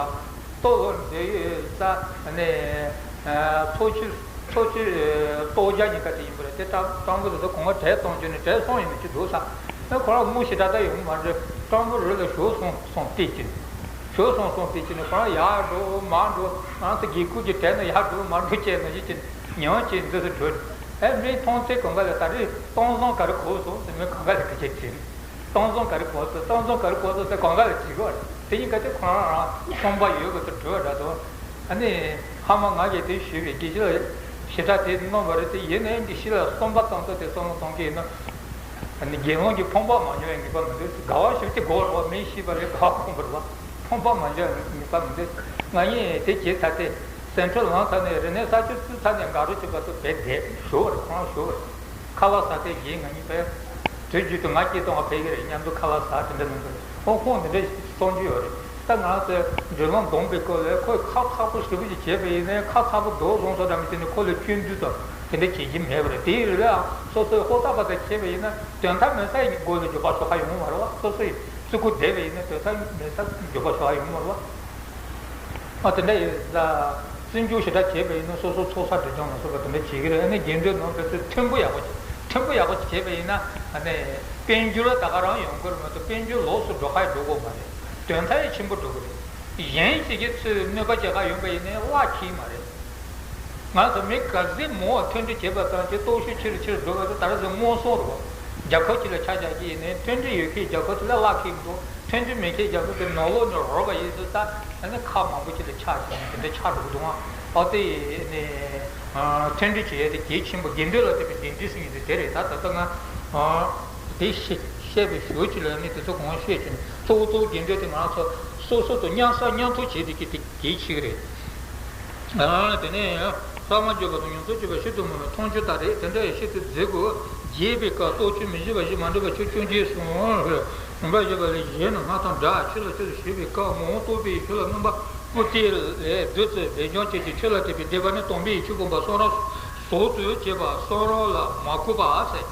ལྟོ་སློག་བསྡད་ཡོད་ས་ནས་ཚོ་ཆུ་ཚོ་ཆུ་ལྟོ་རྒྱག་ཉིན་ཀ་དེ་ཡིན་པ་རེད་དེ། སྤྲང་སྤྲང་པོ་དེ་ཚོ་གོང་མ་གྲལ་གཏོང་རྒྱུ་ནི་གྲལ་སོང་ཡོང་མི་ཅིག་འདུག་ས། ཨེ་ཁོ་རང་དངུལ་ཞེ་དྲག་ད་ཡོང་གི་མ་རེད། སྤྲང་པོ་རུ་ལ་ཞོ་སོང་སོང་བལྟས་ཀྱིན། ཞོ་སོང་སོང་བལྟས་ཀྱིན་ནི་ཁོ་རང་ཡར་འགྲོ་མར་འགྲོ་ང་ཚོ་དགེ་ཁུག་གི་གྲལ་ནས་ཡར་འགྲོ་མར་འགྲོ་བྱས་ནས་ཡིད་ཀྱི་ཉོན་ཅིག་འདི་སུ་འགྲོ། ཨེ་མི་མཐོང་ཚེ་གང་ག་ལ་ད་རེས་སྟོང་བཟང་ག་རེ་གོ་སོང་ཟེར་མི་གང་ག་ལ་སྐད་ཆ་དྲིས། སྟོང་བཟང་ག་རེ་གོ་སོང་སྟོང་བཟང་ག་རེ་གོ་སོང་ཟེར་གང་ག་ལ་དྲིས་གོ་རེད། དེ་ཡིན་ག་དེ་ཁོ་རང་རང་བསམ་པ་ཡོད་པ་དེ་འགྲོ་བ་འདྲ་དོ། ཨ་ནི་ཕ་མ་ང་གིས་དེ་ཞུས་པའི་དགེ་བཤེས་ལ་ཞེ་དྲག་དེ་གནང་བ་རེད་དེ། ཡིན་ནའི་དགེ་བཤེས་ལ་བསམ་པ་ཙམ་དུ་དེ་བསམ་བློ་གཏོང་གི་ཡིན་ན། ཨ་ནི་དགེ་སློང་གི་ཕོངས་པ་མ་འཇོག་ཡང་ངེས་པ་མི་འདུག་དགའ་བ་ཞིག་དེ་དགོས་རེད་བ། མི་ཤེས་པ་ལས་དགའ་བ་ཁོང་པ་རེད་བ། ཕོངས་པ་མ་འཇོག་ཡང་ངེས་པ་མི་འདུག་ང་ཡིན་དེ་བྱས་ཚར་ཏེ། སེམས་ཁྲལ་ལངས་ཚར་ནས་རིག་གནས་གསར་བཅོས་བཙུགས་ཚར་ནས་དགའ་རོགས་བྱེད་པ་ཚོ་བས་བསྡད་ཞོར་བ་རེད། ཁོ་རང་ཞོར་བ་རེད། ཁ་ལག་ཟ་སྟེ་བཞིན་ང་གཉིས་པས། དུས་རྒྱུན་དུ་ང་སྐྱིད་གཏོང་བ་ཕེབས་ཀྱི་རེད་སྙམ་དུ་ཁ་ལག་ཟ་དེ་འདྲ་གནང་གི་རེད། ཁོང་ཁོང་འདི་འདྲ་གསུང་རྒྱུ་ཡོད་རེད། ད་ང་ཚོས་འགྲུལ་ལམ་བསྡོམས་པའི་སྐོར་ལ་ཁོས་ཁ་ཚ་པོ་ཞེ་པོ་ཅིག་བྱས་པ་ཡིན་ནའི་ཁ་ཚ་པོ་རྡོ་བཟུང་སོགས་འདྲ་མི་བྱས་ནས་ཁོ་ལ་སྐྱོན་བརྗོད་དང་དེ་འདྲ་བྱེད་ཀྱི་མེད་པ་རེད། དེའི་རིགས་ལའང་སོ་སོའི་ཧོ་ཏ་པ་དང་བྱས་པ་ཡིན་ན་དོན་དག་མེད་ས་ཡི་སྒོ་ལ་འཇོག་པ་ཞོག་ཁ་ཡོང་མ་རེད་བ། སོ་སོ་ཡི་སུ་ཁུ་བསྡད་པ་ཡིན་ན་དོན་དག་མེད་ས་འཇོག་པ་ཞོག་ཁ་ཡོང་མ་རེད་བ། ཨ་དེ་འདྲ་ཡོད་ལ། བརྩི་འཇོག་ཞེ་དྲག་བྱས་པ་ཡིན་ན་སོ་སོ་ཚོགས་བསགས་སྒྲིབ་སྦྱང་ལ་སོགས་པ་དེ་འདྲ་བྱེད་ཀྱི་རེད། ཨ་ནི་དགེ་འདུན་ནང་དེ་ཚོས་མཐུན་པོ་ཡག་པོ་བྱེད། མཐུན་པོ་ཡག་པོ་བྱེད་པ་ཡིན་ན་ཨ་ནི་དཔལ་འབྱོར་ད་ག་རང་ཡོང་གི་རེད་མ་གཏོགས་དཔལ་འབྱོར་ལོགས་སུ་འགྲོ་ཁ་འགྲོ་གི་མ་རེད། དོན་དག་ཡང་ཆེན་པོ་འགྲོ་གི་རེད། གཞན་ཞིག་གིས་ཚུར་གནོད་པ་བྱེད་ཁ་ཡོང་པ་ཡིན་ན་བླ་ཁེལ་མ་རེད། ང་ཚོ་མི་ག་ཚོད་མང་བ་མཐུན་སྒྲིལ་བྱེད་པ་ཙམ་གྱིས་སྟོབས་ཤུགས་ཆེ་རུ་ཆེ་རུ་འགྲོ་བ་དེ་ད་རེས་སུ་མངོན་སུམ་རེད། རྒྱལ་ཁབ་ཅིག་ལ་ཆ་བཞག་གི་ཡིན་ནའི་མཐུན་སྒྲིལ་ཡོད་མཁན་རྒྱལ་ཁབ་དེ་ལ་བླ་ཁེལ་མི་འདུག་མཐུན་སྒྲིལ་མེད་མཁན་རྒྱལ་ཁབ་དེ་ནང་ལོགས་ནས་རོལ་པ་ཡིན་ཟེར་ས་ཨ་ནི་ཁག་མང་པོ་ཅིག་ལ་ཆགས་ཀྱི་ཡིན། དེ་འདྲ་ཆགས་འགྲོ་གི་འདུག་ཨ་དེ་ནི་མཐུན་སྒྲིལ་བྱེད་ཡ་དེ་གལ་ཆེན་པོ། དགེ་འདུན་ལ་བརྟེན་པའི་གདན་འདྲེན་ཟེར་མཁན་དེ་དེ་རེད། ད་ད་ལྟ་ང་དེ་བཤད་བཤད་པའི་ཞོར་ཅིག་ལ་ནི་དེ་ཚོ་གང་བཤད་ཀྱི་ནི་གཙོ་བོ་གཙོ་བོ་དགེ་འདུན་དེ་ང་ཚོ་སོ་སོ་ཚོ་མཉམ་བསགས་མཉམ་ཐུག་བྱེད་བསྡད་ཀྱི་དེ་གལ་ཆེ་གི་རེད། ཨ་དེ་ནས་ཡང་ལྷག་མ་བརྗོད་པ་དང་ཡོངས་སུ་གཅོད་པ་ཤིན་ཏུ་མང་བའི་མཐོང་ཆོས་ལྟར་རེད། དེ་འདྲ་ཡང་ཤིན་ཏུ་མཛེས་དགོས། རྒྱས་པའི་སྐབས་རྟོགས་ཆོས་མི་བཞི་པ་བཞི་མ་འདྲེས་པ་ཆོས་བཅོ་བརྒྱད་གསུངས། རིམ་པ་བཞི་པ་ལས་གཞན་ནི་སྔགས་དང་སྒྲ་ཆོས་ལ་ཆོས་སུ་ཞུགས་པའི་སྐབས་ངོ་བོ་རྟོགས་པའི་ཆོས་ལ་སྣོན་པ་པོ་ཏི་ལས་བདུད་རྩི་སྦས་སྦྱང་བཅས་ཀྱི་ཆོས་ལ་དད་པའི་སྡིག་པ་ནི་དམ་པའི་ཆོས་སྒོམ་པ་གསུམ་རང་ཟོག་ཏུ་བྱེད་པ་གསུམ་རང་ལ་མ་གུས་པ་ཟེར།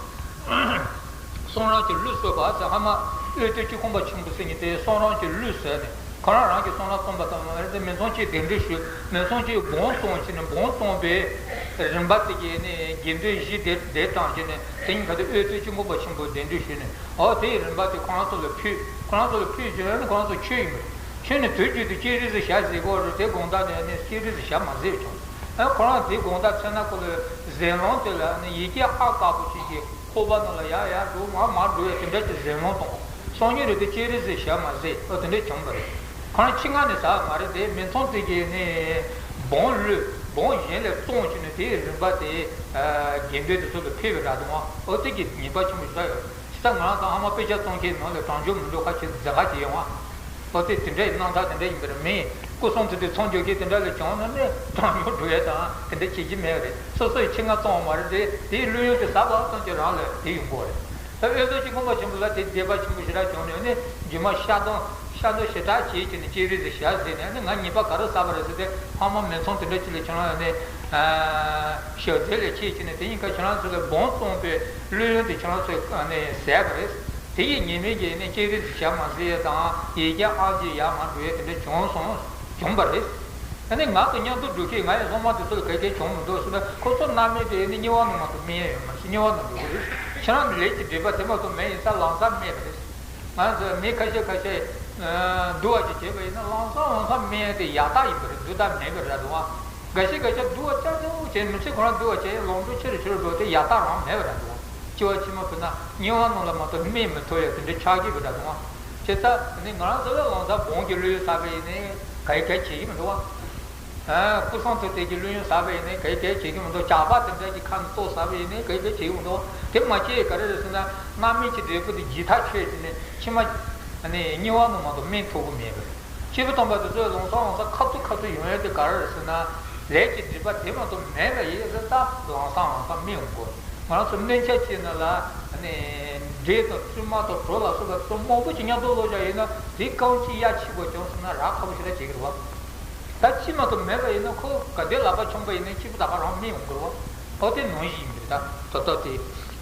གསུམ་རང་གི་ལུགས་སྲོལ་བ་ཟེར། ཧ་མ་དབུས་སྟོད་ཆུ་ཁང་པ་ཆེན་པོ་ཟེར་མཁན་དེ་གསུམ་རང་གི་ལུགས་ཟེར་ནས་ཁོ་རང་རང་གི་གསུང་རབ་རྩོམ་པ་དང་མ་རེད་དེ། མི་ཚང་གཅིག་གདན་འདྲེན་ཞུས། མི་ཚང་གཅིག་སྦང་བཙོང་བྱས་ནས་སྦང་བཙོང་པའི་རིམ་པ་དེ་གའི་ནས་དགེ་འདུན་བཞི་དེ་དེ་དྲངས་བྱས་ནས་དེ་ཉིན་ཁ་དེ་དབུས་སྟོད་ཆུ་ཁང་པ་ཆེན་པོ་གདན་འདྲེན་ཞུས་ནས། ཨོ་དེའི་རིམ་པ་དེ་ཁོ་རང་ཚོ་ལ་ཕུལ། ཁོ་རང་ཚོ་ལ་ཕུལ་བྱས་ནས་ཁོ་རང་ཚོ་མཆོད་ཡིན་པ་རེད། མཆོད་ནས་དུས་རྒྱུན་དུ་སྤྱན་རས་གཟིགས་ཞབས་བསིལ་གོ་རེད། དེ་དགོང་དག་ནས་ནས་སྤྱན་རས་གཟིགས་ཞབས་མ་བསིལ་བྱུང་། ཨ་ཁོ་རང་དེ་དགོང་དག་མཚན་ན་ཁོ་ལ་ཟན་ལམ་དེ་ལ་ནི་ཡི་གེ་ཨ་དཀར་པོ་ཅིག་གི་ཁོག་པ་ནང་ལ་ཡར་ཡར་འགྲོ་མར་མར་འགྲོ་ཡ་དེ་འདྲ་གྱི་ཟན་ལམ་གཏོང་། སང་ཉིན་རེ་དེ་སྤྱན་རས་གཟིགས་ཞབས་མ་བསིལ། ཨོ་དེ་འདྲ་བྱུང་བ་རེད། ཁོ་རང་ཕྱི་ང་ནས་ཟ་བ་མ་རེད་དེ། མི་ཚང་དེ་གའི་ནས་སྦང་བླུགས། སྦང་གཞན་ལ་བཙོང་བྱས་ནས་དེའི་རིམ་པ་དེ་དགེ་འདུན་དེ་ཚོ་ལ་ཕུལ་བའི་ར་དང་། ཨོ་དེ་གི་ཉེས་པ་ཆེན་པོ་ཞིག་ཡོད། ད་ང་རང་ཚོ་ཨ་མ་དཔེ་ཆ་བཙོང་མཁན་ནང་ལ་གྲངས་འཇོག་མི་འགྲོ་ཁ་ཆེ་འཛིན་ཁ་ཆེ་ཡོང་བ། ཨོ་དེ་དེ་འདྲ་ཡི་རྣམ་ཐར་དེ་འདྲ་ཡིན་པར་མིན། སྐུ་གསུང་ཐུགས་དེ་ཚོང་རྒྱག་མཁན་དེ་འདྲ་ལ་བྱུང་ན་ནི་གྲངས་འཇོག་འགྲོ་ཡ་དང་དེ་འདྲ་བྱེད་ཀྱི་མེད་རེད། སོ་སོ་ཡི་ཆེད་མངགས་བཙོང་བ་མ་རེད་དེ། དེའི་བླུ་ཡོན་དེ་ཟ་བ་ཙམ་གྱིས་རང་ལ་དེ་ཡོང་གི་རེད། ད་འོད་ཟེར་གྱི་ཁང་པ་ཆེན་པོ་ལ་དེ་དད་པ་ཆེན་པོ་ཞེ་དྲག་བྱུང་ནས་ནི་རྗེས་མ་ཤ་འདོན་ཤ་འདོན་ཞེ་དྲག་བྱེད་ཀྱི་ནི་སྤྱན་རས་གཟིགས་ཞབས་བསིལ་ནས་ནི་ང་ཉེས་པ་ག་རེ་བསགས་པ་རེད་ཟེར་ཏེ། ཕ་མ་མི་ཚང་དེ་འདྲ་ཅིག་ལ་ཁྱེད་རང་ནི་ཞབས་བསིལ་ལས་ཁྱེད་ཀྱི་ནི་དེ་ཡིན་ཁ་ཁྱེད་རང་ཚོ་ལ་སྦང་བཙོང་པའི་བླུ་ཡོན་དེ་ཁྱེད་རང་ཚོས་ནི་ཟད་པ་རེད། དེ་ཡི་ཉེས་དམིགས་ཀྱིས་ནི་སྤྱན་རས་གཟིགས་ཞབས་མ་བསིལ་ཡས་དང་ཡི་གེ་ཨ་ཅེ་ཡར་མར་འགྲོ་ཡས་དེ་འདྲ་བྱུང་སོང་བྱུང་བ་རེད། ཨ་ནི་ང་དང་མཉམ་དུ་འགྲོ་མཁན་ང་ཡི་སློབ་མ་དེ་ཚོ་ལ་ག་གེ་བྱུང་མི་འདུག་ཟེར་ན། ཁོ་ཚོ་རྣམ་སྨིན་དེ་ནི་དམྱལ་བ་ནང་མ་གཏོགས་སྨིན་ཡ་ཡོད་མ་རེད། དམྱལ་བ་ནང་འགྲོ་གི་རེད། ཁྱེད་རང་གི་ལས་ཀྱི་སྒྲིབ་པ་དེ་མ་གཏོགས་མེད་ཡིན་ས་ལམ་སང་སྨིན་པ་རེད། ང་ཚོ་མི་ཁ་ཤས་ཁ་ཤས་འདུལ་བ་ཅིག་བྱས་པ་ཡིན་ན་ལམ་སང་ལམ་སང་སྨིན་ཡ་དེ་ཡག་རྟགས་ཡིན་པ་རེད། སྡུག་རྟགས་མེད་པ་རེད་འདུག་ཨ། འགའ་ཤས་འགའ་ཤས་སྡུག་པ་ལྕགས་སྡུག་བྱས། མི་ཚེ་ཁོ་རང་སྡུག་པ་བྱས། ལོངས་སྤྱོད་ཆེ་རུ་ཆེ་རུ་འགྲོ་དེ་ཡག་རྟགས་རང་མེད་པ་འདྲ་འདུག་སྐྱེ་བ་ཕྱི་མ་བུད་ན་དམྱལ་བ་ནང་ལ་མ་གཏོགས་སྨན་མི་ཐོབ་ཡ་དེ་འདྲའི་ཆགས་ཀྱི་ཡོད་པ་འདྲ་འདུག་བྱས་ཙང་ནི་ང་རང་ཚོ་ལ་ལོ་ཙཱ་བོན་གྱི་གླུ་ཡོན་ཟ་བ་ཡིན་ནའི་ག་ཡི་ག་ཡི་བྱེད་ཀྱི་མི་འདུག་བ། ཨ། སྐུ་གསུང་ཐུགས་རྟེན་གྱི་གླུ་ཡོན་ཟ་བ་ཡིན་ནའི་ག་ཡི་ག་ཡི་བྱེད་ཀྱི་མི་འདུག་ཇག་པ་དེ་འདྲ་གྱི་ཁ་ནས་བཏོག་ཟ་བ་ཡིན་ནའི་ག་ཡི་ག་ཡི་བྱེད་ཀྱི་མི་འདུག་དེ་མ་བྱས་ག་རེ་རེད་ཟེར་ན། རྣམ་སྨིན་གྱི་འབྲས་བུ་དེ་ཇི་ལྟར་ཆོད་ཟེར་ནས་ཕྱི་མ་ནི་དམྱལ་བ་ནང་མ་གཏོགས་སྨན་ཐོབ་ཀྱི་མེད་པ་རེད། སྐྱེས་བུ་དམ་པ་དེ་ཚོས་ལོ་ཙཱ་ལོ་ཙཱ་ཁ་ཐུག་ཁ་ཐུག་ཡོང་ཡ་དེ་ག་རེ་རེད་ཟེར་ན། ལས་ཀྱི་སྒྲིབ་པ་དེ་མ་གཏོགས་མེད་པ་ཡིན་ཟེར། ད་ལོ་ཙཱ་ལོ་ཙཱ་སྨན་ཡོང་དགོས། ང་རང་ཚོ་སྨན་ཆ་བྱས་ན་ལ་ནི་འབྲས་དང་བཙུན་མ་དང་གྲོ་ལ་སོགས་པ་ཚོ་མང་པོ་ཅིག་མཉམ་དུ་བླུགས་བཞག་ཡིན་ན། དེ་རྐང་གཅིག་གཡའ་ཆད་པ་བྱུང་སོང་ན་རག་ཁག་པོ་ཞེ་དྲག་བྱེད་ཀྱི་རེད་བ། ད་ཅི་མ་གཏོགས་མེད་པ་ཡིན་ན། ཁོ་ག་དེ་ལག་པ་འཆང་པ་ཡིན་ན་སྐྱེས་བུ་ད་ག་རང་སྨན་ཡོང་གི་རེད་བ། ཨོ་དེ་ནང་བཞིན་ཡིན་པ་རེད། ད་ད་ལྟ་དེ་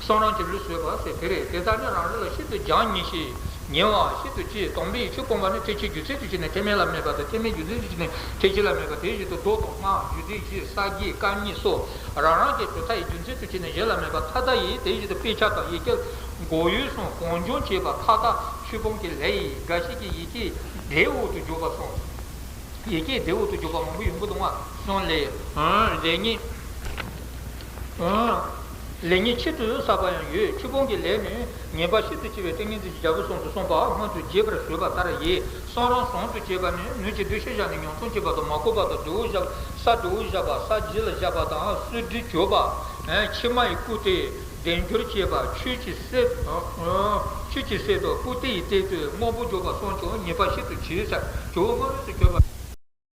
གསུམ་རང་གི་ལུས་བཟོད་པ་ཟེར་དེ་རེད། དེ་ལྟར་ནི་རང་རིག་ལ་ཤིན་ཏུ་སྦྱངས་ཉེ་ཞིང་ཉེ་བ་ཤིན་ཏུ་གཅེས་དམ་པའི་ཆོས་སྤོང་བ་ནི། ཐེག་ཆེན་རྒྱུ་མཚན་དུ་བྱས་ནས་ཐེག་དམན་ལ་སྨད་པ་དང་། ཐེག་དམན་རྒྱུ་མཚན་དུ་བྱས་ནས་ཐེག་ཆེན་ལ་སྨད་པ། དེ་བཞིན་དུ་མདོ་དང་སྔགས་རྒྱུད་སྡེ་བཞི་ས་དགེ་བཀའ་རྙིང་སོགས་རང་རང་གི་གྲུབ་མཐའ་ཡི་རྒྱུ་མཚན་དུ་བྱས་ནས་གཞན་ལ་སྨད་པ་མཐའ་དག་ཡིན། དེ་བཞིན་དུ་དཔེ་ཆ་དང་ཡི་གེ་འགོག་ཡུལ་གསུམ་གང་བྱུང་བྱས་པ་མཐའ་དག་ཆོས་སྤོང་གི་ལས་ཡིན། འགའ་ཞིག་གིས་ཡི་གེ་སྒྲའི་འོག་ཏུ་འཇོག་པ་སོགས། ཡི་གེ་སྒྲའི་འོག་ཏུ་འཇོག་པ་མང་པོ་ཡོང་གི་འདུག་བ། གསུམ་ལས། ལས་ངན། ལས་ངན་ཆེད་དུ་བསགས་པ་ཡང་ཡོད། ཆོས་སྤོང་གི་ལས་ནི་ཉེས་པ་ཤིན་ཏུ་ཆེ་བའི་ཏིང་ངེ་འཛིན་གྱི་རྒྱལ་པོ་གསུམ་དུ་གསུངས་པ་སྔོན་དུ་རྒྱས་པར་བཟོས་པ་ལྟར་ཡིན། གསུམ་རང་ཟུང་དུ་བྱས་པ་ནི། ནུས་ཀྱིས་འདུ་ཤེས་བཞག་ནས་ཉམ་ཆུང་བྱེད་པ་དང་། མ་གོས་པ་དང་། འདྲེ་བོ་བཞག་ས། འདྲེ་བོ་བཞག་པ། ས་བྱི་ལ་བཞག་པ་དང་། སུ་འདྲེ་བྱོག་པ། ཕྱི་མ་ཡི་རྐུ་སྟེ་བདེ་འགྱུར་བྱེད་པ། ཆོས་ཀྱི་སྲེད། ཆོས་ཀྱི་སྲེད་དང་རྐུ་སྟེ་ཡི་སྲེད་དུ་དམོད་པོ་འཇོག་པ་སོགས་ཀྱང་ཉེས་པ་ཤིན་ཏུ་ཆེ་ཟེར། ཇོ་བོ་སྔ་རོལ་དུ་བྱོན་པ།